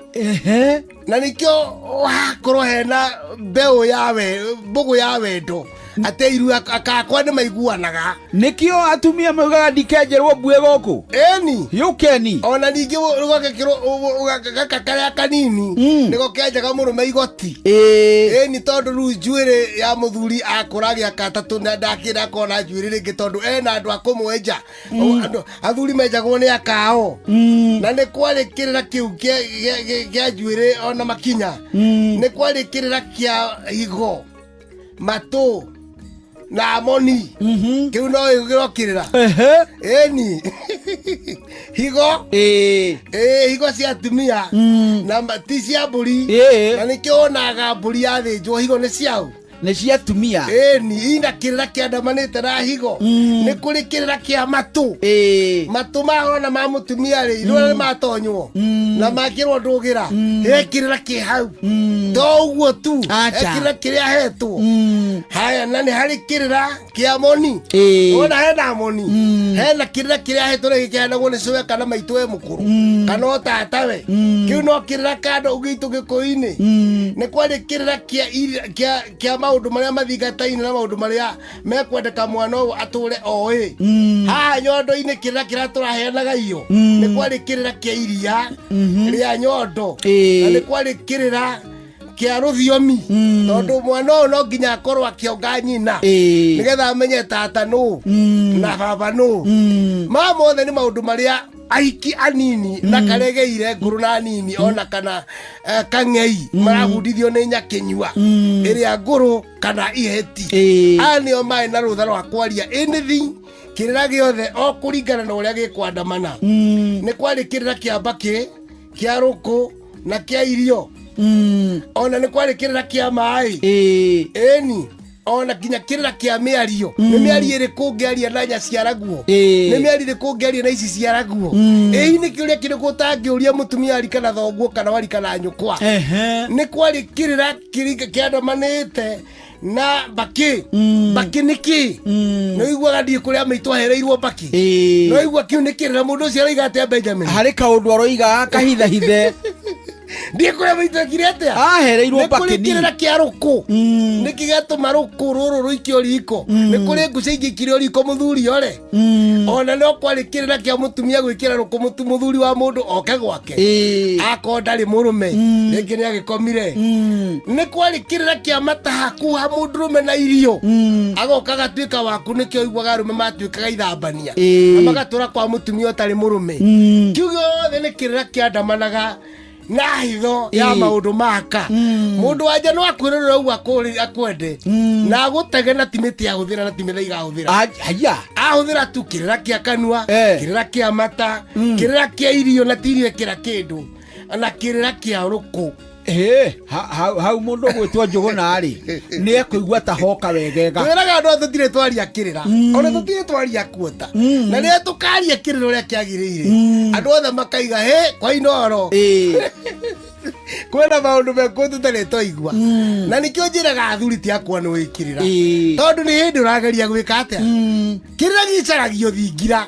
na nĩkĩo hakorwo hena mbeũ ya we mbũgũ ya wendo, atĩ iru akakwa nĩ maiguanaga. Nĩkĩo atumia maugaga ndikenjerwo mbuĩ gũkũ. Ĩni. Yukeni. Ona ningĩ rũgagĩkĩrwo gaka karĩa kanini nĩko kenjaga mũrũme igoti. Ĩni, tondũ rĩu njuĩrĩ ya mũthuri akũra gĩaka tatũ na ndakĩra akona njuĩrĩ rĩngĩ, tondũ ena andũ a kũmwenja. Andũ athuri menjagwo nĩ akao. Na nĩ kwarĩ kĩrĩra kĩu kĩa njuĩrĩ ona makinya, nĩ kwarĩ kĩrĩra kĩa higo, matũ na moni. Kĩu no gĩkĩrwo kĩrĩra. Ĩni, higo, ĩĩ, higo cia atumia na ti cia mbũri. Na nĩkĩo wonaga mbũri yathĩnjwo higo nĩ ciao. Nĩ cia atumia. Ĩni, ina kĩrĩra kĩandamanĩte na higo. Nĩ kũrĩ kĩrĩra kĩa matũ. Matũ mahona ma mũtumia rĩ, irũra nĩ matonywo na makĩrwo ndũgĩra, he kĩrĩra kĩ hau. To ũguo tu, he Acha. kĩrĩra kĩrĩa hetwo haya. Na nĩ harĩ kĩrĩra kĩa moni. Wona hena moni, hena kĩrĩra kĩrĩa hetwo na gĩkĩheanagwo nĩ cũwe kana maitũ we mũkũrũ kana o tatawe. Kĩu no kĩrĩra kando gitũ gĩkũyũ-inĩ. Nĩ kwarĩ kĩrĩra kĩa maũndũ marĩa mathingataine na maũndũ marĩa mekwendeka mwana ũyũ atũre oĩ. Haha nyondo-inĩ, kĩrĩra kĩrĩa tũraheanaga iyo, nĩ kwarĩ kĩrĩra kĩa iria rĩa nyondo. Na nĩ kwarĩ kĩrĩra kĩa rũthiomi, tondũ mwana ũyũ no nginya akorwo akĩonga nyina nĩgetha amenye tata nũ na baba nũ. Maya mothe nĩ maũndũ marĩa ahiki anini na karegeire ngũrũ na anini ona kana kang'ei marabundithio nĩ nyakĩnyua ĩrĩa ngũrũ kana iheti. Aya nĩo marĩ na rũtha rwa kwaria anything, kĩrĩra gĩothe o kũringana na ũrĩa gĩkwandamana. Nĩ kwarĩ kĩrĩra kĩa mbakĩ, kĩa rũkũ na kĩa irio. Ona nĩ kwarĩ kĩrĩra kĩa maĩ. Ĩni, ona nginya kĩrĩra kĩa mĩario. Nĩ mĩario ĩrĩkũ ũngĩaria na nyaciaraguo, nĩ mĩario ĩrĩkũ ũngĩaria na ici ciaraguo. Ĩi, nĩ kĩũria kĩrĩkũ ũtangĩũria mũtumia wari kana thoguo kana wari kana nyũkwa. Nĩ kwarĩ kĩrĩra kĩandamanĩte na mbakĩ. Mbakĩ nĩ kĩ? Nĩ ũiguaga ndiĩ kũrĩa maitũ ahereirwo mbakĩ. Nĩ ũigua kĩu nĩ kĩrĩra. Mũndũ ũcio aroiga atĩa, Benjamin? Harĩ kaũndũ aroiga kahithahithe. Ndiĩ kũrĩa maitũ ekire atĩa. Ahereirwo Nĩ kũrĩ mbakĩ ni. kĩrĩra kĩa rũkũ. Nĩkĩ gĩatũma rũkũ rũrũ rũikio riko? Nĩ kũrĩ ngũca ingĩ ikirio riko mũthuri ore. Ona no kwarĩ kĩrĩra kĩa mũtumia gwĩkĩra rũkũ mũthuri wa mũndũ oke gwake akorwo ndarĩ mũrũme, rĩngĩ nĩ agĩkomire. Nĩ kwarĩ kĩrĩra kĩa mataha, kuha mũndũrũme na irio agoka agatuĩka waku. Nĩkĩo iguaga arũme matuĩkaga ithambania na magatũra kwa mũtumia ũtarĩ mũrũme. Kĩu gĩothe nĩ kĩrĩra kĩandamanaga na hitho ya maũndũ maka. Mũndũ wanja no akwĩrorera ũguo akwende na agũtege, na ti mĩtĩ ahũthĩra na ti mĩthaiga ahũthĩra. Haya. Ahũthĩra tu kĩrĩra kĩa kanua, kĩrĩra kĩa mata, kĩrĩra kĩa irio na ti irio ĩkĩra kĩndũ, na kĩrĩra kĩa rũkũ. Ĩĩ, hau mũndũ ũgwĩtwo Njũgũna rĩ, nĩ ekũigua ta hoka wegega. Twĩraga andũ tũtirĩ twaria kĩrĩra, ona tũtirĩ twaria kuota, na rĩrĩa tũkaria kĩrĩra ũrĩa kĩagĩrĩire, andũ othe makaiga he kwa Inoro. Kwĩna maũndũ mekũ tũtarĩ twaigua. Na nĩkĩo njĩraga athuri ti akwa nĩ wĩkĩrĩra. Tondũ nĩ hĩndĩ ũrageria gwĩka atĩa? Kĩrĩra gĩcaragio thingira.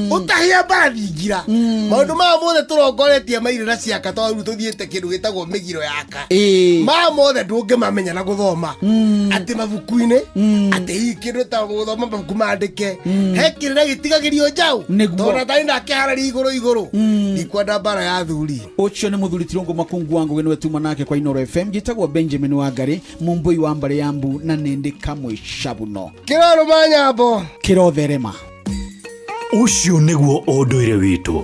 Ũtahĩa mbara thingira. Maũndũ maya mothe tũrongoretie mairĩra ciaka tondũ rĩu tũthiĩte kĩndũ gĩtagwo mĩgiro yaka. Maya mothe ndũngĩmamenya na gũthoma. Atĩ mabuku-inĩ, atĩ hihi kĩndũ ta gũthoma mabuku mandĩke. He kĩrĩra gĩtigagĩrio njaũ. Tondũ atarĩ nake harari igũrũ igũrũ. Ndikwenda mbara ya athuri. Ũcio nĩ mũthuri Tirũngũ Makungu wa Ngũgĩ nĩwe tuma nake kwa Inoro FM. Njĩtagwo Benjamin Wangari, Mũmbũi wa mbarĩ ya mbu na nĩndĩ kamwe cabuno. Kĩrorũma nyambo. Kĩrotherema. Ũcio nĩguo ũndũire witũ.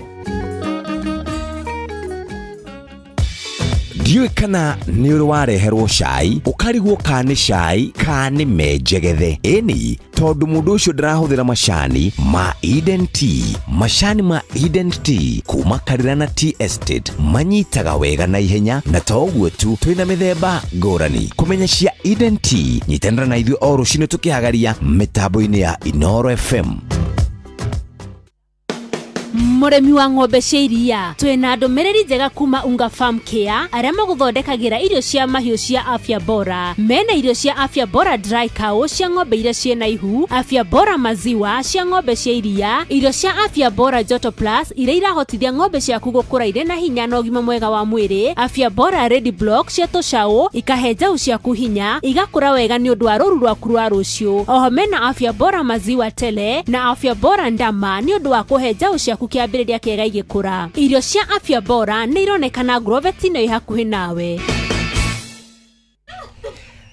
Ndiũĩ kana nĩ ũrĩ wareherwo cai ũkarigwo ka nĩ cai ka nĩ menjegethe. Ĩni, tondũ mũndũ ũcio ndarahũthĩra macani ma Eden Tea. Macani ma Eden Tea kuma Karirana Tea Estate manyitaga wega na ihenya, na to ũguo tu, twĩna mĩthemba ngũrani. Kũmenya cia Eden Tea, nyitanĩra na ithuĩ o rũcinĩ tũkĩhagaria mĩtambo-inĩ ya Inooro FM. Mũrĩmi wa ng'ombe cia iria, twĩna ndũmĩrĩri njega kuma Unga Farm Care arĩa magũthondekagĩra irio cia mahiũ cia afya bora. Mena irio cia afya bora dry cow cia ng'ombe iria ciĩna ihu, afya bora maziwa cia ng'ombe cia iria, irio cia afya bora joto plus iria irahotithia ng'ombe ciaku gũkũra irĩ na hinya na ũgima mwega wa mwĩrĩ, afya bora ready block cia tũcaũ ikahe njaũ ciaku hinya igakũra wega nĩ ũndũ wa rũru rwaku rwa rũciũ. Oho mena afya bora maziwa tele na afya bora ndama nĩ ũndũ wa kũhe njaũ ciaku kĩambĩrĩria kĩega igĩkũra. Irio cia afya bora nĩ ironekana Grovet-inĩ ĩ hakuhĩ nawe.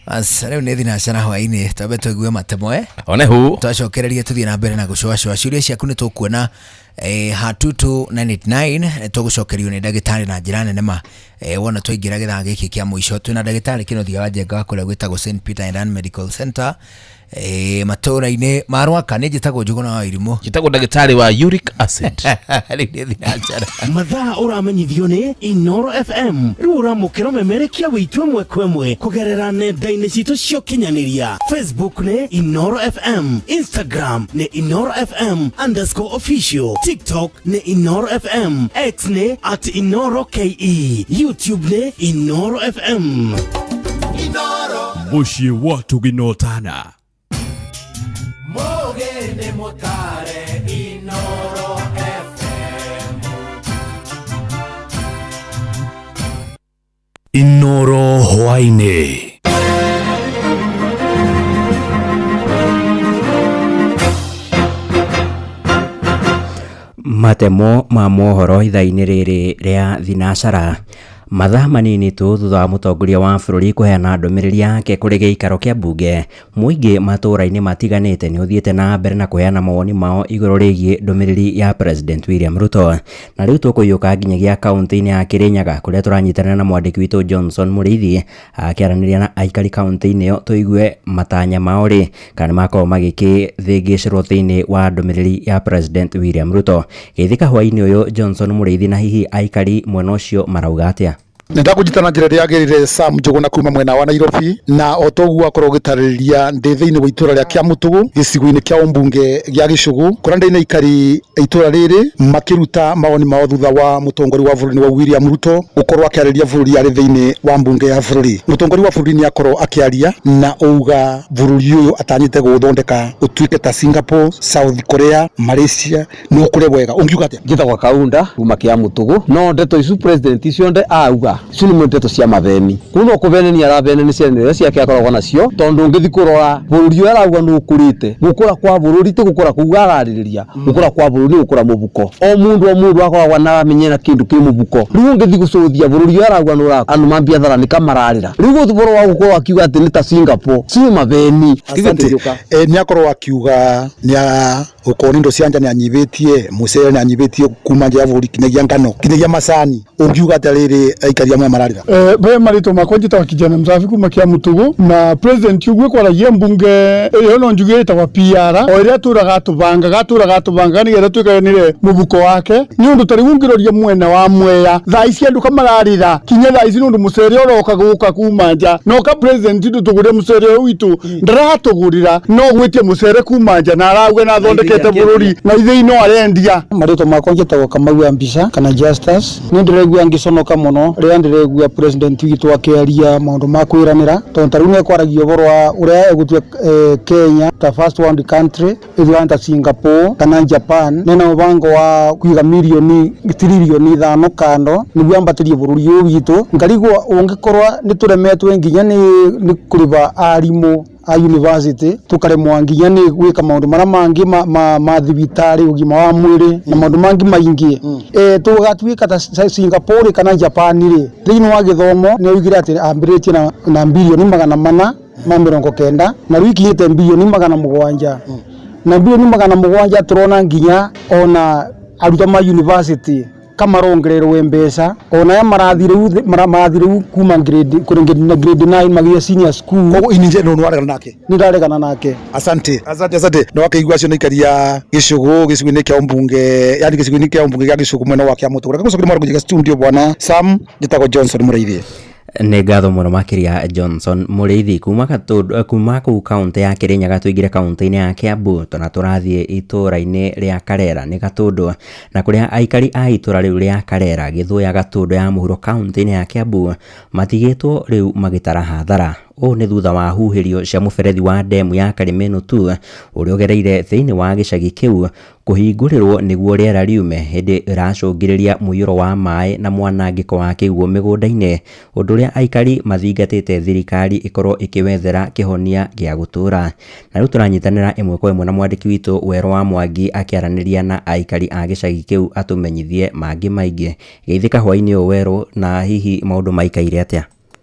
As rĩu nĩ thinacara hwaĩ-inĩ, twambe tũigue matemo One hu. Twacokereria tũthiĩ na mbere na gũcũacũa ciũria ciaku. Nĩ tũkuona hatutu 989 tũgũcokerio nĩ ndagĩtarĩ na njĩra nene ma wona twaingĩra gĩthaa gĩkĩ kĩa mũico. Twĩna ndagĩtarĩ Kĩnuthia wa Njenga wa kũrĩa gwĩtagwo St Peter and Ann Medical Center matũũra-inĩ ma Rwaka. Nĩ njĩtagwo Njũgũna wa Irimũ. Njĩtagwo ndagĩtarĩ wa uric acid. Rĩu nĩ thinacara. Mathaa ũramenyithio nĩ Inoro FM. Rĩu ũramũkĩra ũmemerekia witũ ĩmwe kwa ĩmwe kũgerera nenda-inĩ citũ cia ũkinyanĩria. Facebook nĩ Inoro FM, Instagram nĩ Inoro FM underscore official, TikTok nĩ Inoro FM, X nĩ at Inoro KE, YouTube nĩ Inoro FM. Mũciĩ wa tũginotana. Mũgeni mũtare Inoro FM. Inoro hwaĩ-inĩ. Matemo ma mohoro ithaa-inĩ rĩrĩ rĩa thinacara. Mathaa manini tu thutha wa mũtongoria wa bũrũri kũheana ndũmĩrĩri yake kũrĩ gĩikaro kĩa mbunge, mũingĩ matũũra-inĩ matiganĩte nĩ ũthiĩte na mbere na kũheana mawoni mao igũrũ rĩgiĩ ndũmĩrĩri ya President William Ruto. Na rĩu tũkũiyũka nginyagia kaunti-inĩ ya Kĩrĩnyaga kũrĩa tũranyitanĩra na mwandĩki witũ Johnson Mũrĩithi akĩaranĩria na aikari kaunti-inĩ ĩyo tũigue matanya mao rĩ kana nĩmakorwo magĩkĩthĩngĩcĩrwo thĩinĩ wa ndũmĩrĩri ya President William Ruto. Geithĩka hwaĩ-inĩ ũyũ Johnson Mũrĩithi, na hihi aikari mwena ũcio marauga atĩa? Nĩndakũnyita na njĩra ĩrĩa yagĩrĩire, Sam Njũgũna kuma mwena wa Nairobi, na o toguo akorwo ũgĩtarĩria ndĩ thĩinĩ wa itũra rĩa Kĩamũtũgũ gĩcigo-inĩ kĩa ũmbunge gĩa Gĩcũgũ, kũrĩa ndĩ na aikari a itũra rĩrĩ makĩruta mawoni mao thutha wa mũtongoria wa bũrũri wa William Ruto gũkorwo akĩarĩria bũrũri arĩ thĩinĩ wa mbunge ya bũrũri. Mũtongoria wa bũrũri nĩ akorwo akĩaria na auga bũrũri ũyũ atanyĩte gũũthondeka ũtuĩke ta Singapore, South Korea, Malaysia, nĩ ũkũre wega. Ũngiuga atĩa? Njĩtagwo Kaunda kuma Kĩamũtũgũ, no ndeto icu president cionde auga icio nĩ ndeto cia matheni kũu no kũvenenia aravenenia ciana iria ciake akoragwo nacio, tondũ ũngĩthiĩ kũrora bũrũri ũyũ arauga nĩ ũkũrĩte. Gũkũra kwa bũrũri ti gũkũra kũu ararĩrĩria, gũkũra kwa bũrũri nĩ gũkũra mũbuko. O mũndũ o mũndũ akoragwo na amenyera kĩndũ kĩ mũbuko. Rĩu ũngĩthiĩ gũcũthia bũrũri ũyũ arauga nĩ ũrakũra, andũ ma biathara nĩ kamararĩra. Rĩu ũhoro wa gũkorwo akiuga atĩ nĩ ta Singapore ci matheni. Asante. Nĩ akorwo akiuga nĩ gũkorwo nĩ indo cia nja nĩ anyibĩtie mũcere, nĩ anyibĩtie kuma nja ya bũrũri, kinyagia ngano, kinyagia macani. Ũngiuga atĩa rĩrĩ aikari amwe mararĩra? Be marĩtwa makwa njĩtagwo Kijana Msafi kuma Kĩamũtũgũ, na president ũguo kwaragia mbunge ĩyo no njuge ĩtagwo PR o ĩrĩa atũraga atũbangaga atũraga atũbangaga nĩgetha twĩkaganĩre mũbuko wake, nĩ ũndũ ta rĩu ũngĩroria mwena wa Mwea thaa ici andũ kamararĩra kinya thaa ici nĩ ũndũ mũcere ũroka gũka kuma nja, no ka president ndũtũgũrĩre mũcere ũyũ witũ ndaratũgũrĩra, no gwĩtia mũcere kuma nja na arauga na athondekete bũrũri na ithĩi no arendia. Marĩtwa makwa njĩtagwo Kamau wa Mbica kana Justus. Nĩ ndĩraigua ngĩconoka mũno rĩrĩa Rĩrĩa ndĩraigua president witũ akĩaria maũndũ ma kwĩranĩra, tondũ ta rĩu nĩ ekwaragia ũhoro wa ũrĩa egũtua Kenya ta first world country, ĩthuana ta Singapore kana Japan, nena mũbango wa kũiga mirioni tiririoni 5 kando nĩguo ambatĩrie bũrũri ũyũ witũ. Ngarigwo ũngĩkorwo nĩ tũremetwe nginya nĩ kũrĩba arimũ a university, tukaremwo nginya nĩ gwĩka maũndũ marĩa mangĩ ma thibitarĩ, ũgima wa mwĩrĩ na maũndũ mangĩ maingĩ, tũgatuĩka ta Singapore kana Japan rĩ. Thĩinĩ wa gĩthomo nĩ oigire atĩ ambĩrĩtie na bilioni 490, na rĩu ikinyĩte bilioni 700, na bilioni 700 tũrona nginya ona arutwo ma university kamarongererwo mbeca, ona aya marathi rĩu kuma grade kũrĩ grade 9 magĩe senior school. Koguo ini nje no nwaregana nake? Nĩ ndaregana nake. Asante, asante, asante. Nĩ wakĩigua acio nĩ aikaria gĩcũgũ gĩcigo-inĩ kĩa ũmbunge, yani gĩcigo-inĩ kĩa ũmbunge gĩa gĩcũgũ mwena wa Kĩamũtũgũ. Reke gũcokeria mwarĩ studio bwana Sam, njĩtagwo Johnson Mũrĩithi. Nĩ ngatho mũno makĩria Johnson Mũrĩithi. Kuma kũu kaũntĩ ya Kĩrĩnyaga tũingĩre kaũntĩ-inĩ ya Kiambu, tona tũrathiĩ itũũra-inĩ rĩa Karera nĩ Gatũndũ, na kũrĩa aikari a itũũra rĩu rĩa Karera Gĩthũya Gatũndũ ya mũhuro kaũntĩ-inĩ ya Kiambu matigĩtwo rĩu magĩtara hathara. Ũũ nĩ thutha wa huhĩrio cia mũberethi wa ndemu ya Karimenu tu ũrĩa ũgereire thĩinĩ wa gĩcagi kĩu kũhingũrĩrwo nĩguo rĩera riume hĩndĩ ĩracũngĩrĩria mũiyũro wa maĩ na mwanangĩko wa kĩguũ mĩgũnda-inĩ, ũndũ ũrĩa aikari mathingatĩte thirikari ĩkorwo ĩkĩwethera kĩhonia gĩa gũtũũra. Na rĩu tũranyitanĩra ĩmwe kwa ĩmwe na mwandĩki witũ Werũ wa Mwangi akĩaranĩria na aikari a gĩcagi kĩu atũmenyithie mangĩ maingĩ. Geithĩka hwaĩ-inĩ ũyũ Werũ, na hihi maũndũ maikaire atĩa?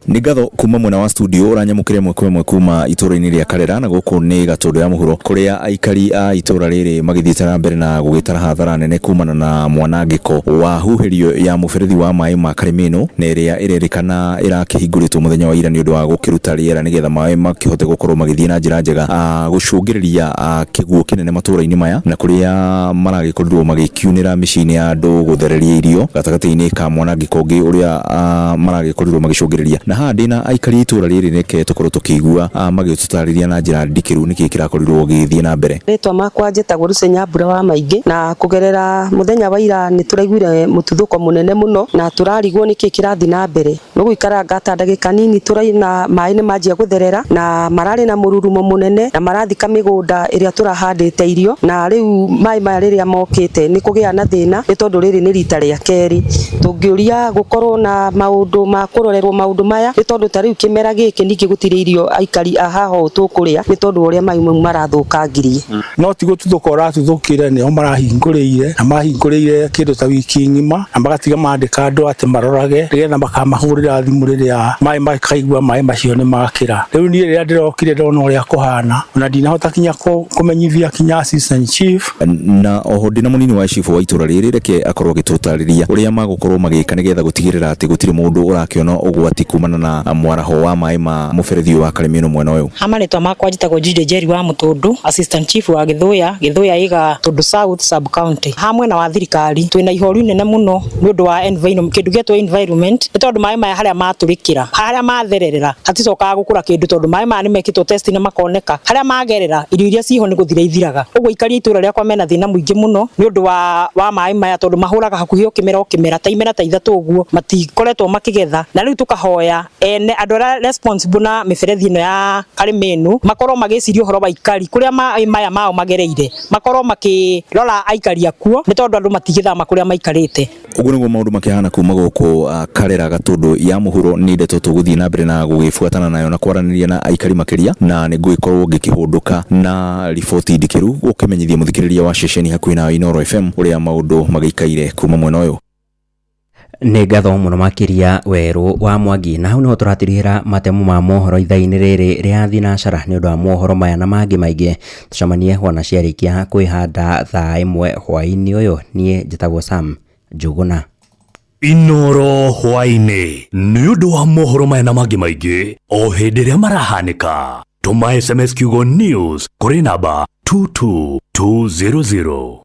Nĩ ngatho kuma mwena wa studio ũranyamũkĩra ĩmwe kwa ĩmwe kuma itũũra-inĩ rĩa Karera, na gũkũ nĩ Gatũndũ ya mũhuro kũrĩa aikari a itũũra rĩrĩ magĩthiĩte na mbere na gũgĩtara hathara nene kumana na mwanangĩko wa huhĩrio ya mũberethi wa maĩ ma Karimeno, na ĩrĩa ĩrerĩkana ĩrakĩhingũrĩtwo mũthenya wa ira nĩ ũndũ wa gũkĩruta rĩera nĩgetha maĩ makĩhote gũkorwo magĩthiĩ na njĩra njega, gũcũngĩrĩria kĩguũ kĩnene matũũra-inĩ maya, na kũrĩa maragĩkorirwo magĩkiunĩra mĩciĩ-inĩ ya andũ gũthereria irio gatagatĩ-inĩ ka mwanangĩko ũngĩ ũrĩa maragĩkorirwo magĩcũngĩrĩria. Na haha ndĩna aikari itũũra rĩrĩ, reke tũkorwo tũkĩigua magĩtũtarĩria na njĩra ndikĩru nĩkĩ kĩrakorirwo gĩgĩthiĩ na mbere. Rĩtwa makwa njĩtagwo Lucy Nyambura wa Maingĩ, na kũgerera mũthenya wa ira nĩ tũraiguire mũtuthũko mũnene mũno na tũrarigwo nĩkĩ kĩrathiĩ na mbere. Nĩ gũikaranga ta ndagĩka nini tũraina maĩ nĩ manjia gũtherera na mararĩ na mũrurumo mũnene na marathika mĩgũnda ĩrĩa tũrahandĩte irio, na rĩu maĩ maya rĩrĩa mokĩte nĩ kũgĩa na thĩna nĩ tondũ rĩrĩ nĩ rita rĩa kerĩ. Tũngĩũria gũkorwo na maũndũ ma kũrorerwo maũndũ maya nĩ tondũ ta rĩu kĩmera gĩkĩ ningĩ gũtirĩ irio aikari a haha ũũ tũkũrĩa nĩ tondũ ũrĩa maĩ mau marathũkangirie. No ti gũtuthũka ũratuthũkire, nĩo marahingũrĩire na mahingũrĩire kĩndũ ta wiki ng'ima na magatiga mandĩka andũ atĩ marorage nĩgetha makamahũrĩra thimũ rĩrĩa maĩ makaigua maĩ macio nĩ makĩra. Rĩu niĩ rĩrĩa ndĩrokire ndona ũrĩa kũhana ona ndinahota kinya kũmenyithia kinya assistant chief. Na oho ndĩna mũnini wa chief wa itũũra rĩrĩ, reke akorwo agĩtũtarĩria ũrĩa magũkorwo magĩka nĩgetha gũtigĩrĩra atĩ gũtirĩ mũndũ ũrakĩona ũgwati kumana na mwaraho wa maĩ ma mũberethi wa Karimeno mwena ũyũ. Ha marĩtwa makwa njĩtagwo Judy Njeri wa Mũtũndũ, assistant chief wa Gĩthũya, Gĩthũya ĩga Tũndũ South sub county. Ha mwena wa thirikari twĩna ihoru inene mũno nĩ ũndũ wa environment, kĩndũ gĩetwo environment, nĩ tondũ maĩ maya harĩa matũrĩkĩra, harĩa mathererera haticokaga gũkũra kĩndũ tondũ maĩ maya nĩ mekĩtwo test na makoneka harĩa magerera irio iria ciho nĩ gũthira ithiraga. Ũguo aikari a itũũra rĩakwa mena thĩna mũingĩ mũno nĩ ũndũ wa maĩ maya tondũ mahũraga hakuhĩ o kĩmera o kĩmera, ta imera ta 3 ũguo matikoretwo makĩgetha, na rĩu tũkahoya ene andũ arĩa responsible na mĩberethi ĩno ya Karimeno makorwo magĩciria ũhoro wa aikari kũrĩa maĩ maya mao magereire, makorwo makĩrora aikari akuo nĩ tondũ andũ matigĩthama kũrĩa maikarĩte. Ũguo nĩguo maũndũ makĩhana kuma gũkũ Karera Gatũndũ ya mũhuro. Nĩ ndeto tũgũthiĩ na mbere na gũgĩbuatana nayo na kwaranĩria na aikari makĩria, na nĩ ngũgĩkorwo ngĩkĩhũndũka na riboti ndikĩru gũkĩmenyithia mũthikĩrĩria wa ceceni hakuhĩ na Inooro FM ũrĩa maũndũ magĩikaire kuma mwena ũyũ. Nĩ ngatho mũno makĩria Werũ wa Mwangi. Na hau nĩho tũratirihĩra matemu ma mohoro ithaa-inĩ rĩrĩ rĩa thinacara. Nĩ ũndũ wa mohoro maya na mangĩ maingĩ, tũcemanie wona ciarĩkia kwĩhanda thaa 1 hwaĩ-inĩ ũyũ. Niĩ njĩtagwo Sam Njũgũna. Inooro hwaĩ-inĩ nĩ ũndũ wa mohoro maya na mangĩ maingĩ o hĩndĩ ĩrĩa marahanĩka. Tũma SMS kiugo news kũrĩ namba 22200.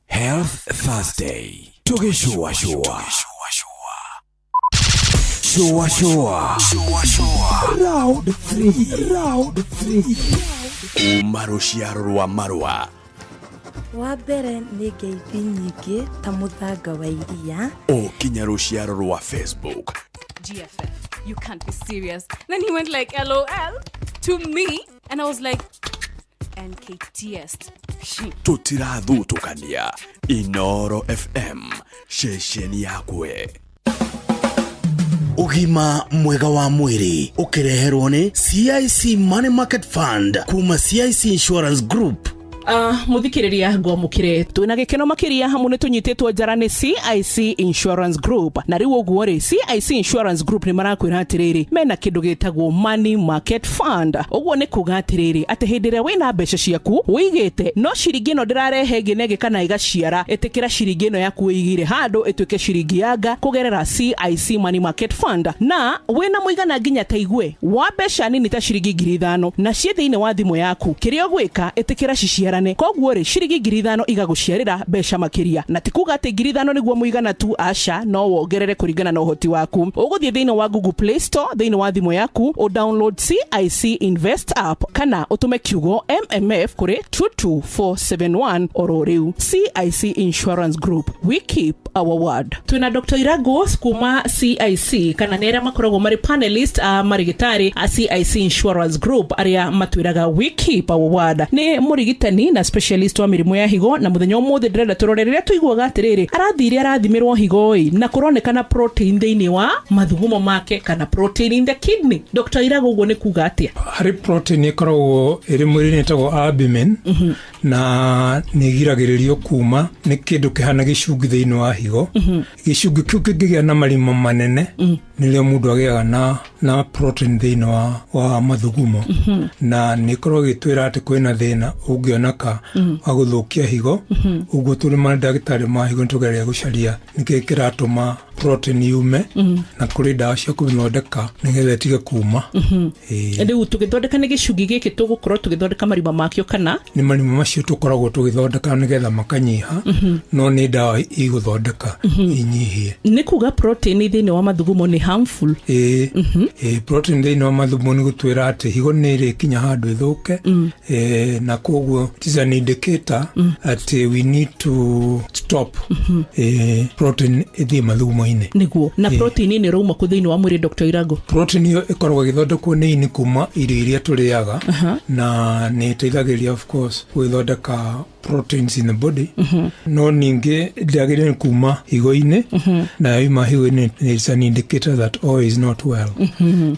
Health Thursday. Tugishua shua. Shua shua. Round 3. Round 3. Kuma rũciaro rwa marũa Wa mbere nĩ ngeithi nyingĩ ta mũthanga wa iria. O kinya rũciaro rwa Facebook. GFF, you can't be serious. Then he went like, LOL to me. And I was like, NKTS. Tũtirathutũkania. Inoro FM, ceceni yakwe. Ũgima mwega wa mwĩrĩ ũkĩreherwo nĩ CIC Money Market Fund kuma CIC Insurance Group. Muthikiriria, ngwamukire twina gikeno makiria hamu ni tunyititwo njara ni CIC Insurance Group. Na riu uguo ri, CIC Insurance Group ni marakwira atiriri mena kindu gitagwo Money Market Fund. Uguo ni kuga atiriri ati hindi ria wina mbeca ciaku wigite no ciringi ino ndirarehe ĩngĩ na ĩngĩ kana igaciara, itikira ciringi ino yaku wĩigire handũ ĩtuĩke ciringi yanga kũgerera CIC Money Market Fund. Na wina mũigana nginya ta igue wa mbeca nini ta ciringi 5,000 na ciĩ thĩinĩ wa thimũ yaku, kĩrĩa ũgwĩka, ĩtĩkĩra ciciarane. Koguo rĩ, ciringi 5,000 igagũciarĩra mbeca makĩria, na ti kuga atĩ 5,000 nĩguo mũigana tu, aca, no wongerere kũringana na ũhoti waku. Ũgũthiĩ thĩinĩ wa Google Play Store thĩinĩ wa thimũ yaku, ũ download CIC Invest app kana ũtũme kiugo MMF kũrĩ 22471 oro rĩu. CIC Insurance Group, we keep our word. Twina Dr. Irago kuma CIC, kana nĩ arĩa makoragwo marĩ panelist a marigitari a CIC Insurance Group arĩa matwĩraga we keep our word. Nĩ mũrigitani na specialist wa mĩrimũ ya higo, na mũthenya ũmũthĩ ndĩrenda tũrore rĩrĩa tũiguaga atĩrĩrĩ arathire arathimĩrwo higo ĩ na kũronekana protein thĩinĩ wa mathugumo make kana protein in the kidney. Dr. Irago, ũguo nĩ kuga atĩa? Harĩ protein ĩkoragwo ĩrĩ mwĩrĩ-inĩ ĩtagwo albumin, na nĩ ĩgiragĩrĩrio kuma nĩ kĩndũ kĩhana gĩcungi thĩinĩ wa higo. Gĩcungi kĩu kĩngĩgĩa na marima manene, nĩrĩo mũndũ agĩaga na protein thĩinĩ wa mathugumo, na nĩ ĩkoragwo ĩgĩtwĩra atĩ kwĩna thĩna ũngĩoneka wa gũthũkia higo. Ũguo tũrĩ mandagĩtarĩ ma higo nĩtũgeria gũcaria nĩkĩĩ kĩratũma protein yume, na kũrĩ ndawa cia kũmĩthondeka nĩgetha ĩtige kuma. Ĩĩ. Rĩu tũgĩthondeka nĩ gĩcungi gĩkĩ tũgũkorwo tũgĩthondeka marima makĩo kana? Nĩ marima macio tũkoragwo tũgĩthondeka nĩgetha makanyiha, no nĩ ndawa igũthondeka inyihie. Nĩ kuga protein thĩinĩ wa mathugumo nĩ harmful? Ĩĩ, protein thĩinĩ wa mathugumo nĩ gũtwĩra atĩ higo nĩ ĩrĩkinya handũ ĩthũke, na koguo it is an indicator atĩ we need to stop protein ĩthiĩ mathugumo-inĩ. Nĩguo na protein nĩ ĩrauma kũ thĩinĩ wa mwĩrĩ, Dr. Irago? Protein ĩyo ĩkoragwo ĩgĩthondekwo nĩ ini kuma irio iria tũrĩaga, na nĩ ĩteithagĩrĩria of course gũgĩthondeka proteins in the body, no ningĩ ndĩagĩrĩire nĩ kuma higo-inĩ, na yauma higo-inĩ is an indicator that all is not well.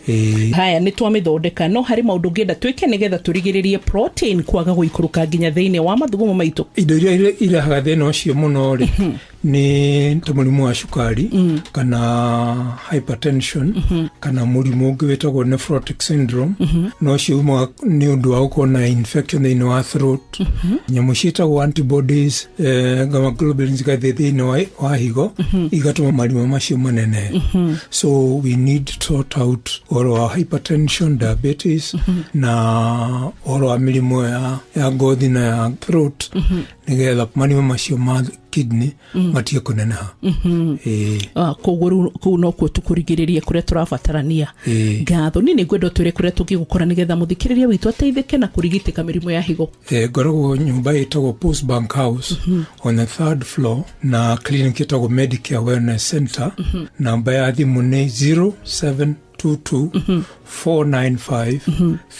Ĩĩ. Haya, nĩ twamĩthondeka, no harĩ maũndũ ũngĩenda twĩke nĩgetha tũrigĩrĩrie protein kwaga gũikũrũka nginya thĩinĩ wa mathugumo maitũ? Indo iria irehaga thĩna ũcio mũno rĩ, nĩ ta mũrimũ wa cukari kana hypertension kana mũrimũ ũngĩ wĩtagwo nephrotic syndrome, na ũcio umaga nĩ ũndũ wa gũkorwo na infection thĩinĩ wa throat. Nyamũ ciĩtagwo antibodies, gamma globulins, igathiĩ thĩinĩ wa higo, igatũma marima macio manene. So we need to sort out ũhoro wa hypertension, diabetes, na ũhoro wa mĩrimũ ya ngothi na ya throat, nĩgetha marima macio ma kidney matige kũneneha. Ĩĩ. Ah, koguo rĩu kũu nokuo tũkũrigĩrĩria kũrĩa tũrabatarania. Ĩĩ. Ngatho niĩ nĩ ngwenda ũtwĩre kũrĩa tũngĩgũkora nĩgetha mũthikĩrĩria witũ ateithĩke na kũrigitĩka mĩrimũ ya higo. Ngoragwo nyũmba ĩtagwo Post Bank House on the third floor, na clinic ĩtagwo Medicare Wellness Center. Namba ya thimũ nĩ 0722 495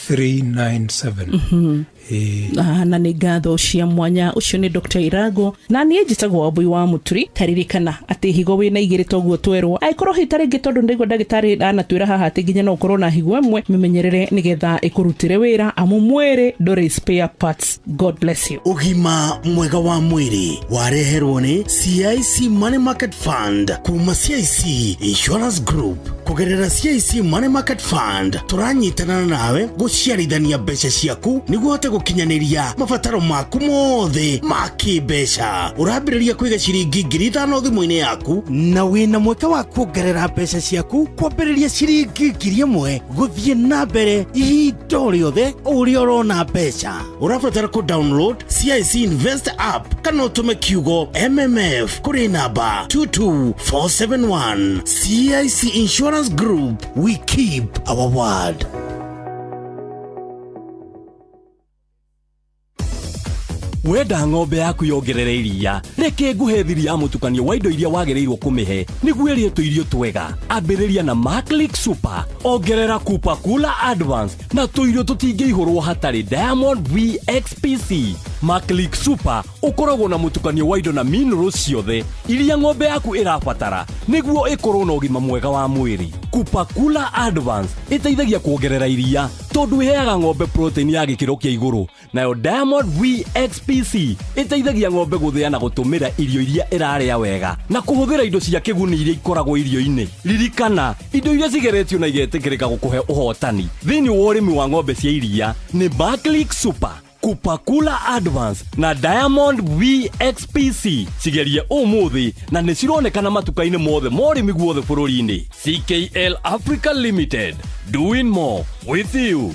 397. Ĩĩ. Ah, na nĩ ngatho cia mwanya. Ũcio nĩ Dr. Irago, na niĩ njĩtagwo Wambui wa Mũturi. Taririkana atĩ higo wĩna igĩrĩ toguo twerwo, angĩkorwo hihi ta rĩngĩ, tondũ ndaigua ndagĩtarĩ anatwĩra haha atĩ nginya no ũkorwo na higo ĩmwe, mĩmenyerere nĩgetha ĩkũrutĩre wĩra, amu mwĩrĩ ndũrĩ spare parts. God bless you. Ũgima mwega wa mwĩrĩ wareherwo nĩ CIC Money Market Fund kuma CIC Insurance Group. Kũgerera CIC Money Market Fund tũranyitana nawe gũciarithania mbeca ciaku nĩguo ũhote gũkinyanĩria mabataro maku mothe ma kĩmbeca. Ũrambĩrĩria kũiga ciringi 5,000 thimũ-inĩ yaku, na wĩna mweke wa kuongerera mbeca ciaku kwambĩrĩria ciringi 1,000 gũthiĩ na mbere ihinda o rĩothe o ũrĩa ũrona mbeca. Ũrabatara kũ download CIC Invest app kana ũtũme kiugo MMF kũrĩ namba 22471. CIC Insurance. Insurance Group, we keep our word. Wenda ng'ombe yaku yongerere iria, reke nguhe thiri ya mũtukanio wa indo iria wagĩrĩirwo kũmĩhe nĩguo ĩrĩe tũirio twega. Ambĩrĩria na Maclick Super, ongerera Kupa Kula Advance na tũirio tũtingĩihũrwo hatarĩ Diamond VXPC. Maclick Super ũkoragwo na mũtukanio wa indo na minerals ciothe iria ng'ombe yaku ĩrabatara nĩguo ĩkorwo na ũgima mwega wa mwĩrĩ. Kupa Kula Advance ĩteithagia kuongerera iria tondũ ĩheaga ng'ombe protein ya gĩkĩro kĩa igũrũ, nayo Diamond VXPC ĩteithagia ng'ombe gũthĩa na gũtũmĩra irio iria ĩrarĩa wega na kũhũthĩra indo cia kĩguni iria ikoragwo irio-inĩ. Ririkana, indo iria cigeretio na igetĩkĩrĩka gũkũhe ũhotani thĩinĩ wa ũrĩmi wa ng'ombe cia iria nĩ Maclick Super, Kupakula Advance na Diamond VXPC. Cigerie ũmũthĩ na nĩ cironekana matuka-inĩ mothe ma ũrĩmi guothe bũrũri-inĩ. CKL Africa Limited, doing more with you.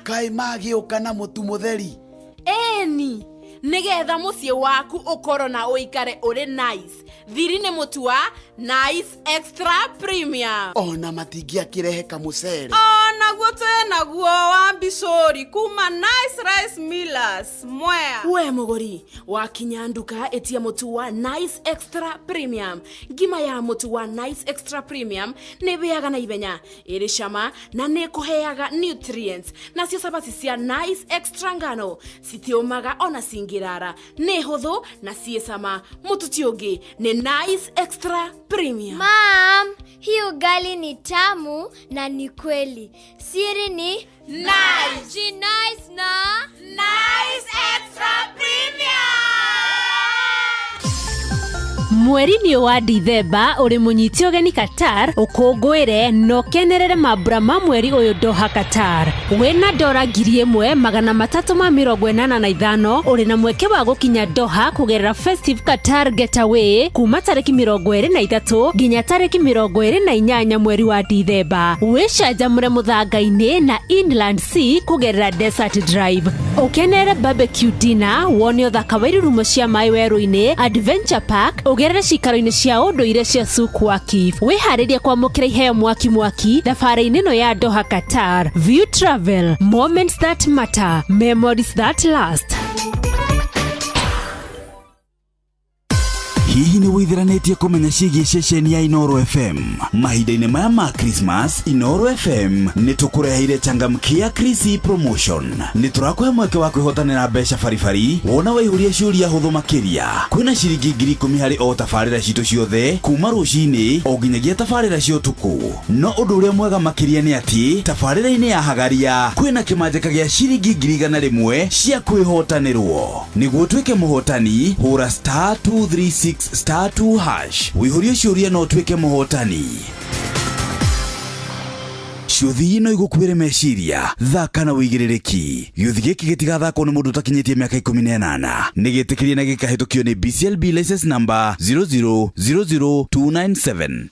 Kaĩ magĩũka na mũtu mũtheri? Ĩni, nĩgetha mũciĩ waku ũkorwo na ũikare ũrĩ nice. Thiri nĩ mũtu wa Nice Extra Premium. Ona matingĩakĩrehe kamũcere. Onaguo twĩ naguo wa mbicũri kuma Nice Rice Millers Mwea. We mũgũri wakinya nduka ĩtia mũtu wa Nice Extra Premium. Ngima ya mũtu wa Nice Extra Premium nĩ ĩhĩaga na ihenya, ĩrĩ cama na nĩ ĩkũheaga nutrients. Nacio cabaci cia Nice Extra ngano citiũmaga ona cingĩrara, nĩ hũthũ na ciĩ cama. Mũtu ti ũngĩ nĩ Nice Extra Premium. Mom, hii ugali ni tamu na ni kweli. Siri ni Nice. Ji nice na Nice Extra Premium. Mweri-inĩ wa Dithemba ũrĩ mũnyiti ũgeni Qatar, ũkũngũĩre na ũkenerere mambura ma mweri ũyũ Doha Qatar. Wĩna dora 1385 ũrĩ na mweke wa gũkinya Doha kũgerera Festive Qatar Getaway kuma tarĩki 23 nginya tarĩki 28 mweri wa Dithemba. Wĩcanjamũre mũthanga-inĩ na Inland Sea kũgerera Desert Drive. Ũkenere barbecue dinner, wone ũthaka wa irurumo cia maĩ werũ-inĩ, Adventure Park, ũgerere cikaro-inĩ cia ũndũire cia Souk Waqif. Wĩharĩrie kwamũkĩra iheo mwaki mwaki thabarĩ-inĩ ĩno ya Doha Qatar. View Travel, moments that matter, memories that last. Hihi nĩ wĩithiranĩtie kũmenya ciĩgiĩ ceceni ya Inoro FM? Mahinda-inĩ maya ma Christmas, Inoro FM nĩ tũkũreheire changamkia Krisi promotion. Nĩ tũrakũhe mweke wa kwĩhotanĩra mbeca baribari wona waihũria ciũria hũthũ makĩria. Kwĩna ciringi 10,000 harĩ o tabarĩra citũ ciothe kuma rũcinĩ o nginyagia tabarĩra cia ũtukũ. No ũndũ ũrĩa mwega makĩria nĩ atĩ tabarĩra-inĩ ya Hagaria kwĩna kĩmanjĩka gĩa ciringi 100,000 cia kwĩhotanĩrwo. Nĩguo ũtuĩke mũhotani, hũra star 236 star 2 hash wĩihũrie ciũria no ũtuĩke mũhotani. Ciũthi no igũkuĩre meciria, thaka na wĩigĩrĩrĩki. Gĩũthi gĩkĩ gĩtigathakwo nĩ mũndũ ũtakinyĩtie mĩaka 18. Nĩ gĩtĩkĩrie na gĩkahĩtũkio nĩ BCLB license number 0000297.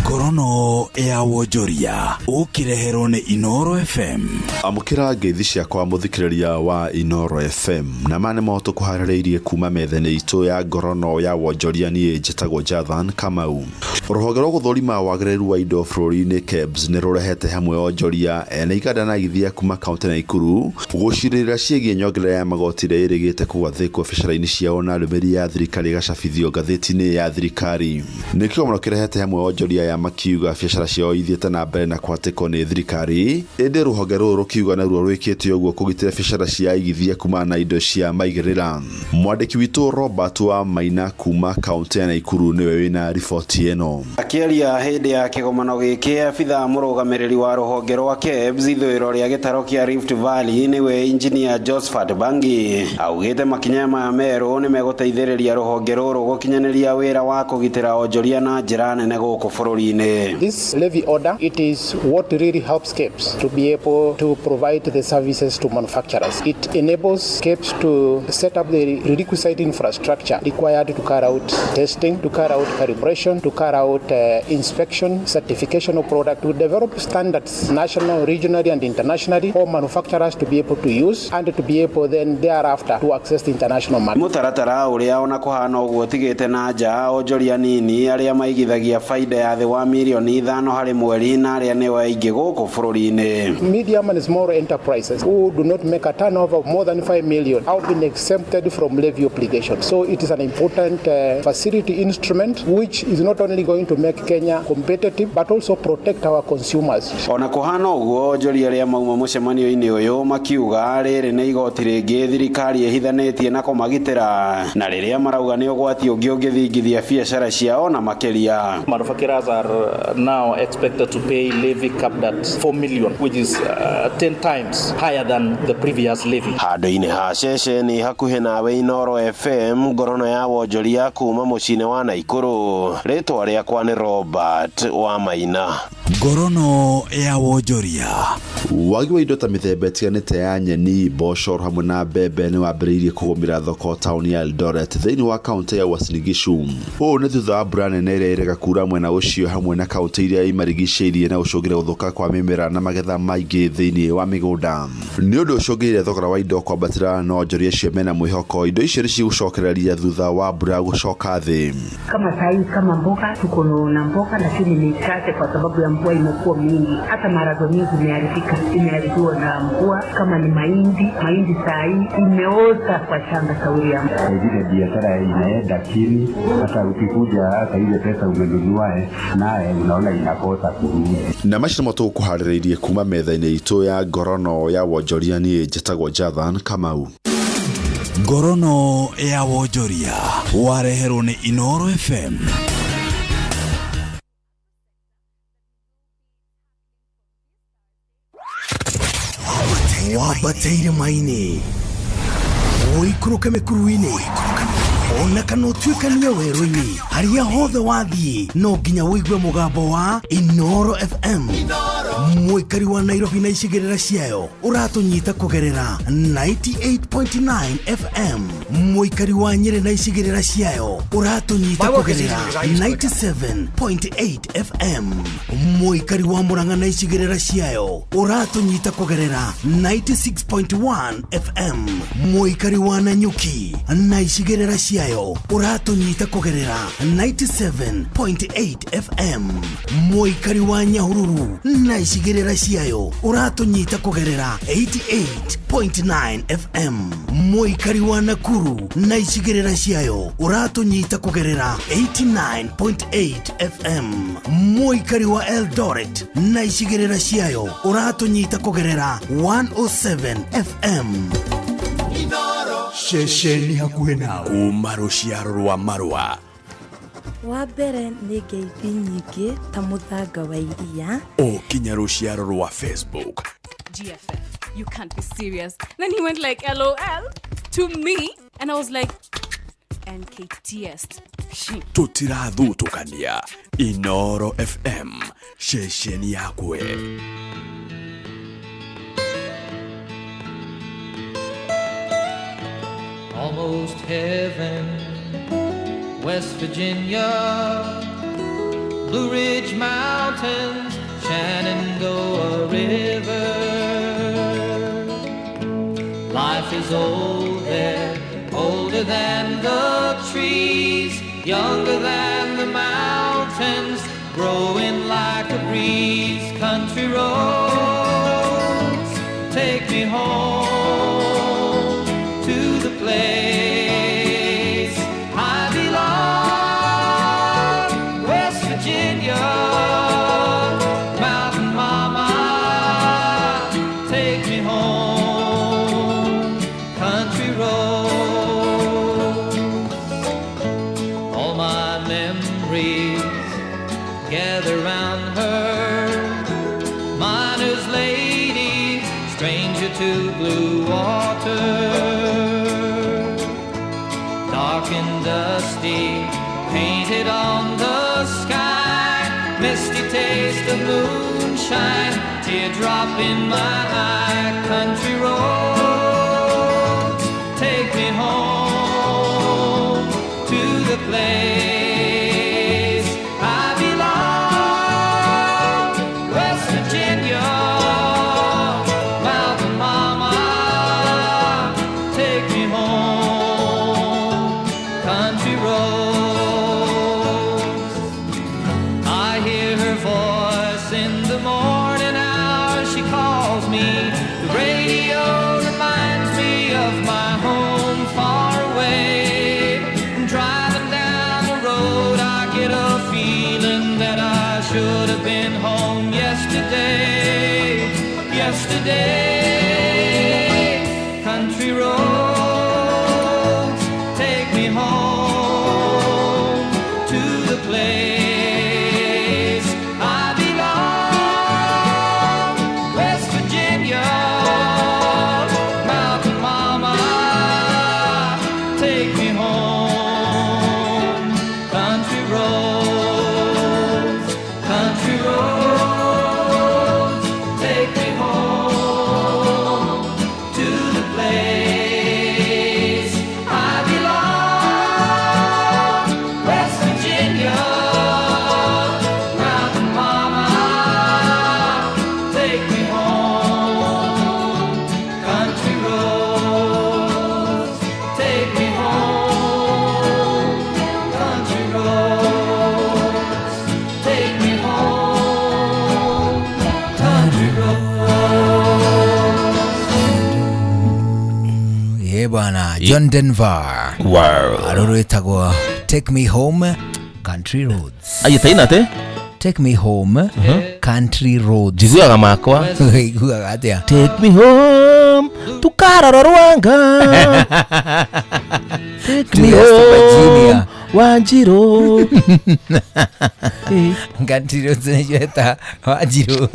Ngorono ya wonjoria ũkĩreherwo nĩ Inoro FM. Amũkĩra ngeithi ciakwa mũthikĩrĩria wa Inoro FM na ma nĩ mahoto kũharĩrĩirie kuma metha-inĩ itũ ya ngorono ya wonjoria. Niĩ njĩtagwo Jathan Kamau. Rũhonge rwa gũthũrima wagĩrĩru wa indo bũrũri-inĩ KEBS nĩ rũrehete hamwe onjoria ene iganda na aigithia kuma kaũntĩ Naikuru gũcirĩrĩra ciĩgiĩ nyongerera ya magoti ĩrĩa ĩrĩgĩte kũgathĩkwo biacara-inĩ ciao na ndũmĩrĩri ya thirikari ĩgacabithio ngathĩti-inĩ ya thirikari. Nĩ kĩgomano kĩrehete hamwe onjoria ya makiuga biacara ciao ithiĩte na mbere na kũhatĩkwo nĩ thirikari, ĩndĩ rũhonge rũrũ rũkiuga naruo rwĩkĩte ũguo kũgitĩra biacara cia aigithia kumana na indo cia maigĩrĩra. Mwandĩki witũ Robert wa Maina kuma kaũntĩ ya Naikuru nĩwe wĩna riboti ĩno. Akĩaria hĩndĩ ya kĩgomano gĩkĩ, abithaa mũrũgamĩrĩri wa rũhonge rwa KEBS ithũĩro rĩa gĩtaro kĩa Rift Valley nĩwe Engineer Josephat Bangi augĩte makinya maya merũ nĩ megũteithĩrĩria rũhonge rũrũ gũkinyanĩria wĩra wa kũgitĩra onjoria na njĩra nene gũkũ bũrũri. bũrũri-inĩ. This levy order, it is what really helps KEBS to be able to provide the services to manufacturers. It enables KEBS to set up the requisite infrastructure required to carry out testing, to carry out calibration, to carry out inspection, certification of product, to develop standards national, regionally and internationally for manufacturers to be able to use and to be able then thereafter to access the international market. Mũtaratara ũrĩa ona kũhana ũguo ũtigĩte na nja onjoria nini arĩa maigithagia baida ya thĩ wa mirioni 5 harĩ mweri na arĩa nĩo aingĩ gũkũ bũrũri-inĩ. Medium and small enterprises who do not make a turnover of more than 5 million have been exempted from levy obligation. So it is an important facility instrument which is not only going to make Kenya competitive but also protect our consumers. Ona kũhana ũguo onjoria arĩa mauma mũcemanio-inĩ ũyũ makiuga rĩrĩ nĩ igoti rĩngĩ thirikari ĩhithanĩtie na kũmagitĩra na rĩrĩa marauga nĩ ũgwati ũngĩ ũngĩthingithia biacara ciao na makĩria. Manufacturers are now expected to pay levy capped at 4 million, which is 10 times higher than the previous levy. Handũ-inĩ ha ceceni hakuhĩ nawe Inooro FM ngorono ya wonjoria kuma mũciĩ-inĩ wa Naikuru, rĩtwa rĩakwa nĩ Robert wa Maina. Ngorono ya wonjoria. Wagi wa indo ta mĩthemba ĩtiganĩte ya nyeni, mboco hamwe na mbembe nĩ wambĩrĩirie kũgũmĩra thoko taũni ya Eldoret thĩinĩ wa kaũntĩ ya Uasin Gishu. Ũũ nĩ thutha wa mbura nene ĩrĩa ĩrega kuura mwena ũcio hamwe na kaũntĩ iria imarigicĩirie na gũcũngĩra gũthũka kwa mĩmera na magetha maingĩ thĩinĩ wa mĩgũnda. Nĩ ũndũ ũcũngĩrĩire thogora wa indo kwambatĩra, no onjoria acio mena mwĩhoko indo icio nĩ cigũcokereria thutha wa mbura gũcoka thĩ. Kama sahi kama mboga tuko na mboga, lakini ni chache kwa sababu ya mvua imekuwa mingi. Hata maharagwe mingi imeharibika, imeharibiwa na mvua. Kama ni mahindi, mahindi sahi imeoza kwa shamba sauri ya mvua. Vile biashara inaenda chini, hata ukikuja hata ile pesa umenunua naye unaona inakosa kurudi. Na macio nĩmo tũgũkũharĩrĩirie kuma metha-inĩ itũ ya ngorono ya wonjoria. Niĩ njĩtagwo Jathan Kamau. Ngorono ya wonjoria wareherwo nĩ Inooro FM. Wambateire maini, ũikũrũke mĩkuru-inĩ, ona kana ũtuĩkanie werũ-inĩ, harĩa hothe wathiĩ no nginya ũigue mũgambo wa Inooro FM. Mũikari wa Nairobi na icigĩrĩra ciayo ũratũnyita kũgerera 98.9 FM. Mũikari wa Nyĩrĩ na icigĩrĩra ciayo ũratũnyita kũgerera 97.8 FM. Mũikari wa Murang'a na icigĩrĩra ciayo ũratũnyita kũgerera 96.1 FM. Mũikari wa Nanyuki na icigĩrĩra ciayo ũratũnyita kũgerera 97.8 FM. Mũikari wa Nyahururu na icigĩrĩra ciayo ũratũnyita kũgerera 88.9 FM. Mũikari wa Nakuru na icigĩrĩra ciayo ũratũnyita kũgerera 89.8 FM. Mũikari wa Eldoret na icigĩrĩra ciayo ũratũnyita kũgerera 107 FM. Ceceni hakuhĩ nawe kuma rũciaro rwa marũa. Wa mbere nĩ ngeithi nyingĩ ta mũthanga wa iria o kinya rũciaro rwa Facebook. GFF, you can't be serious. Then he went like LOL to me and I was like NKTS. Tũtirathutũkania. Inooro FM, ceceni yakwe. Almost heaven, West Virginia, Blue Ridge Mountains, Shenandoah River. Life is old there, older than the trees, younger than the mountains, growing like a breeze. Country roads, take me home to the place I belong, West Virginia, Mountain Mama, take me home, country roads. All my memories gather round her, miner's lady, stranger to blue water. Dark and dusty, painted on the sky, taste of moonshine, teardrop in my eye. Country roads, take me home to the place I belong, West Virginia, Mountain Mama, take me home, country roads. I hear her voice in the morning hour, she calls me. The radio reminds me of my home far away. Driving down the road, I get a feeling that I should have been home yesterday. Yesterday, country roads, take me home to the place I belong, West Virginia, Mountain Mama, take me home, country roads, country roads, take me home to the place I belong, West Virginia, Mountain Mama, take me home, country roads, take me home, country roads, take me home, country roads. Ye bwana John Denver. Wow. Aruru ĩtagwo Take Me Home Country Roads. Agĩtaina atĩ? Take Me Home Country Roads. Njiguaga makwa. Iguaga atĩa? Take me home to Kararo Rwanga. Take To me West home Virginia. Wanjiru. Country Roads nĩcio ĩta Wanjiru.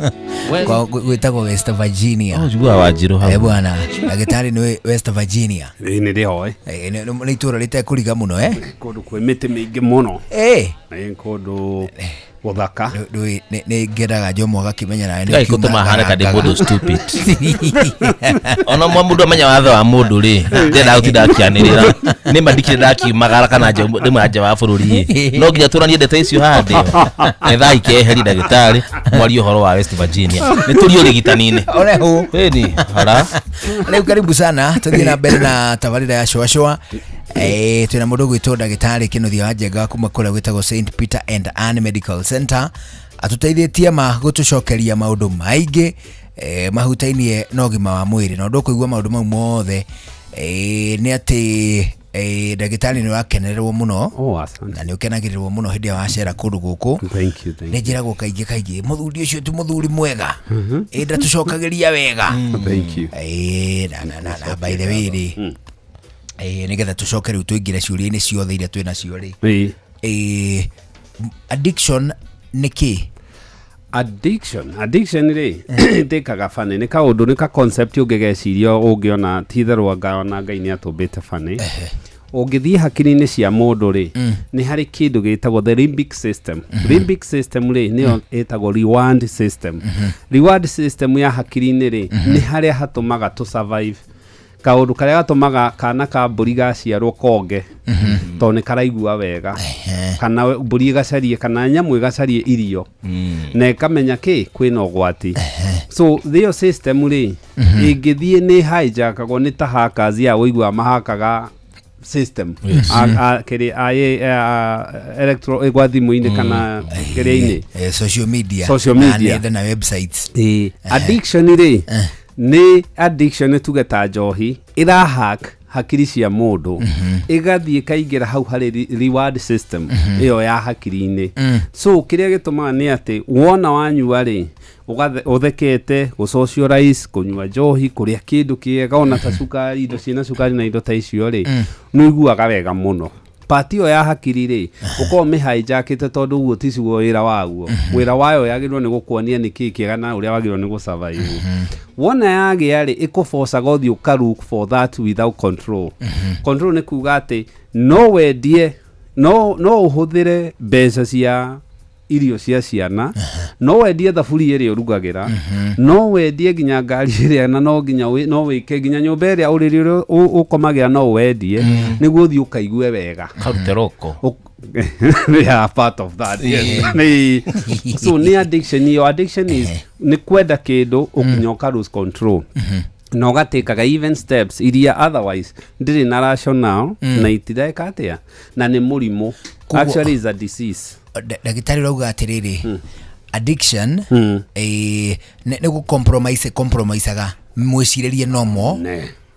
Gwĩtagwo West Virginia. Oh, njiguaga Wanjiru hau. Eh bwana, ndagĩtarĩ nĩ West Virginia. Ĩĩ nĩ rĩhoe. Eh, nĩ itũũra rĩtekũriga mũno eh? Kũndũ kwĩ mĩtĩ mĩingĩ mũno. Eh. Nĩ kũndũ gũthaka. Ndũĩ nĩ ngendaga Jomo agakĩmenya nawe nĩ Tigai ũkiuma gũtũma hane ta ndĩ ngarangaga. mũndũ stupid. Ona mwa mũndũ amenya watho wa mũndũ rĩ, ndĩrenda gũtinda akĩanĩrĩra. Nĩ ma ndikĩrĩ ndakiumagara kana ndĩmwe nja wa bũrũri ĩ. No nginya tũranie ndeto icio haha ndĩo. Etha ikeheri ndagĩtarĩ mwarie ũhoro wa West Virginia. Nĩ tũrie ũrigitani-inĩ. One hũ. Ĩni, hara. Rĩu karibu sana tũthiĩ na mbere na tabarĩra ya cũacũa. Eh, twĩna mũndũ ũgwĩtwo ndagĩtarĩ Kĩnuthia wa Njenga kuma kũrĩa gwĩtagwo St Peter and Ann Medical Center atũteithĩtie ma gũtũcokeria maũndũ maingĩ eh, mahutainie na ũgima wa mwĩrĩ na ũndũ ũkũigua maũndũ mau mothe eh, nĩ atĩ eh, ndagĩtarĩ nĩ ũrakenererwo mũno Oh, asante. na nĩ ũkenagĩrĩrwo mũno hĩndĩ ĩrĩa wacera kũndũ gũkũ. Thank you, thank nĩ njĩragwo kaingĩ kaingĩ mũthuri ũcio ti mũthuri mwega ĩ ndatũcokagĩria wega. Thank you. Ĩ, na by the way rĩ ĩ, nĩgetha tũcoke rĩu tũingĩre ciũria-inĩ ciothe iria twĩ nacio rĩ. Ĩĩ. Ĩ, addiction nĩ kĩ? Addiction, addiction rĩ ndĩkaga bani nĩ kaũndũ nĩ ka concept ũngĩgeciria ũngĩona ti itherũ anga ona Ngai nĩ atũmbĩte bani. Ũngĩthiĩ hakiri-inĩ cia mũndũ rĩ nĩ harĩ kĩndũ gĩtagwo the limbic system. Limbic system rĩ nĩyo ĩtagwo reward system. Reward system ya hakiri-inĩ rĩ nĩ harĩa hatũmaga tũ survive. Kaũndũ karĩa gatũmaga kana ka mbũri gaciarwo konge tondũ nĩ karaigua wega kana mbũri ĩgacarie kana nyamũ ĩgacarie irio na ĩkamenya kĩ kwĩna ũgwati. So ĩyo system rĩ ĩngĩthiĩ nĩ hijackagwo nĩ ta hackers ya ũiguaga mahakaga system. Yes. Kĩrĩ electro ĩgwa thimũ-inĩ kana kĩrĩa-inĩ. Eh, social media. Social Na media. nenda na websites. Ĩĩ. Addiction rĩ nĩ addiction nĩ tuge ta njohi ĩrahack hakiri cia mũndũ ĩgathiĩ ĩkaingĩra hau harĩ reward system ĩyo ya hakiri-inĩ. So kĩrĩa gĩtũmaga nĩ atĩ wona wanyua rĩ ũthekete gũ-socialize kũnyua njohi kũrĩa kĩndũ kĩega ona ta cukari indo ciĩna cukari na indo ta icio rĩ nĩ ũiguaga wega mũno. Part ĩyo ya hakiri rĩ ũkorwo mĩhijackĩte tondũ ũguo tiguo wĩra waguo. Wĩra wayo yagĩrĩirwo nĩ gũkuonia nĩkĩĩ kĩega na ũrĩa wagĩrĩirwo nĩ gũ-survive. Wona yagĩa rĩ ĩkũbocaga ũthiĩ ũka look for that without control. Control nĩ kuga atĩ no wendie no ũhũthĩre mbeca cia Irio cia ciana, no wendie thaburia ĩrĩa ũrugagĩra, no wendie nginya ngari ĩrĩa, na no nginya no wĩke nginya nyũmba ĩrĩa ũrĩrĩ ũrĩa ũkomagĩra no wendie nĩguo ũthiĩ ũkaigue wega. Karute roko. Yeah, part of that, yes. So nĩ addiction ĩyo. Addiction is nĩ kwenda kĩndũ ũkinya ũka lose control na ũgatĩkaga even steps iria otherwise ndĩrĩ na rationale na itireka atĩa, na nĩ mũrimũ. Actually is a disease. Ndagĩtarĩ, ũrauga atĩrĩrĩ, addiction nĩ gũ compromise compromiseaga mwĩcirĩrie nomo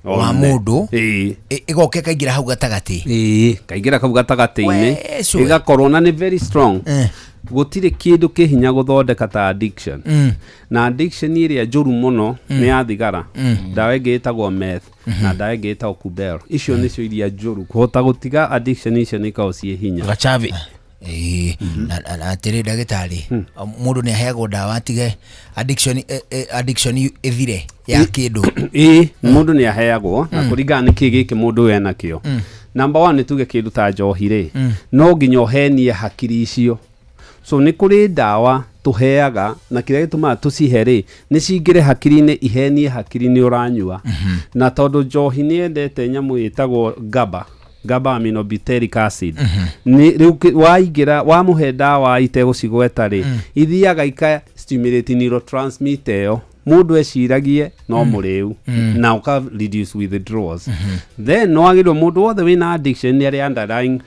wa mũndũ, ĩgoka ĩkaingĩra hau gatagatĩ. Ĩĩ, kaingĩra kau gatagatĩ-inĩ. We, sure. Ĩgakorwo na nĩ very strong. Gũtirĩ kĩndũ kĩ hinya gũthondeka ta addiction. Na addiction ĩrĩa njũru mũno nĩ ya thigara, ndawa ĩngĩ ĩtagwo meth, na ndawa ĩngĩ ĩtagwo kubel. Icio nĩcio iria njũru. Kũhota gũtiga addiction icio nĩ ikoragwo ciĩ hinya. Gachavi. Ĩĩ, na atĩrĩ ndagĩtarĩ, mũndũ nĩ aheagwo ndawa atige addiction, addiction ĩthire ya kĩndũ? Ĩĩ, mũndũ nĩ aheagwo na kũringana nĩ kĩ gĩkĩ mũndũ ũyũ enakĩo. Number one, nĩ tuge kĩndũ ta njohi rĩ, no nginya ũhenie hakiri icio. So nĩ kũrĩ ndawa tũheaga, na kĩrĩa gĩtũmaga tũcihe rĩ, nĩ cingĩre hakiri-inĩ, ihenie hakiri nĩ ũranyua. Na tondũ njohi nĩ yendete nyamũ ĩtagwo GABA aminobutyric acid, nĩ rĩu waingĩra wamũhe ndawa itegũcigweta rĩ, ithiaga ika stimulate neurotransmitter ĩyo, mũndũ eciragie no mũrĩu, na ũka reduce withdrawals. Then no wagĩrĩirwo, mũndũ wothe wĩna addiction nĩ arĩ underlying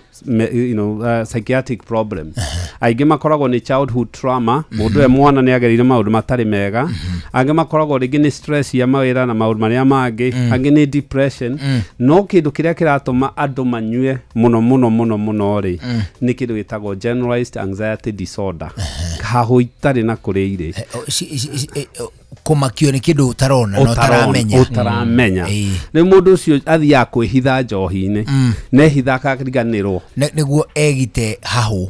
psychiatric problem. Aingĩ makoragwo nĩ childhood trauma, mũndũ e mwana nĩ agereire maũndũ matarĩ mega. Angĩ makoragwo rĩngĩ nĩ stress ya mawĩra na maũndũ marĩa mangĩ. Angĩ nĩ depression. No kĩndũ kĩrĩa kĩratũma andũ manyue mũno mũno mũno mũno rĩ, nĩ kĩndũ gĩtagwo generalized anxiety disorder, hahũ itarĩ na kũrĩa irĩ. Kũmakio nĩ kĩndũ ũtarona na ũtaramenya. Ũtaramenya. Rĩu mũndũ ũcio athiaga kwĩhitha njohi-inĩ, nehitha akariganĩrwo. Nĩguo egite hahũ.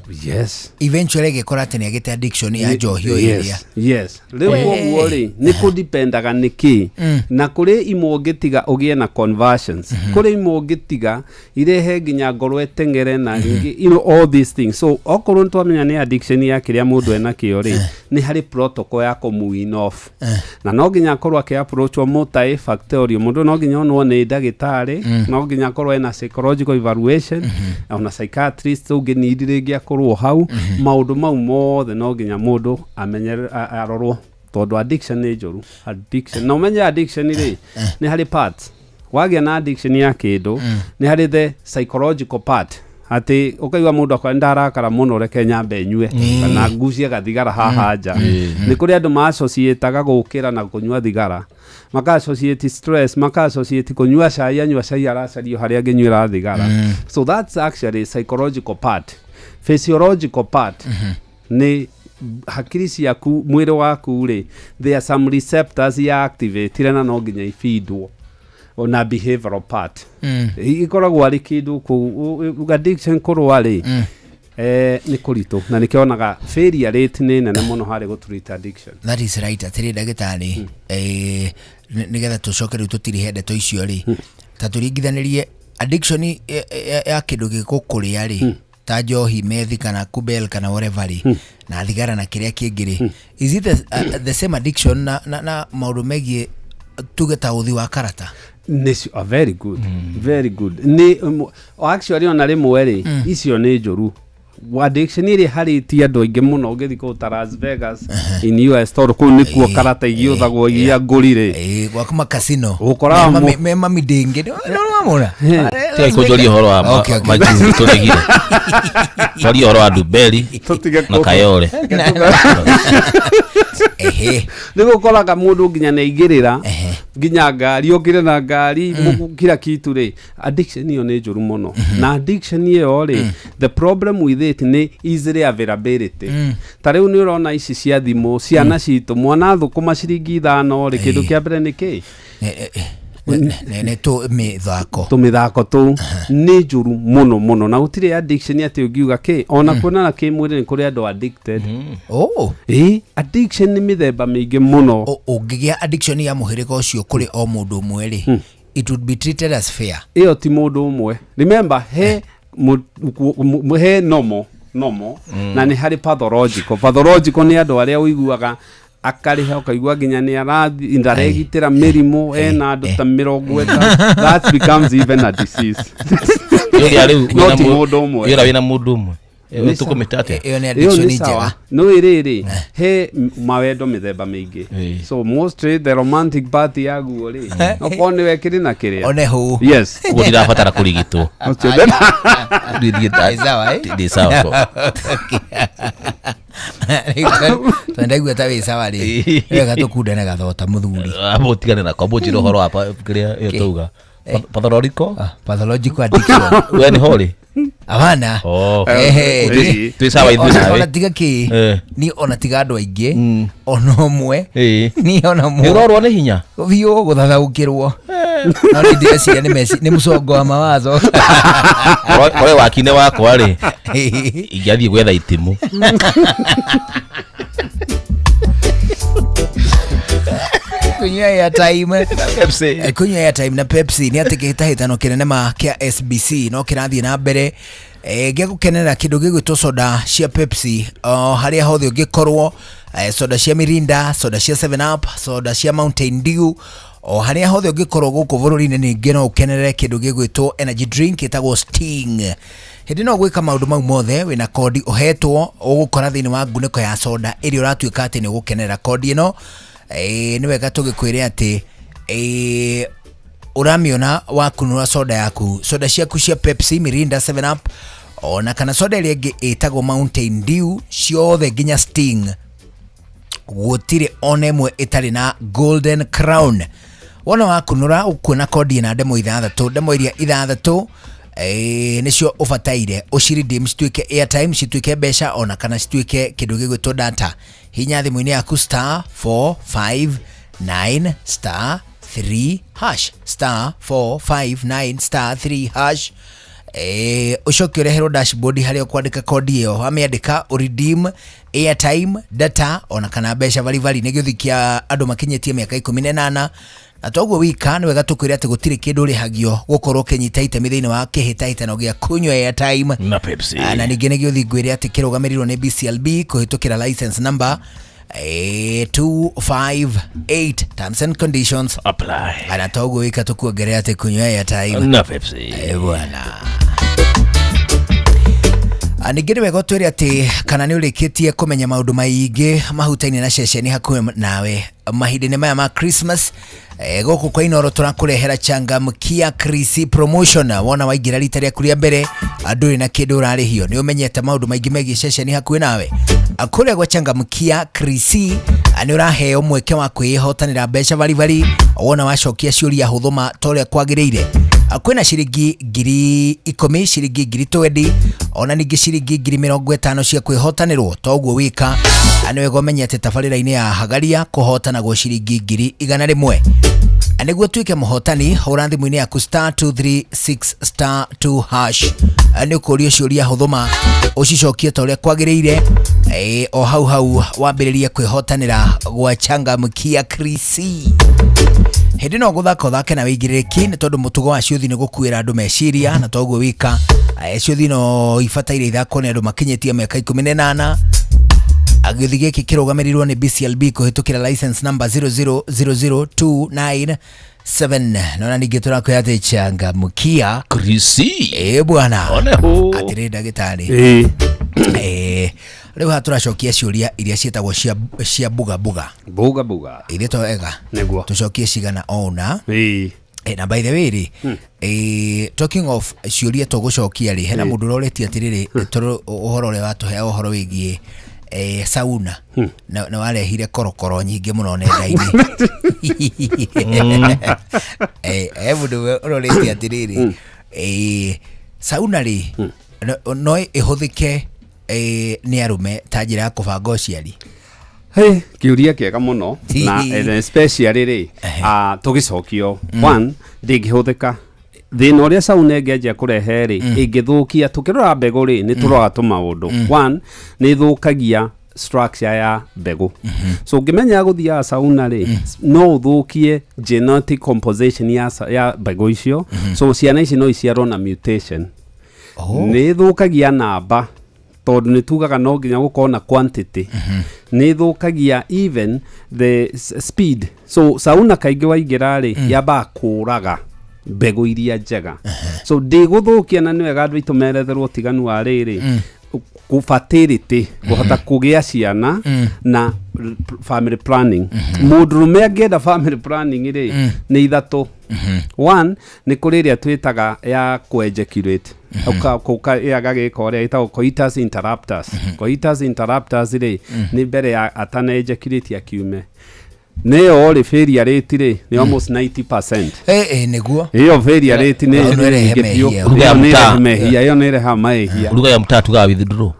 Eventually agĩkora atĩ nĩ agĩte addiction ya njohi o ĩrĩa. Yes, rĩu ũguo rĩ, nĩ kũdipendaga nĩ kĩ. Na kũrĩ imwe ũngĩtiga ũgĩe na conversions, kũrĩ imwe ũngĩtiga irehe nginya ngoro ĩteng'ere na rĩngĩ, all these things. So okorwo nĩ twamenya nĩ addiction ya kĩrĩa mũndũ enakĩo rĩ, nĩ harĩ protocol ya kũmũ off, na no nginya akorwo akĩ-approachwo multifactorial. Mũndũ no nginya onwo nĩ ndagĩtarĩ, no nginya akorwo ena psychological evaluation, ona psychiatrist ũngĩ need rĩngĩ akorwo hau. Maũndũ mau mothe no nginya mũndũ amenyere, arorwo, tondũ addiction nĩ njũru. Addiction, na ũmenye addiction rĩ, nĩ harĩ parts. Wagĩa na addiction ya kĩndũ, nĩ harĩ the psychological part, atĩ ũkaigua mũndũ akwa ndarakara mũno, reke nyambe nyue kana ngucie gathigara haha nja. Nĩ kũrĩ andũ ma-associataga gũkĩra na kũnyua thigara, maka associate stress, maka associate kũnyua cai, anyua cai aracario harĩa angĩnyuĩra thigara. So that's actually psychological part. Physiological part nĩ hakiri ciaku, mwĩrĩ waku rĩ, there are some receptors ya activate na no nginya ibindwo. Ona behavioral part ikoragwo arĩ kĩndũ kũu. Addiction kũrũa rĩ, nĩ kũritũ, na nĩkĩonaga failure rate nĩ nene mũno harĩ gũtreat addiction. That is right. Atĩrĩ ndagĩtarĩ, nĩgetha tũcoke rĩu tũtirihe ndeto icio rĩ, ta tũringithanĩrie addiction ya kĩndũ gĩgũkũrĩa rĩ, ta njohi, methi kana kubel kana whatever rĩ, na thigara na kĩrĩa kĩngĩ rĩ, is it the same addiction na maũndũ megiĩ tuge ta ũthi wa karata? Nĩcio, very good, very good. Nĩ actually ona rĩmwe rĩ, icio nĩ njũru. Addiction ĩrĩa harĩtie andũ aingĩ mũno, ũngĩthiĩ kũu ta Las Vegas in US, tondũ kũu nĩkuo karata igiũthagwo iria ngũri rĩ, gwaku makasino. Ũkoraga me mami ndĩngĩ nĩwamona. Tiga kũnjũria ũhoro wa majuu, tũrigire twarie ũhoro wa Dubeli na Kayole. Nĩ gũkoraga mũndũ nginya nĩ aigĩrĩra nginya ngari, okire na ngari, kila kitu rĩ. Addiction ĩyo nĩ njũru mũno. Na addiction ĩyo rĩ, the problem with it nĩ easily availability. Ta rĩu nĩ ũrona ici cia thimũ, ciana citũ, mwana thũkũma ciringi 5 rĩ, kĩndũ kĩa mbere nĩ kĩ? Nĩ tũ mĩthako. Tũmĩthako tũu nĩ njũru mũno mũno, na gũtirĩ addiction atĩ ũngiuga kĩ ona kuonana kĩmwĩrĩ nĩ kũrĩ andũ addicted. Ĩ, addiction nĩ mĩthemba mĩingĩ mũno. Ũngĩgĩa addiction ya mũhĩrĩga ũcio kũrĩ o mũndũ ũmwe rĩ, it would be treated as fair? Ĩyo ti mũndũ ũmwe. Remember, he normal. normal na nĩ harĩ pathological. Pathological nĩ andũ arĩa ũiguaga akarĩha ũkaigua nginya nĩ arathi ndaregitĩra mĩrimũ ena andũ ta 50. That becomes even a disease. Ũrĩa rĩu No ti mũndũ ũmwe. Ũrĩa wĩna mũndũ ũmwe. Nĩ sawa. Tũkũmĩta atĩa? Ĩyo nĩ Ĩyo addiction nĩ sawa. njega. No ĩrĩrĩ he mawendo mĩthemba mĩingĩ, so mostly the romantic part yaguo rĩ, okorwo nĩwe kĩrĩ na kĩrĩa One hũ. Yes. Ũguo ndirabatara kũrigitwo. Ũcio ndena- Ndithiĩ Ĩ sawa, eh? ndĩ sawa ko. Twendaigua ta wĩ sawa rĩ, wega tũkundane gathota mũthuri. Amba ũtigane nako, amba ũnjĩre ũhoro wa kĩrĩa ĩyo tauga. Pathological? Pathological addiction. We nĩ ho rĩ? Abana. Oh. Ehe. Twĩ sawa ithuĩ nawe. Ona tiga kĩ Eh. ni ona tiga andũ aingĩ ona ũmwe Ĩĩ. ni ona ũmwe. Nĩ ũrorwo nĩ hinya? Biũ gũthathaũkĩrwo. No nĩ ndĩreciria nĩ nĩ mũcongo wa mawazo. Korwe wakinĩ wakwa rĩ, ingĩathiĩ gwetha itimũ. Kunyua airtime. Pepsi. Kunyua airtime na Pepsi nĩ atĩ kĩhĩtahĩtano kĩnene ma kĩa SBC no kĩrathiĩ na mbere gĩa gũkenera kĩndũ gĩgwĩtwo soda cia Pepsi o harĩa hothe ũngĩkorwo, soda cia Mirinda, soda cia 7 Up, soda cia Mountain Dew, o harĩa hothe ũngĩkorwo gũkũ bũrũri-inĩ ningĩ no ũkenerere kĩndũ gĩgwĩtwo energy drink ĩtagwo Sting. Hĩndĩ no gwĩka maũndũ mau mothe wĩna kodi ũhetwo ũgũkora thĩinĩ wa ngunĩko ya soda ĩrĩa ũratuĩka atĩ nĩ ũgũkenerera kodi ĩno. Nĩ wega tũgĩkwĩre atĩ ũramĩona wakunũra soda yaku, soda ciaku cia Pepsi, Mirinda, 7 Up ona kana soda ĩrĩa ĩngĩ ĩtagwo Mountain Dew, ciothe nginya Sting, gũtirĩ ona ĩmwe ĩtarĩ na Golden Crown. Wona wakunũra ũkuona kodi ĩna ndemo ithathatũ, ndemo iria ithathatũ nĩcio ũbataire ũciredeem cituĩke airtime, cituĩke mbeca ona kana cituĩke kĩndũ gĩgwĩtwo data. Hinya thimũ-inĩ yaku star 459 star 3 hash, star 459 star 3 hash. Ũcoke ũreherwo dashboard harĩa ũkwandĩka kodi ĩyo, wamĩandĩka ũredeem airtime, data ona kana mbeca baribari. Nĩ gĩũthi kĩa andũ makinyĩtie mĩaka 18 na toguo wika nĩ wega tũkwĩre atĩ gũtirĩ kĩndũ ũrĩhagio gũkorwo ũkĩnyita itemi thĩinĩ wa kĩhĩtahĩtano gĩa kunyua airtime na Pepsi. Na ningĩ nĩ gĩũthi ngwĩre atĩ kĩrũgamĩrĩirwo nĩ BCLB kũhĩtũkĩra license number 258, terms and conditions apply. Na toguo wika tũkuongerera atĩ kunyua airtime na Pepsi. Bwana. Ningĩ nĩ wega ũtwĩre atĩ kana nĩ ũrĩkĩtie kũmenya maũndũ maingĩ mahutaine na ceceni hakuhĩ nawe mahinda-inĩ maya ma Christmas. Gũkũ kwa Inoro tũrakũrehera changamkia Krisi promotion. Wona waingĩra rita rĩaku rĩa mbere ndũrĩ na kĩndũ ũrarĩhio, nĩ ũmenyete maũndũ maingĩ megiĩ ceceni hakuhĩ nawe. Kũrĩa gwa changamkia Krisi nĩ ũraheo mweke wa kwĩhotanĩra mbeca baribari wona wacokia ciũria hũthũ ma ta ũrĩa kwagĩrĩire. Kwĩna ciringi 10,000, ciringi 20,000 ona ningĩ ciringi 50,000 cia kwĩhotanĩrwo. Toguo wika nĩ wega ũmenye atĩ tabarĩra-inĩ ya Hagaria kũhotanagwo ciringi 100,000. Nĩguo tuĩke mũhotani hũra thimũ-inĩ yaku star 236 star 2 hash. Nĩ ũkũrio ciũria hũthũ ma ũcicokie ta ũrĩa kwagĩrĩire. O hau hau wambĩrĩrie kwĩhotanĩra gwa changamkia Krisi. Hĩndĩ no gũthaka ũthake na wĩigĩrĩrĩki nĩ tondũ mũtugo wa ciũthi nĩ gũkuĩra andũ meciria, na toguo wika ciũthi no ibataire ithakwo nĩ andũ makinyĩtie mĩaka 18. Gĩũthi gĩkĩ kĩrũgamĩrĩirwo nĩ BCLB kũhĩtũkĩra license number 0000297. Nona ningĩ tũrakwĩra atĩ changamkia Krisi. Bwana. One ho. Atĩrĩ ndagĩtarĩ. Rĩu haha tũracokia ciũria iria ciĩtagwo cia buga buga. Buga buga. Ithuĩ to wega. Nĩguo. Tũcokie cigana ona. Na by the way rĩ, talking of ciũria tũgũcokia rĩ, hena mũndũ ũroretie atĩrĩrĩ, tondũ ũhoro ũrĩa watũhe ũhoro wĩgiĩ sauna na warehire korokoro nyingĩ mũno nenda-inĩ. He mũndũ ũroretie atĩrĩrĩ, sauna rĩ no ĩhũthĩke nĩ arũme ta njĩra ya kũbanga ũciari? Kĩũria kĩega mũno na especially rĩ tũgĩcokio one ndĩngĩhũthĩka thĩna ũrĩa sauna ĩngĩanjia kũrehe rĩ ĩngĩthũkia tũkĩrora mbegũ rĩ nĩ tũroraga tũmaũndũ. One nĩ ĩthũkagia structure ya mbegũ. So ũngĩmenya gũthiaga sauna rĩ no ũthũkie genetic composition ya mbegũ icio. So ciana ici no iciarwo na mutation. Nĩ ĩthũkagia namba Tondũ nĩ tugaga no nginya gũkorwo na quantity, nĩ ĩthũkagia even the speed. So sauna kaingĩ waingĩra rĩ, yambaga kũraga mbegũ iria njega, so ndĩgũthũkia. Na nĩ wega andũ aitũ meretherwo ũtiganu wa rĩrĩ, fertility, kũhota kũgĩa ciana, na family planning. Mũndũrũme angĩenda family planning rĩ, nĩ ithatũ. One, nĩ kũrĩ ĩrĩa twĩtaga ya kũ-ejaculate. Kũka ĩgagĩka ũrĩa ĩtagwo coitus interruptus. Coitus interruptus rĩ, nĩ mbere ya atana ejaculate akiume. Nĩyo rĩ, failure rate rĩ nĩ almost 90%. Nĩguo. Ĩyo failure rate nĩ Ĩyo nĩ ĩrehe nyingĩ biũ. mehia. Lugha ya Ĩyo nĩ mtaa. ĩrehe mehia, ĩyo nĩ ĩrehaga mahia. Lugha ya mtaa tugawa withdraw.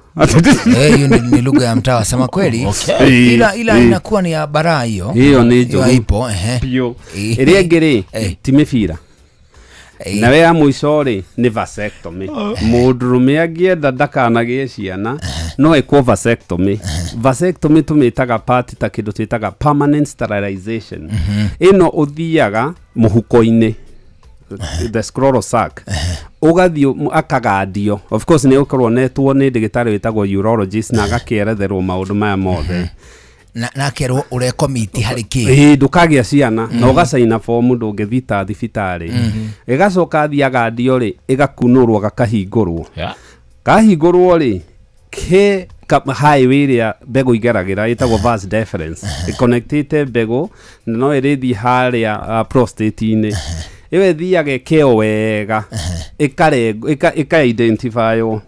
Hiyo ni lugha ya mtaa, wasema kweli. Okay. Ila inakuwa ni ya baraa hiyo. Ĩyo nĩ Hiyo njũru haipo, ehe. biũ. Ĩrĩa ĩngĩ rĩ, ti mĩbira. Nawe ya mũico rĩ, nĩ vasectomy. Mũndũrũme angĩenda ndakanagĩe ciana, no ĩkwo vasectomy. Vasectomy tũmĩtaga part ta kĩndũ twĩtaga permanent sterilization. Ĩno ũthiaga mũhuko-inĩ, the scrotal sac, ũgathiĩ akagandio. Of course nĩ ũkorwo netwo nĩ ndagĩtarĩ wĩtagwo urologist na agakĩeretherwo maũndũ maya mothe. Na akerwo ũrekomiti harĩ kĩ. Ĩĩ, ndũkagĩa ciana, na ũgacaina bomu ndũngĩthiĩ ta thibitarĩ. Ĩgacoka athiĩ agandio rĩ, ĩgakunũrwo, gakahingũrwo. Kahingũrwo rĩ, he highway ĩrĩa mbegũ igeragĩra ĩtagwo vas deferens, ĩconnectĩte mbegũ na no ĩrĩthiĩ harĩa prostate-inĩ. Ĩyo ĩthiaga ĩkeo wega, ĩka identifywo.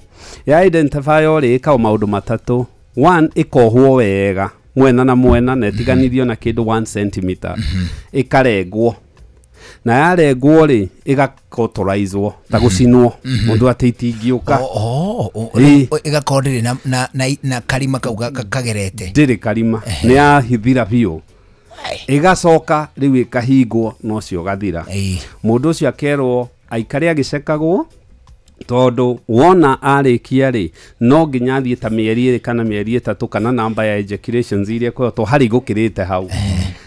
Ya identifywo rĩ, ĩkao maũndũ matatũ. One, ĩkohwo wega mwena na mwena na ĩtiganithio na kĩndũ 1 centimeter, ĩkarengwo, na yarengwo rĩ, ĩgakotoraizwo ta gũcinwo ũndũ atĩ itingĩũka. Oh, Ĩĩ. ĩgakorwo ndĩrĩ na karima kau kagerete. Ndĩrĩ karima, nĩ yahithira biũ. Ĩgacoka rĩu ĩkahingwo na ũcio ũgathira. Mũndũ ũcio akerwo aikare agĩcekagwo, tondũ wona arĩkia rĩ, no nginya athiĩ ta mĩeri 2 kana mĩeri 3 kana namba ya ejaculations iria ĩkoretwo harĩ gũkĩrĩte hau.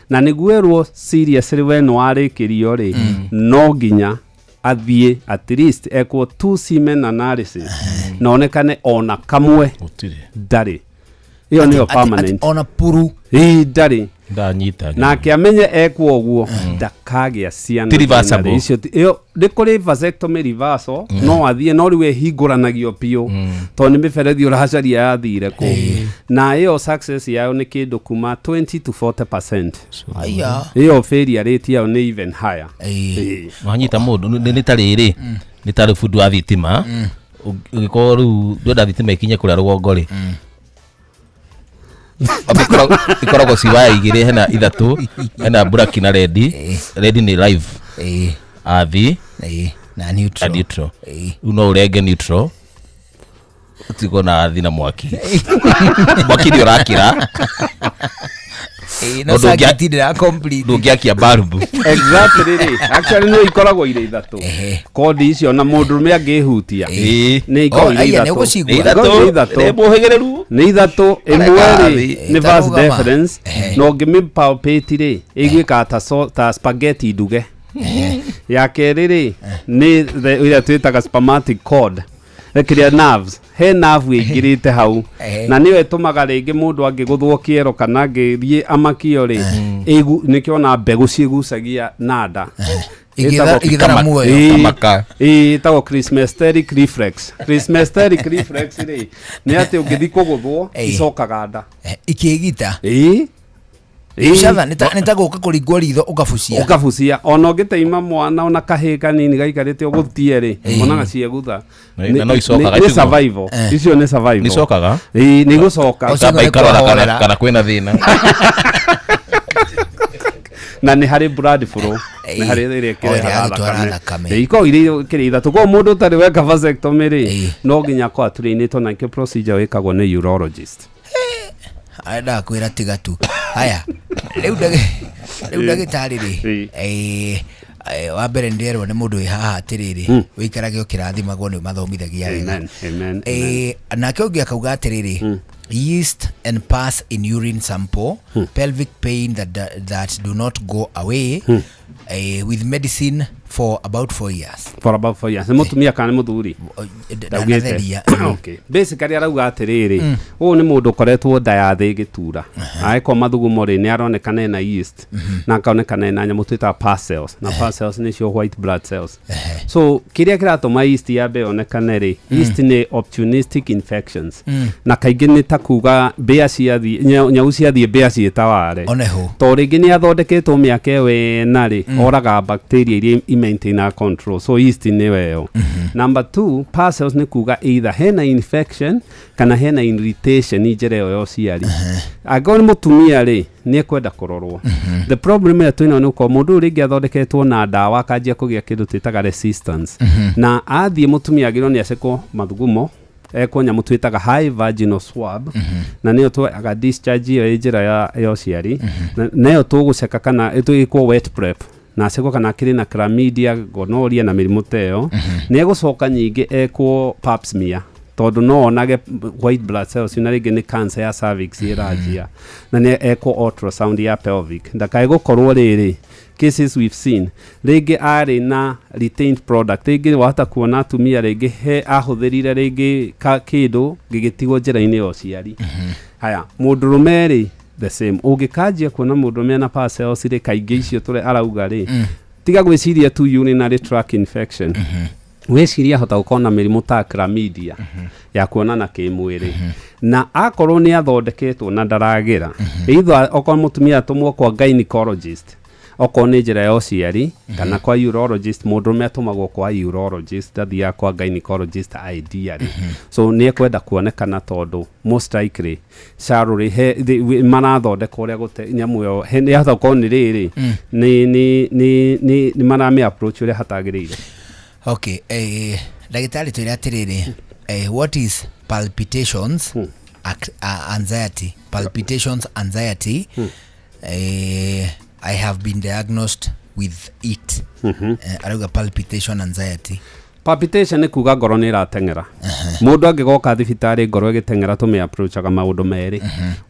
Na nĩguo erwo seriously we nĩ warĩkĩrio rĩ, no nginya athiĩ at least ekwo two semen analysis na onekane ona kamwe ndarĩ. Ĩyo nĩyo permanent. Ona puru. Ĩĩ, ndarĩ. Ndanyita. Nake amenye ekwo ũguo ndakagĩa ciana. Ti reversible. Icio ĩyo nĩ kũrĩ vasectomy reversal, no athiĩ, no rĩu ĩhingũranagio biũ tondũ nĩ mĩberethi ũracaria yathire kũ, na ĩyo success yayo nĩ kĩndũ kuma 20 to 40%. Aya. Ĩyo failure rate yayo nĩ even higher. Ĩĩ. Wanyita mũndũ nĩ ta rĩrĩ, nĩ ta rĩ bundi wa thitima, ũngĩkorwo rĩu ndwenda thitima ikinye kũrĩa rũgongo rĩ, ikoragwo ci waya igĩrĩ, hena ithatũ, hena black na red. Red nĩ live, athi na neutral. Na neutral. Rĩu no ũrenge neutral, ũtigwo na athi na mwaki. Mwaki nĩ ũrakira. No circuit ndĩra complete. Ndũngĩakia balbu. Exactly rĩ, actually no ikoragwo irĩ ithatũ kondi icio, na mũndũrũme angĩhutia nĩ ikoragwo Oh, irĩ aya, nĩ ithatũ. ũgũcigua. Nĩ ikoragwo irĩ ithatũ. Nĩ mũhĩgĩrĩru. Nĩ ithatũ. Ĩmwe rĩ, nĩ vas Ĩtarũgama. deferens, na ũngĩmĩpalpate rĩ, ĩiguĩkaga ta spaghetti nduge. Ya kerĩ rĩ, nĩ ĩrĩa twĩtaga spermatic cord, kĩrĩa nerves, he nerve ĩingĩrĩte hau, na nĩyo ĩtũmaga rĩngĩ mũndũ angĩgũthwo kĩero kana angĩthiĩ amakio rĩ, nĩkĩo mbegũ ciĩgucagia na nda. Igĩthara muoyo. Ĩĩ. Kamaka. Ĩĩ, ĩtagwo cremasteric reflex. Cremasteric reflex rĩ, nĩ atĩ ũngĩthiĩ kũgũthwo, icokaga nda. Ikĩgita. Ĩĩ. Ĩĩ. Catha nĩ ta gũka kũringwo ritho ũkabucia. Ũkabucia, ona ũngĩteima mwana ona kahĩĩ kanini gaikarĩte ũgũtie rĩ, onaga ciegutha. Na no icokaga Nĩ icio. survival. Icio nĩ survival. Nĩ icokaga? Ĩĩ, nĩ igũcoka. Kamba ikarora kana kwĩna thĩna. Na nĩ harĩ blood flow, nĩ harĩ ĩrĩa O, ĩrĩa ĩkĩrehaga ĩgĩtwara thakame. thakame. Ĩĩ, ikoragwo irĩ kĩrĩa ithatũ. Koguo mũndũ ũtarĩ weka vasectomy rĩ, no nginya akorwo atrainĩtwo, na nĩkĩo procedure ĩkagwo nĩ urologist. Arenda kwĩra tiga tu. Haya, rĩu ndagĩtarĩ rĩ, wa mbere nĩndĩrerwo nĩ mũndũ wĩ haha atĩrĩrĩ, ũikarage ũkĩrathimagwo nĩ ũmathomithagia wega. Amen, amen, amen. Nake ũngĩ akauga atĩrĩrĩ, yeast and pus in urine sample, pelvic pain that do not go away with medicine For about 4 years. For about 4 years. Nĩ mũtumia kana nĩ mũthuri? Ndaugĩte. Ndanatheria. Okay. Basically arauga atĩrĩrĩ, ũyũ nĩ mũndũ ũkoretwo nda ya thĩ ĩgĩtura, agĩkwo mathugumo rĩ, nĩ aronekana ena yeast na akaonekana ena nyamũ twĩtaga pus cells, na pus cells nĩcio white blood cells. So kĩrĩa kĩratũma yeast yambe yonekane rĩ, yeast nĩ opportunistic infections, na kaingĩ nĩ ta kuga mbĩa ciathiĩ, nyau ciathiĩ mbĩa ciĩtaware. Oneho. To rĩngĩ nĩ athondeketwo mĩaka ĩyo ĩna rĩ, oraga bacteria iria imaintainaga control, so yeast nĩyo ĩyo. Number two, pus cells nĩ kuga either hena infection kana hena irritation njĩra ĩyo ya ũciari. Angĩkorwo nĩ mũtumia rĩ, nĩ ekwenda kũrorwo. The problem ĩrĩa twĩnayo nĩ gũkorwo mũndũ ũyũ rĩngĩ athondeketwo na ndawa akanjia kũgĩa kĩndũ twĩtaga resistance, na athiĩ mũtumia agĩrĩirwo nĩ acekwo mathugumo, ekwo nyamũ twĩtaga high vaginal swab, na nĩyo twoyaga discharge ĩyo ĩ njĩra ya ũciari, na nayo tũgũceka kana twĩkwo wet prep na acekwo kana akĩrĩ na chlamydia, gonorrhea na mĩrimũ ta ĩyo. Nĩ egũcoka nyingĩ ekwo pap smear, tondũ no onage white blood cells na rĩngĩ nĩ cancer ya cervix ĩranjia, na nĩ ekwo ultrasound ya pelvic, ndakae gũkorwo rĩrĩ cases we've seen rĩngĩ arĩ na retained product. Rĩngĩ wahota kuona atumia rĩngĩ he ahũthĩrire rĩngĩ kĩndũ gĩgĩtigwo njĩra-inĩ ya ũciari. Haya, mũndũrũme rĩ, the same. Ũngĩkanjia kuona mũndũrũme ena pus cells rĩ, kaingĩ icio tũrĩ arauga rĩ, tiga gwĩciria tu urinary tract infection, wĩciria hota gũkorwo na mĩrimũ ta chlamydia ya kuonana kĩmwĩrĩ. Na akorwo nĩ athondeketwo na ndaragĩra, either okorwo mũtumia atũmwo kwa gynecologist, okorwo nĩ njĩra ya ũciari, kana kwa urologist. Mũndũrũme atũmagwo kwa urologist, ndathiaga kwa gynecologist ideally. So nĩ ekwenda kuonekana tondũ most likely carũrĩ he marathondeka ũrĩa gũte nyamũ ĩyo nĩ yahota gũkorwo nĩ rĩrĩ nĩ maramĩ approach ũrĩa hatagĩrĩire. Okay, ndagĩtarĩ, twĩre atĩrĩrĩ, what is palpitations anxiety? Palpitations anxiety, I have been diagnosed with it. Arauga palpitation anxiety. Palpitation nĩ kuga ngoro nĩ ĩrateng'era. Mũndũ angĩgoka thibitarĩ ngoro ĩgĩteng'era, tũmĩ approachaga maũndũ merĩ.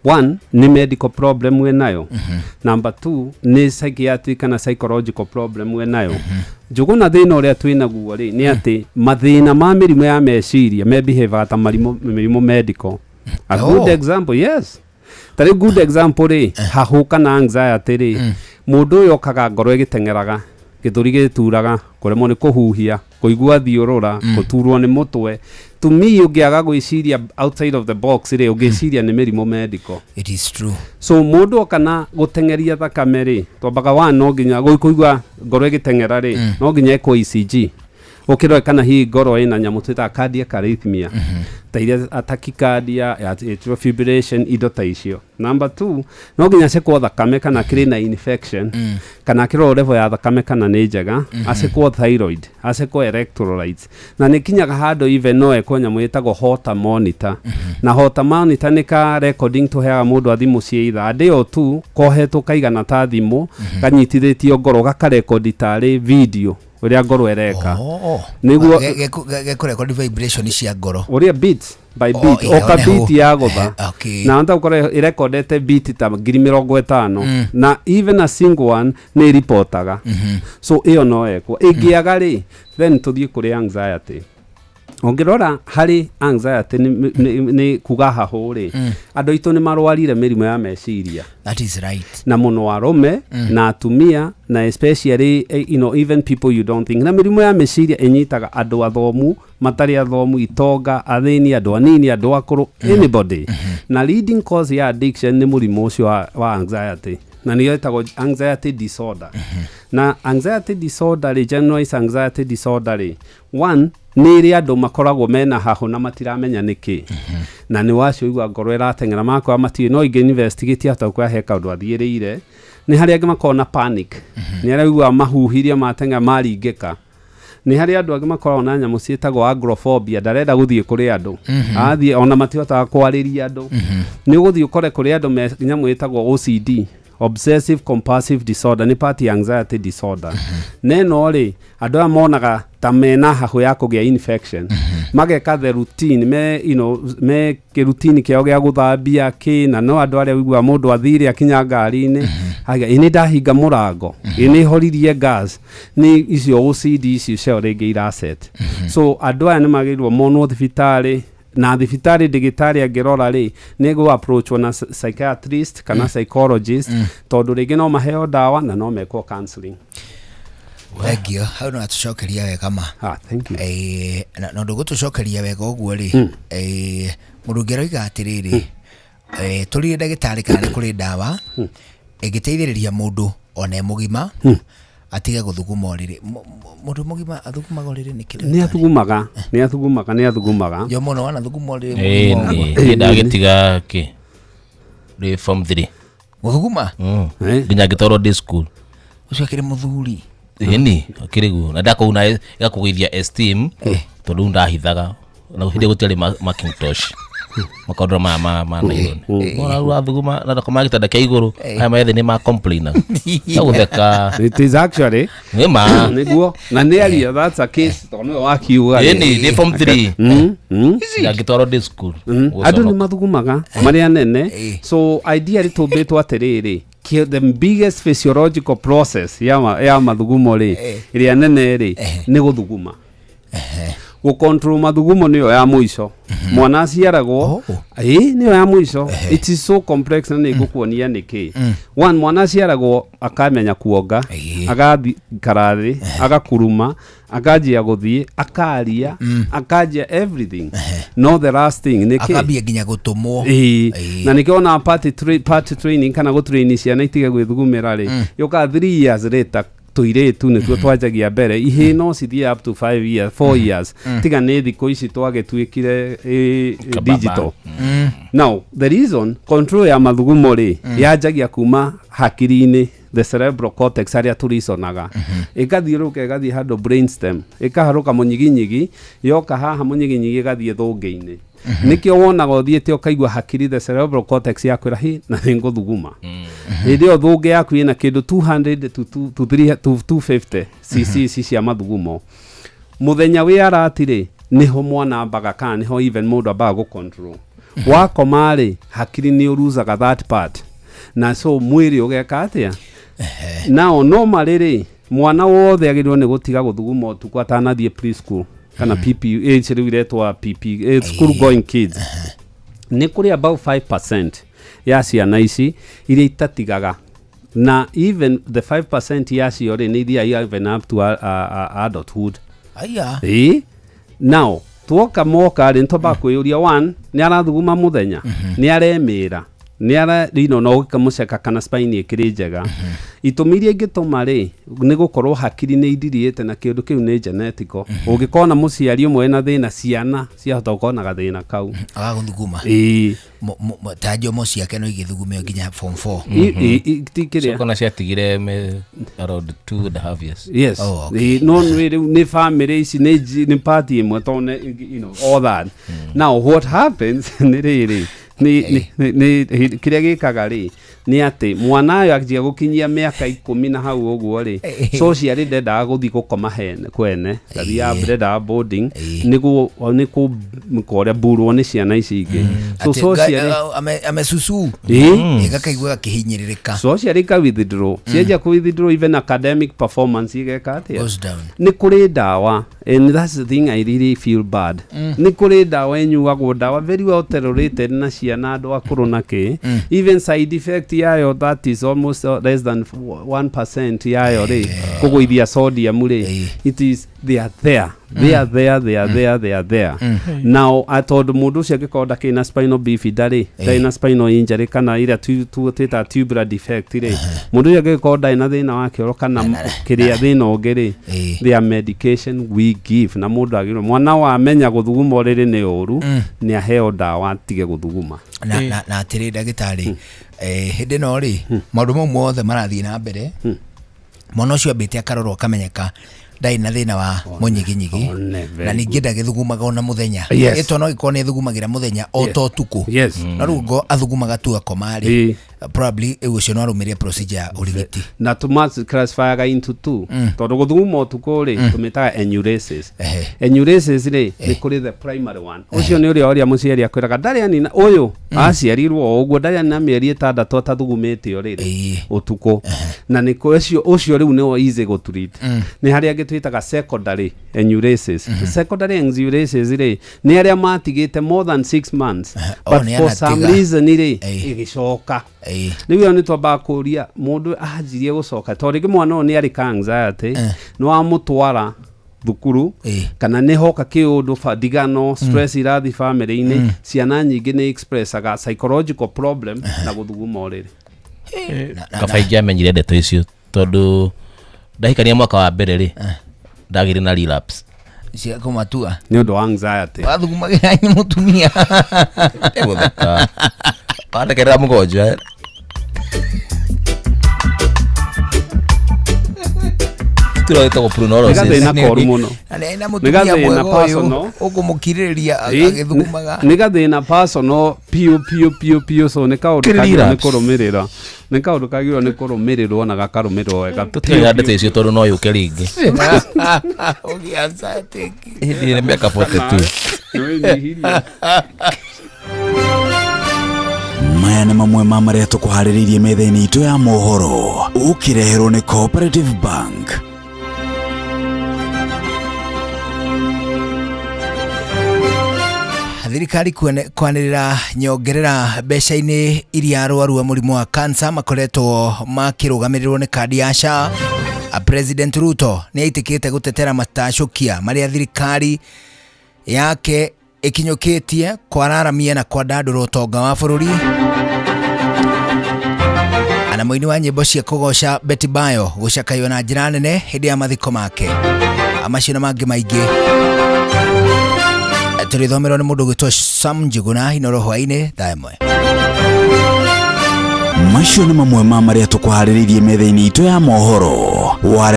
One, nĩ medical problem wĩ nayo. Number two, nĩ psychiatric kana psychological problem wĩ nayo. Njũgũna thĩna ũrĩa twĩ naguo rĩ, nĩ atĩ mathĩna ma mĩrimũ ya meciria me behavior ta mĩrimũ medical. A good example, yes, ta rĩu good example rĩ, hahũ kana anxiety rĩ, mũndũ ũyũ okaga ngoro ĩgĩteng'eraga, gĩthũri gĩturaga, kũremwo nĩ kũhuhia, kũigua thiũrũra, gũturwo nĩ mũtwe. To me, ũngĩaga gwĩciria outside of the box rĩ, ũngĩciria nĩ mĩrimũ medical. It is true. So mũndũ oka na gũteng'eria thakame rĩ, twambaga wa no nginya kũigua ngoro ĩgĩteng'era rĩ, no nginya ĩkwo ECG, ũkĩrore kana hihi ngoro ĩna nyamũ twĩtaga cardiac arrhythmia, ta iria tachycardia, atrial fibrillation, indo ta icio. Number two, no nginya acekwo thakame kana kĩrĩ na infection, kana akĩrorwo level ya thakame kana nĩ njega, acekwo thyroid, acekwo electrolytes, na nĩ kinyaga handũ even no ekwo nyamũ ĩtagwo Holter monitor. Na Holter monitor nĩ ka recording tũheaga mũndũ athi mũciĩ either a day or two, kohetwo kaigana ta thimũ, kanyitithĩtio ngoro, gakarekondi tarĩ video ũrĩa ngoro ĩreka. Nĩguo Gekũrekodi vibration cia ngoro. Ũrĩa beat by beat, o ka oneho. Beat ya gũtha, na anta gũkorwo ĩrekondete beat ta 50,000, na even a single one nĩ ĩripotaga. So ĩyo no ekwo. Ĩngĩaga rĩ, then tũthiĩ kũrĩ anxiety. Ũngĩrora harĩ anxiety nĩ kuga hahũ rĩ, andũ aitũ nĩ marwarire mĩrimũ ya meciria. That is right. Na mũno arũme na atumia, na especially even people you don't think. Na mĩrimũ ya meciria ĩnyitaga andũ athomu, matarĩ athomu, itonga, athĩni, andũ anini, andũ akũrũ, anybody. Na leading cause ya addiction nĩ mũrimũ ũcio wa anxiety, na nĩyo ĩtagwo anxiety disorder. Na anxiety disorder rĩ, generalized anxiety disorder rĩ, one nĩ ĩrĩa andũ makoragwo mena hahũ na matiramenya nĩkĩ, na nĩ wacio igua ngoro ĩrateng'era, makora matirĩ no ingĩ investigate hata gũkora he kaũndũ athiĩrĩire. Nĩ harĩa angĩ makoragwo na panic, nĩ arĩa ũiguaga mahuhirie mateng'era maringĩka. Nĩ harĩ andũ angĩ makoragwo na nyamũ ciĩtagwo agoraphobia, ndarenda gũthiĩ kũrĩ andũ, athiĩ ona matihotaga kwarĩria andũ. Nĩ ũgũthiĩ ũkore kũrĩ andũ me nyamũ ĩtagwo OCD, obsessive compulsive disorder, nĩ part ya anxiety disorder. Na ĩno rĩ, andũ aya monaga ta mena hahũ ya kũgĩa infection, mageka the routine me me kĩrutini kĩao gĩa gũthambia kĩ, na no andũ arĩa ũiguaga mũndũ athire akinya ngari-inĩ. Aga ĩ nĩ ndahinga mũrango, ĩ nĩ horirie gas, nĩ icio OCD icio cio rĩngĩ iraset. So andũ aya nĩ magĩrĩirwo monwo thibitarĩ, na thibitarĩ ndĩgĩtarĩ angĩrora rĩ, nĩ gũ approachwo na psychiatrist kana psychologist, tondũ rĩngĩ no maheo ndawa na no mekwo counseling. Thank you, hau no atũcokeria wega ma. Ah, thank you. Na ũndũ gũtũcokeria wega ũguo rĩ, mũndũ ũngĩ aroiga atĩrĩrĩ, tũrire ndagĩtarĩ kana nĩ kũrĩ ndawa ĩngĩteithĩrĩria mũndũ ona e mũgima atige gũthuguma ũrĩrĩ? Mũndũ mũgima athugumaga ũrĩrĩ nĩkĩ? Nĩ athugumaga, nĩ athugumaga, nĩ athugumaga. Jo mũno wanathuguma ũrĩrĩ Ĩĩ, mũgima ũguo? niĩ ndagĩtiga kĩ ndĩ form 3. Gũthuguma? Nginya ngĩtwarwo ndĩ school. Ũcio akĩrĩ mũthuri? Ĩni akĩrĩ guo, na ndakũu na ĩgakũgũithia esteem, tondũ rĩu ndahithaga na hĩndĩ gũtiarĩ Macintosh, makondora maya ma nylon. Ona rĩu athuguma na ndakoma gĩtanda kĩa igũrũ, aya methe nĩ ma complain gũtheka. It is actually nĩ ma. Nĩguo na nĩ aria, that's a case, tondũ nĩwe wakiuga rĩ. Ĩni nĩ form 3 ndangĩtwarwo ndĩ school. Andũ nĩ mathugumaga marĩ anene. So ideally tũmbĩtwo atĩrĩrĩ, the biggest physiological process ya mathugumo rĩ, ĩrĩa nene rĩ, nĩ gũthuguma. Gũcontrol mathugumo nĩyo ya mũico mwana aciaragwo. Ĩ, nĩyo ya mũico. It is so complex na nĩ ngũkuonia nĩkĩ. One, mwana aciaragwo akamenya kuonga, agaikara thĩ, agakuruma, akanjia gũthiĩ, akaria, akanjia everything, no the last thing nĩ kĩ? Akambia nginya gũtũmwo. Ĩĩ, na nĩkĩo ona party training kana gũtrain ciana itige gwĩthugumĩra rĩ, yũkaga 3 years later. Tũirĩtu nĩtuo twanjagia mbere, ihĩ no cithiĩ up to 5 years, 4 years. Tiga nĩ thikũ ici twagĩtuĩkire Kababa. digital. Now the reason control ya mathugumo rĩ yanjagia kuma hakiri-inĩ, the cerebral cortex, harĩa tũriconaga, ĩgathiũrũrũka, ĩgathiĩ handũ brainstem, ĩkaharũka mũnyiginyigi, yoka haha mũnyiginyigi ĩgathiĩ thũngĩ-inĩ. Nĩkĩo wonaga ũthiĩte ũkaigua hakiri, the cerebral cortex, yakwĩra hi na nĩ ngũthuguma. Hĩndĩ ĩyo thũngĩ yaku ĩna kĩndũ 200 to 2 to 3 to 250 cc ici cia mathugumo. Mũthenya wĩ arati rĩ, nĩho mwana ambaga, kana nĩho even mũndũ ambaga gũ control. Wakoma rĩ, hakiri nĩ ũruzaga that part, na so mwĩrĩ ũgeka atĩa? Nao normally rĩ, mwana wothe agĩrĩirwo nĩ gũtiga gũthuguma ũtukũ atanathiĩ preschool kana PP, rĩu iretwa PP, school going kids. Nĩ kũrĩ about 5% ya ciana ici iria itatigaga, na even the 5% yacio rĩ, nĩ ithiaga even up to adulthood. Aya. Ĩĩ, now tuoka moka rĩ, nĩtwambaga kwĩyũria, one, nĩ arathuguma mũthenya, nĩ aremĩra, nĩ ara no ũkamũceka kana spine ĩkĩrĩ njega. Itũmi iria ingĩtũma rĩ, nĩ gũkorwo hakiri nĩ indiriĩte na kĩũndũ kĩu nĩ genetical. Ũngĩkorwo na mũciari ũmwe wĩna thĩna, ciana ciahota gũkorwo na gathĩna kau. Agagũthuguma. Ĩĩ. Ta njomo ciake no igĩthugumio nginya form 4. Ti kĩrĩa. Kona ciatigire me around 2.5 years. Yes. Oh, okay. No nĩ rĩu nĩ family ici nĩ party ĩmwe tondũ all that. Now what happens nĩ rĩrĩ, nĩ kĩrĩa gĩkaga rĩ, nĩ atĩ mwana ũyũ anjia gũkinyia mĩaka 10 na hau ũguo rĩ, socially ndendaga gũthiĩ gũkoma hene kwene, ndathiaga, ndendaga boarding, nĩguo nĩ kũrĩa mburwo nĩ ciana ici ingĩ. So Atĩ socially amesusu. Ĩĩ. Gakaigua gakĩhinyĩrĩrĩka. Socially ka withdraw, cianjia ku withdraw, even academic performance igeka atĩa? Goes down. Nĩ kũrĩ ndawa, and that's the thing I really feel bad. Nĩ kũrĩ ndawa ĩnyuagwo, ndawa very well tolerated na ciana, andũ akũrũ na kĩ. Even side effect yayo, that is almost less than 1% yayo rĩ, kũgũithia sodium rĩ, it is they are there, they are there, they are there, they are there. Now tondũ mũndũ ũcio angĩkorwo ndakĩrĩ na spinal bifida rĩ, ndarĩ na spinal injury kana ĩrĩa twĩtaga tubular defect rĩ, mũndũ ũcio angĩkorwo ndarĩ na thĩna wa kĩoro kana kĩrĩa thĩna ũngĩ rĩ, there are medication we give, na mũndũ agĩrĩirwo, mwana wamenya gũthuguma ũrĩrĩ nĩ ũru, nĩ aheo ndawa atige gũthuguma. Na atĩrĩ ndagĩtarĩ, hĩndĩ ĩno rĩ, maũndũ mau mothe marathiĩ na mbere, mwana ũcio ambĩte akarorwo akamenyeka ndarĩ na thĩna wa mũnyiginyigi, na ningĩ ndagĩthugumaga ona mũthenya. Yes. Ĩto no ĩkorwo nĩ ĩthugumagĩra mũthenya o Yes. ta ũtukũ, no rĩu ngo athugumaga tu akoma rĩ. Probably ũcio no arũmĩrĩre procedure ya ũrigiti. Na tũma classifyaga into two, tondũ gũthuguma ũtukũ rĩ, tũmĩtaga enuresis. Enuresis rĩ, nĩ kũrĩ the primary one, ũcio nĩ ũrĩa mũciari akwĩraga ndarĩ anina, ũyũ aciarirwo o ũguo, ndarĩ anina mĩeri 6 atathugumĩte ũrĩrĩ ũtukũ, na nĩ ũcio rĩu nĩo easy gũtreat. Nĩ harĩa angĩ twĩtaga secondary enuresis. Secondary enuresis rĩ, nĩ arĩa matigĩte more than 6 months, Oh, but nĩ for some anatiga. reason rĩ, ĩgĩcoka. Rĩu ĩyo nĩ twambaga kũria mũndũ anjirie gũcoka, tondũ rĩngĩ mwana ũyũ nĩ arĩ ka anxiety, nĩ wamũtwara thukuru kana nĩ hoka kĩũndũ ndigano, stress irathi family-inĩ, ciana nyingĩ nĩ expressaga psychological problem na gũthuguma ũrĩrĩ. Kaba ingĩamenyire ndeto icio, tondũ ndahikania mwaka wa mbere rĩ, ndagĩrĩ na relapse. Cia kũmatua. Nĩ ũndũ wa anxiety. Wathugumagĩra mũtumia. Gũtheka wandekerera mũgonjwa. Tũragĩtagwo Nĩ gathĩna koru mũno. Na nĩ na Nĩ mũtumia gathĩna mwega ũyũ personal. ũkũmũkirĩrĩria agĩthugumaga. Nĩ gathĩna personal piũ piũ piũ piũ, so nĩ kaũndũ Kĩrĩ kagĩrĩirwo nĩ relapse. kũrũmĩrĩra, nĩ kaũndũ kagĩrĩirwo nĩ kũrũmĩrĩrwo na gakarũmĩrĩrwo wega. Tũtigaga ndeto icio tondũ no yũke rĩngĩ. Ũgĩa anxiety. Hĩndĩ ĩrĩa mĩaka 42. Nĩwĩnyihirie. Maya nĩ mamwe ma marĩa tũkũharĩrĩirie metha-inĩ itũ ya mohoro, ũkĩreherwo nĩ Cooperative Bank. Thirikari kwanĩrĩra nyongerera mbeca-inĩ iria arwaru a mũrimũ wa kansa makoretwo makĩrũgamĩrĩrwo nĩ kandi ya SHA. President Ruto nĩ aitĩkĩte gũtetera matacũkia marĩa thirikari yake ĩkinyũkĩtie kwararamia na kwandandũra ũtonga wa bũrũri. Na mũini wa nyĩmbo cia kũgoca Betty Bayo gũcakaywo na njĩra nene hĩndĩ ya mathiko make. Macio na mangĩ maingĩ tũrĩthomerwo nĩ mũndũ ũgwĩtwo Sam Njuguna Inoro hwaĩ-inĩ thaa 1. Macio nĩ mamwe ma marĩa tũkũharĩrĩirie metha-inĩ itũ ya mohoro.